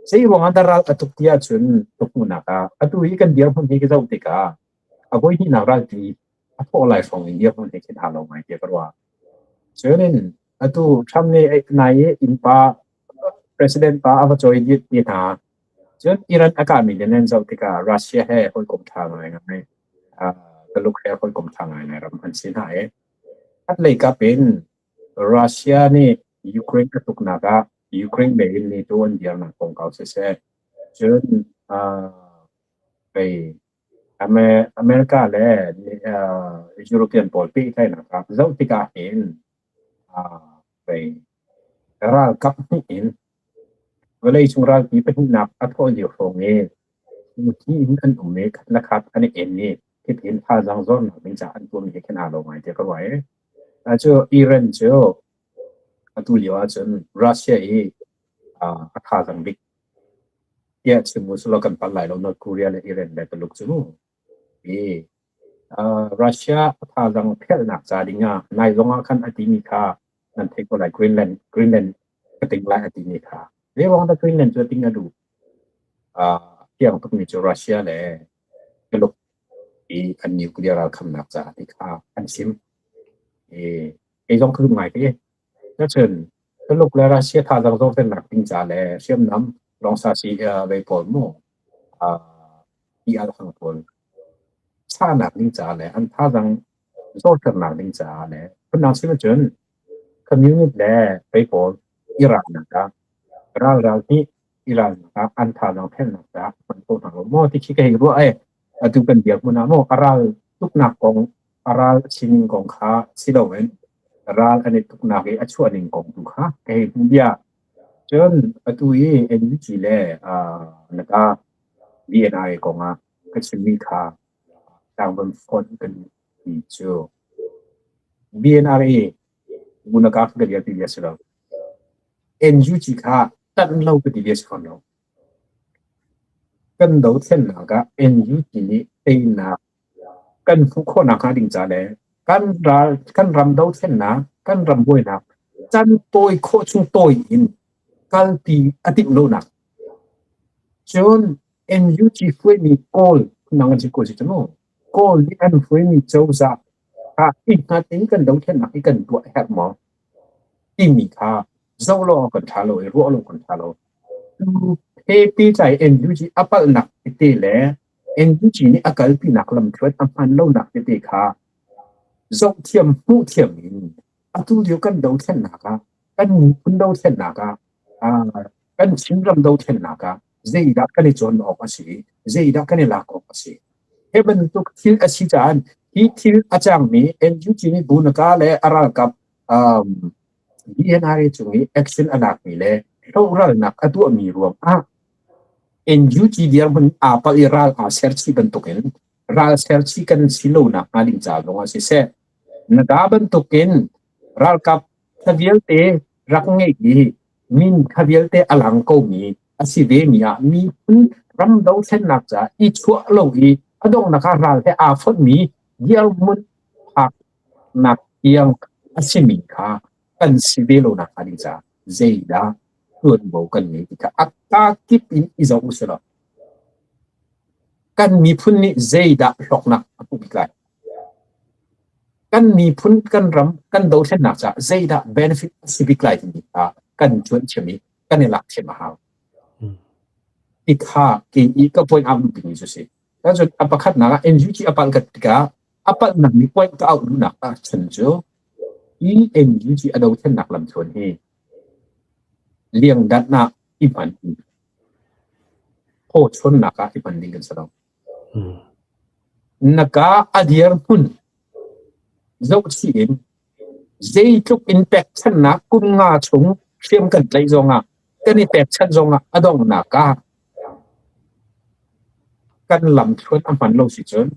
Zei ruang ah dah ral a tuk ti ahcun tuk hmuhnak ah atu hi kan dirhmun hi ka zoh tikah a voihnihnak ralpi a thawh lai hrawng in dirhmun he khin aa lo ngai tiah ka ruah. Cun in atu Trump nih nai i innpa President pa a va cawi dih ti hna. Cun Iran a kahmi le nan zoh tikah Russia he hawikom ṭha ngaingai, Tuluk he hawikom ṭha ngaingai ram an si hna i khatlei kap in Russia nih Ukraine a tuknak ah Ukraine lei in NATO an dirnak kongkau siseh, cun America le European pawl pehtlaihnak ah zoh tikah hin ralkap hnih in vawleicung ralpi pahnihnak a thawh lio hrawng i thi in an um i khat le khat an i en i hitin thazaang zornak ding caah an tuahmi he khin aa lo ngai tiah ka ruah i cu Iran cu atu lio ahcun Russia i a thazaang bik tiah chim u selaw kan palh lai lo. North Korea le Iran le Tuluk cu mu. I Russia a thazaang phelhnak ca ding ah nai zong ah khan a timi kha nan theih ko lai. Greenland Greenland ka ting lai a timi kha. Zeiruang dah Greenland cu a ting a duh? Fiang tukmi cu Russia le Tuluk i an nuclear ralkhamnak caah ti kha an chim. I kei zong ka zum ngai te. Cun Tuluk le Russia thazaang zorternak ding ca le hriamnam lawngsa si vei pawl mu ti al hang pawl chahnak ding caah le an thazaang zorternak ding caah le phundang chim ahcun communist le vei pawl i ralnak ah ralral nih i ralnak ah an thazaang phelnak caah hman kho hna lo maw ti khi ka hei ruah ee. Atu kan dirhmun ah maw a ral tuknak kong a ral a sining kong kha si loin ral an i tuknak i a chuah ning kong tu kha ka hei hmuh bia. Cun atu i NUG le naka BNI kong ah ka chimmi kha tlangval fonh kan ti cu BNRA Munaka ka bia ti bia si lo. NUG kha tanh lo ka ti bia si fawn lo. Kan dothlennak ah NUG nih teinak kan hmuh khawh nakhnga ding ca le kan ral kan ram dothlennak, kan ram buainak can tawi khawh chung tawi in kalpi a timh lonak. Cun NUG hruaimi Kawl phundang an si ko si cu mu. Kawl nih an hruaimi cozah ah i hngat in kan dothlennak hi kan tuah a herh maw timi kha zoh lo awk kan ṭha lo i ruah lo kan ṭha lo. Tu he pehtlai NUG a palhnak tete le NUG nih a kalpinak lamthluan a hman lonak tete kha zohthiam hmuhthiam in atu lio kan dothlennak ah kan miphun dothlennak ah kan Chinram dothlennak ah zeidah kan i cawn awk a si i zeidah kan i lak awk a si. Hi bantuk thil a si caah hi thil a cangmi NUG nih Bunaka le a ralkap BNRA cung i action a lakmi le hloralnak a tuahmi ruangah NUG dirhmun aa palh i ral aa serchih bantukin ral serchih kan si lonak hnga ding ca zongah siseh, Naga bantukin ralkap kha vialte rak ngeih i min kha vialte a lang komi a si vemi ah miphun ram dothlennak caah i chuah lo i a donghnak ah ral he aa fonhmi dirhmun phaknak tiang a simi kha kan si ve lonak hnga ding caah zeidah tuah. ṭuanvo kan ngei ti kha a kakip in i zoh usih law kan miphun nih zeidah hlawknak a hmuh bik lai? Kan miphun, kan ram, kan dothlennak caah zeidah benefit a si bik lai timi kha kan cuanh thiam i kan i lak thiam a hau. Ti kha kei i ka point out duhmi cu si. Cun a pakhatnak ah NUG a palh tikah a palhnak nih point ka auh duhnak ahcun cu hi NUG a dothlennak lamthluan hi liangdanh ah i hman pawchawnnak ah i hman ding kan si lo. Na ka a dirhmun zohchih in zeitluk in pekchanhnak kum nga chung hriam kan tlaih zongah kan i pekchanh zongah a donghnak ah kan lamthluan a hman lo si cun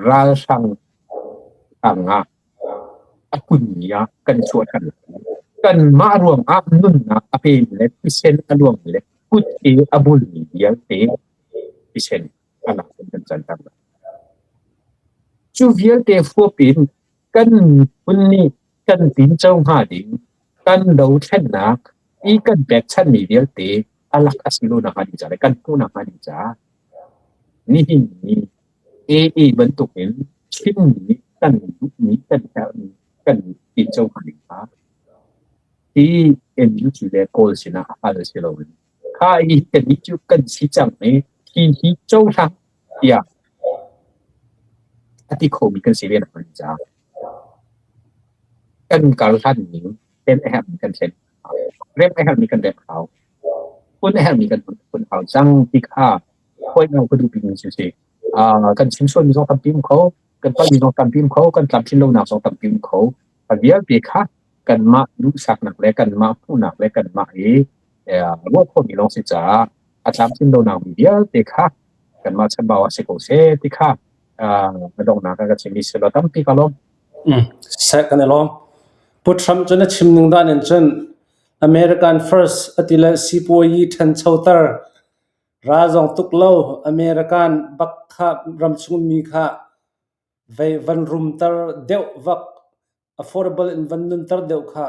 ralhrang tangah a kunmi ah kan chuah ṭhan lai. Kanmah ruangah nunnak a pemi le thisen a luangmi le kutke a bulmi vialte thisen a lak in kan canter lai. Cu vialte huap in kan miphun nih kan tinco hnga ding kan dothlennak i kan pekchanhmi vialte a lak a si lo nakhnga ding caah le kan hmuh nakhnga ding caah nihin ni AA bantukin chimmi kan duhmi kan herhmi kan tinco hnga ding kha hi NUG le Kawl sinah hal si loin kha hi kannih cu kan si cang i hi hi cohlang tiah a ti khomi kan si ve nakhnga ding caah kan kar hlan ning rem a herhmi kan thlen rem a herhmi kan rem hau hun a herhmi kan hun hau cang ti kha point ka duh bikmi cu si. Kan chim sualmi zong tampi um kho, kan palhmi zong tampi um kho, kan tlamtlin lonak zong tampi um kho. A vialte kha kanmah duhsaknak le kanmah hmuhnak le kanmah i ruah khawhmi lawng si caah a tlamtlin lonak mi vialte kha kanmah chanbau ah si ko seh ti kha a donghnak ah ka chimmi si law tampi ka lawm. Seh kan i lawm. Pu Trump cu na chim ning dan in cun American first ati le sipuayi ṭhanchoter ral zong tuk lo American bak kha ramchung mi kha vei van rumter deuh vak affordable in van nunter deuh kha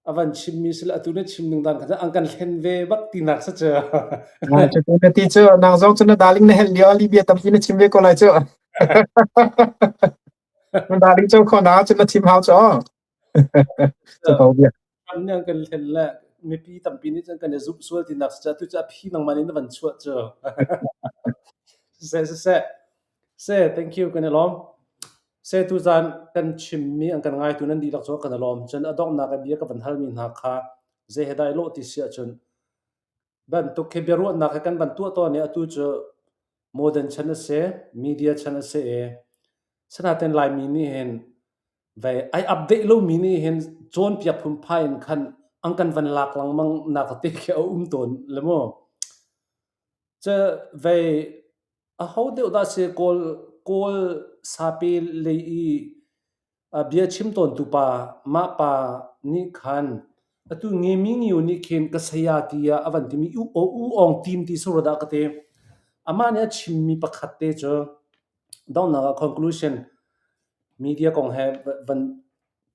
a van chimmi si le atu na chim ning dan kha an kan hlen ve bak tinak si cu. Na ti cu nang zong cu na darling na helh lio Libya tampi na chim ve ko lai cu. Na darling cu kho na cu na chim hau cu. Cu ko bia. Kan nih an kan hlen le mipi tampi nih cun kan i zumh sual tinak si cu atu cu a phi nangmah nih na van chuah cu. Siseh siseh. Se thank you kan i lawm. Se tuzaan kan chimmi an kan ngaitu nan dihlak cu kan i lawm. Cun a donghnak i bia ka van halmi hna kha zei he dah i lawh ti si ahcun bantuk khi biaruahnak he kan van tuah tawn i atu cu modern chan a si, media chan a si i sinain Laimi nih hin vei ai update lomi nih hin cawnpiak phunphai in khan an kan van lak lengmang nak te khi a um tawn le mu. Cu vei Aho deuh dah si Kawl Kawl sape lei i bia chim tawntu pa mah pa nih khan atu Ngemi Ngio nih khin ka saya tiah a van timi U U Aung Tin ti sura dah ka ti. Amah nih a chimmi pakhat te cu donghnak ah conclusion media kong he van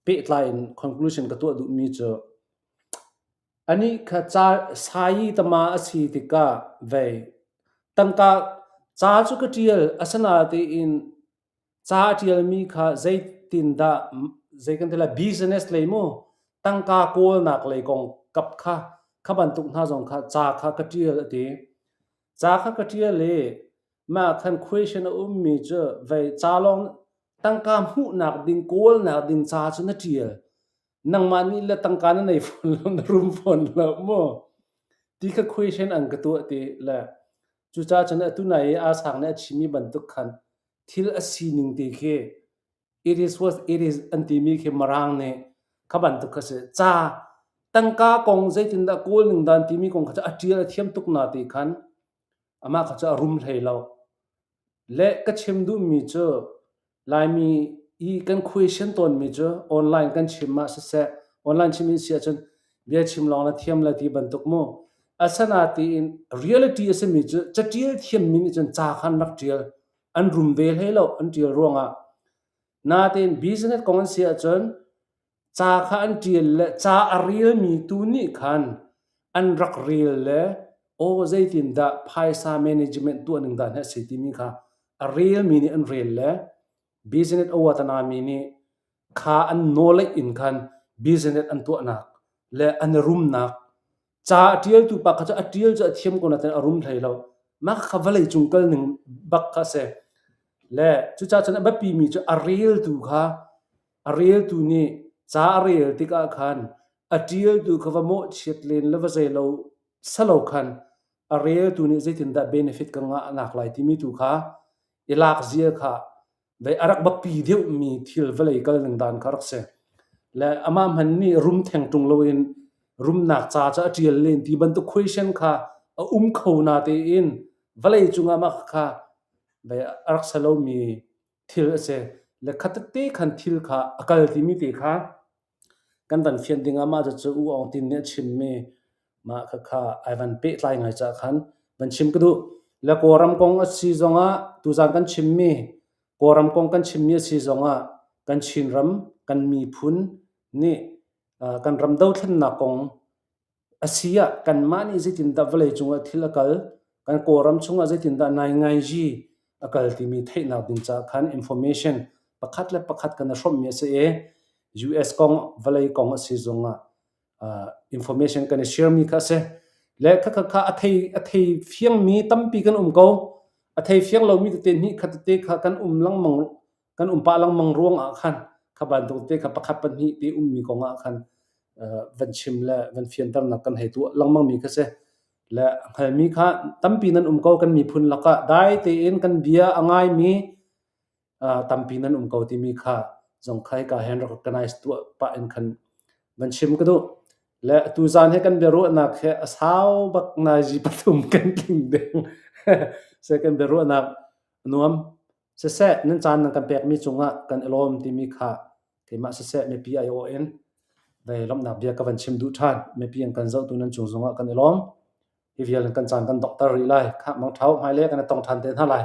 pehtlai in conclusion ka tuah duhmi cu Anih kha ca sayi tama a si tikah vei tangka ca cu ka ṭial asinain ca a ṭialmi kha zeitindah zei kan ti lai business lei mu tangka kawlnak lei kong kap kha kha bantuk hna zong kha ca kha ka ṭial a ti. Ca kha ka ṭial i mah khan question a ummi cu vei ca lawng tangka hmuhnak ding kawlnak ding ca cu na ṭial. Nangmah nih le tangka na nei fawn lo, na rum fawn lo mu. Ti kha question an ka tuah ti le cucaah cun atu nai i aa sang nih a chimmi bantuk khan thil a sining ti khi it is what it is an timi khi Mirang nih kha bantuk kha si. Ca tangka kong zeitindah kawl ning dan timi kong kha cu a ṭial a thiam tuk na ti khan amah kha cu a rum hlei lo. Le ka chim duhmi cu Laimi i kan question tawnmi cu online kan chim ah siseh, online chim in si ahcun bia chim lawng na thiam le ti bantuk mu. Asinain reality a simi cu catial thiammi nih cun ca kha an rak ṭial. An rum ve hlei lo an ṭial ruangah. Nain business kong an si ahcun. Ca kha an ṭial le ca a relmi tu nih khan an rak rel le aw zeitindah phaisa management tuah ning dan hi a si timi kha a relmi nih an rel le business a uatanami nih kha an knowledge in khan business an tuahnak le an rumnak. Ca a ṭialtu pa kha cu a ṭial cu a thiam ko nain a rum hlei lo. Mah kha vawlei cung kal ning bak kha a si. Le cucaah cun a biapimi cu a reltu kha a reltu nih ca a rel tikah khan a ṭialtu kha va mawhchiat len le va zei lo salo khan a reltu nih zeitindah benefit ka ngah nak lai timi tu kha i lak zia kha vei a rak biapi deuhmi thil vawlei kal ning dan kha rak si. Le amah hmanh nih rum theng ṭung loin rumnak ca cu a ṭial len ti bantuk question kha a um kho na tein vawlei cungah mah kha vei a rak si lomi thil a si. Le kha tete khan thil kha a kal timi te kha kan van fian ding ah mah cucu U Aung Tin nih a chimmi mah khakha ai van pehtlai ngai caah khan van chim ka duh. Le Kawlram kong a si zongah tuzaan kan chimmi Kawlram kong kan chimmi a si zongah kan Chinram kan miphun nih kan ram dothlennak kong A si ah kanmah nih zeitindah vawleicung ah thil a kal, kan Kawlram chungah zeitindah naingaiji a kal timi theihnak ding caah khan information pakhat le pakhat kan i hrawmhmi a si i US kong, vawlei kong a si zongah information kan i share mi kha a si. Le khakha kha a thei a thei fiangmi tampi kan um ko. A thei fiang lomi tete hnih khat tete kha kan um lengmang kan um pah lengmang ruang ah khan kha bantuk te kha pakhat pahnih te ummi kong ah khan van chim le van fianternak kan hei tuah lengmang mi kha si. Le hngalmi kha tampi nan um ko kan miphun lakah dai tein kan bia a ngaimi tampi nan um ko timi kha zong kha hika hen recognize tuah pah in khan van chim ka duh. Le atu zan he kan biaruahnak he a sau bak nazi pathum kan tling ding. Se kan biaruahnak nuam. Siseh, nan caan nan kan pekmi cungah kan i lawm timi kha keimah siseh mipi aiawh in vei lawmhnak bia ka van chim duh ṭhan. Mipi an kan zohtu nan cung zongah kan i lawm. Hi vial in kan caan kan donghter rih lai. Khah mangṭha u, hmailei ah kan i tong ṭhan te hna lai.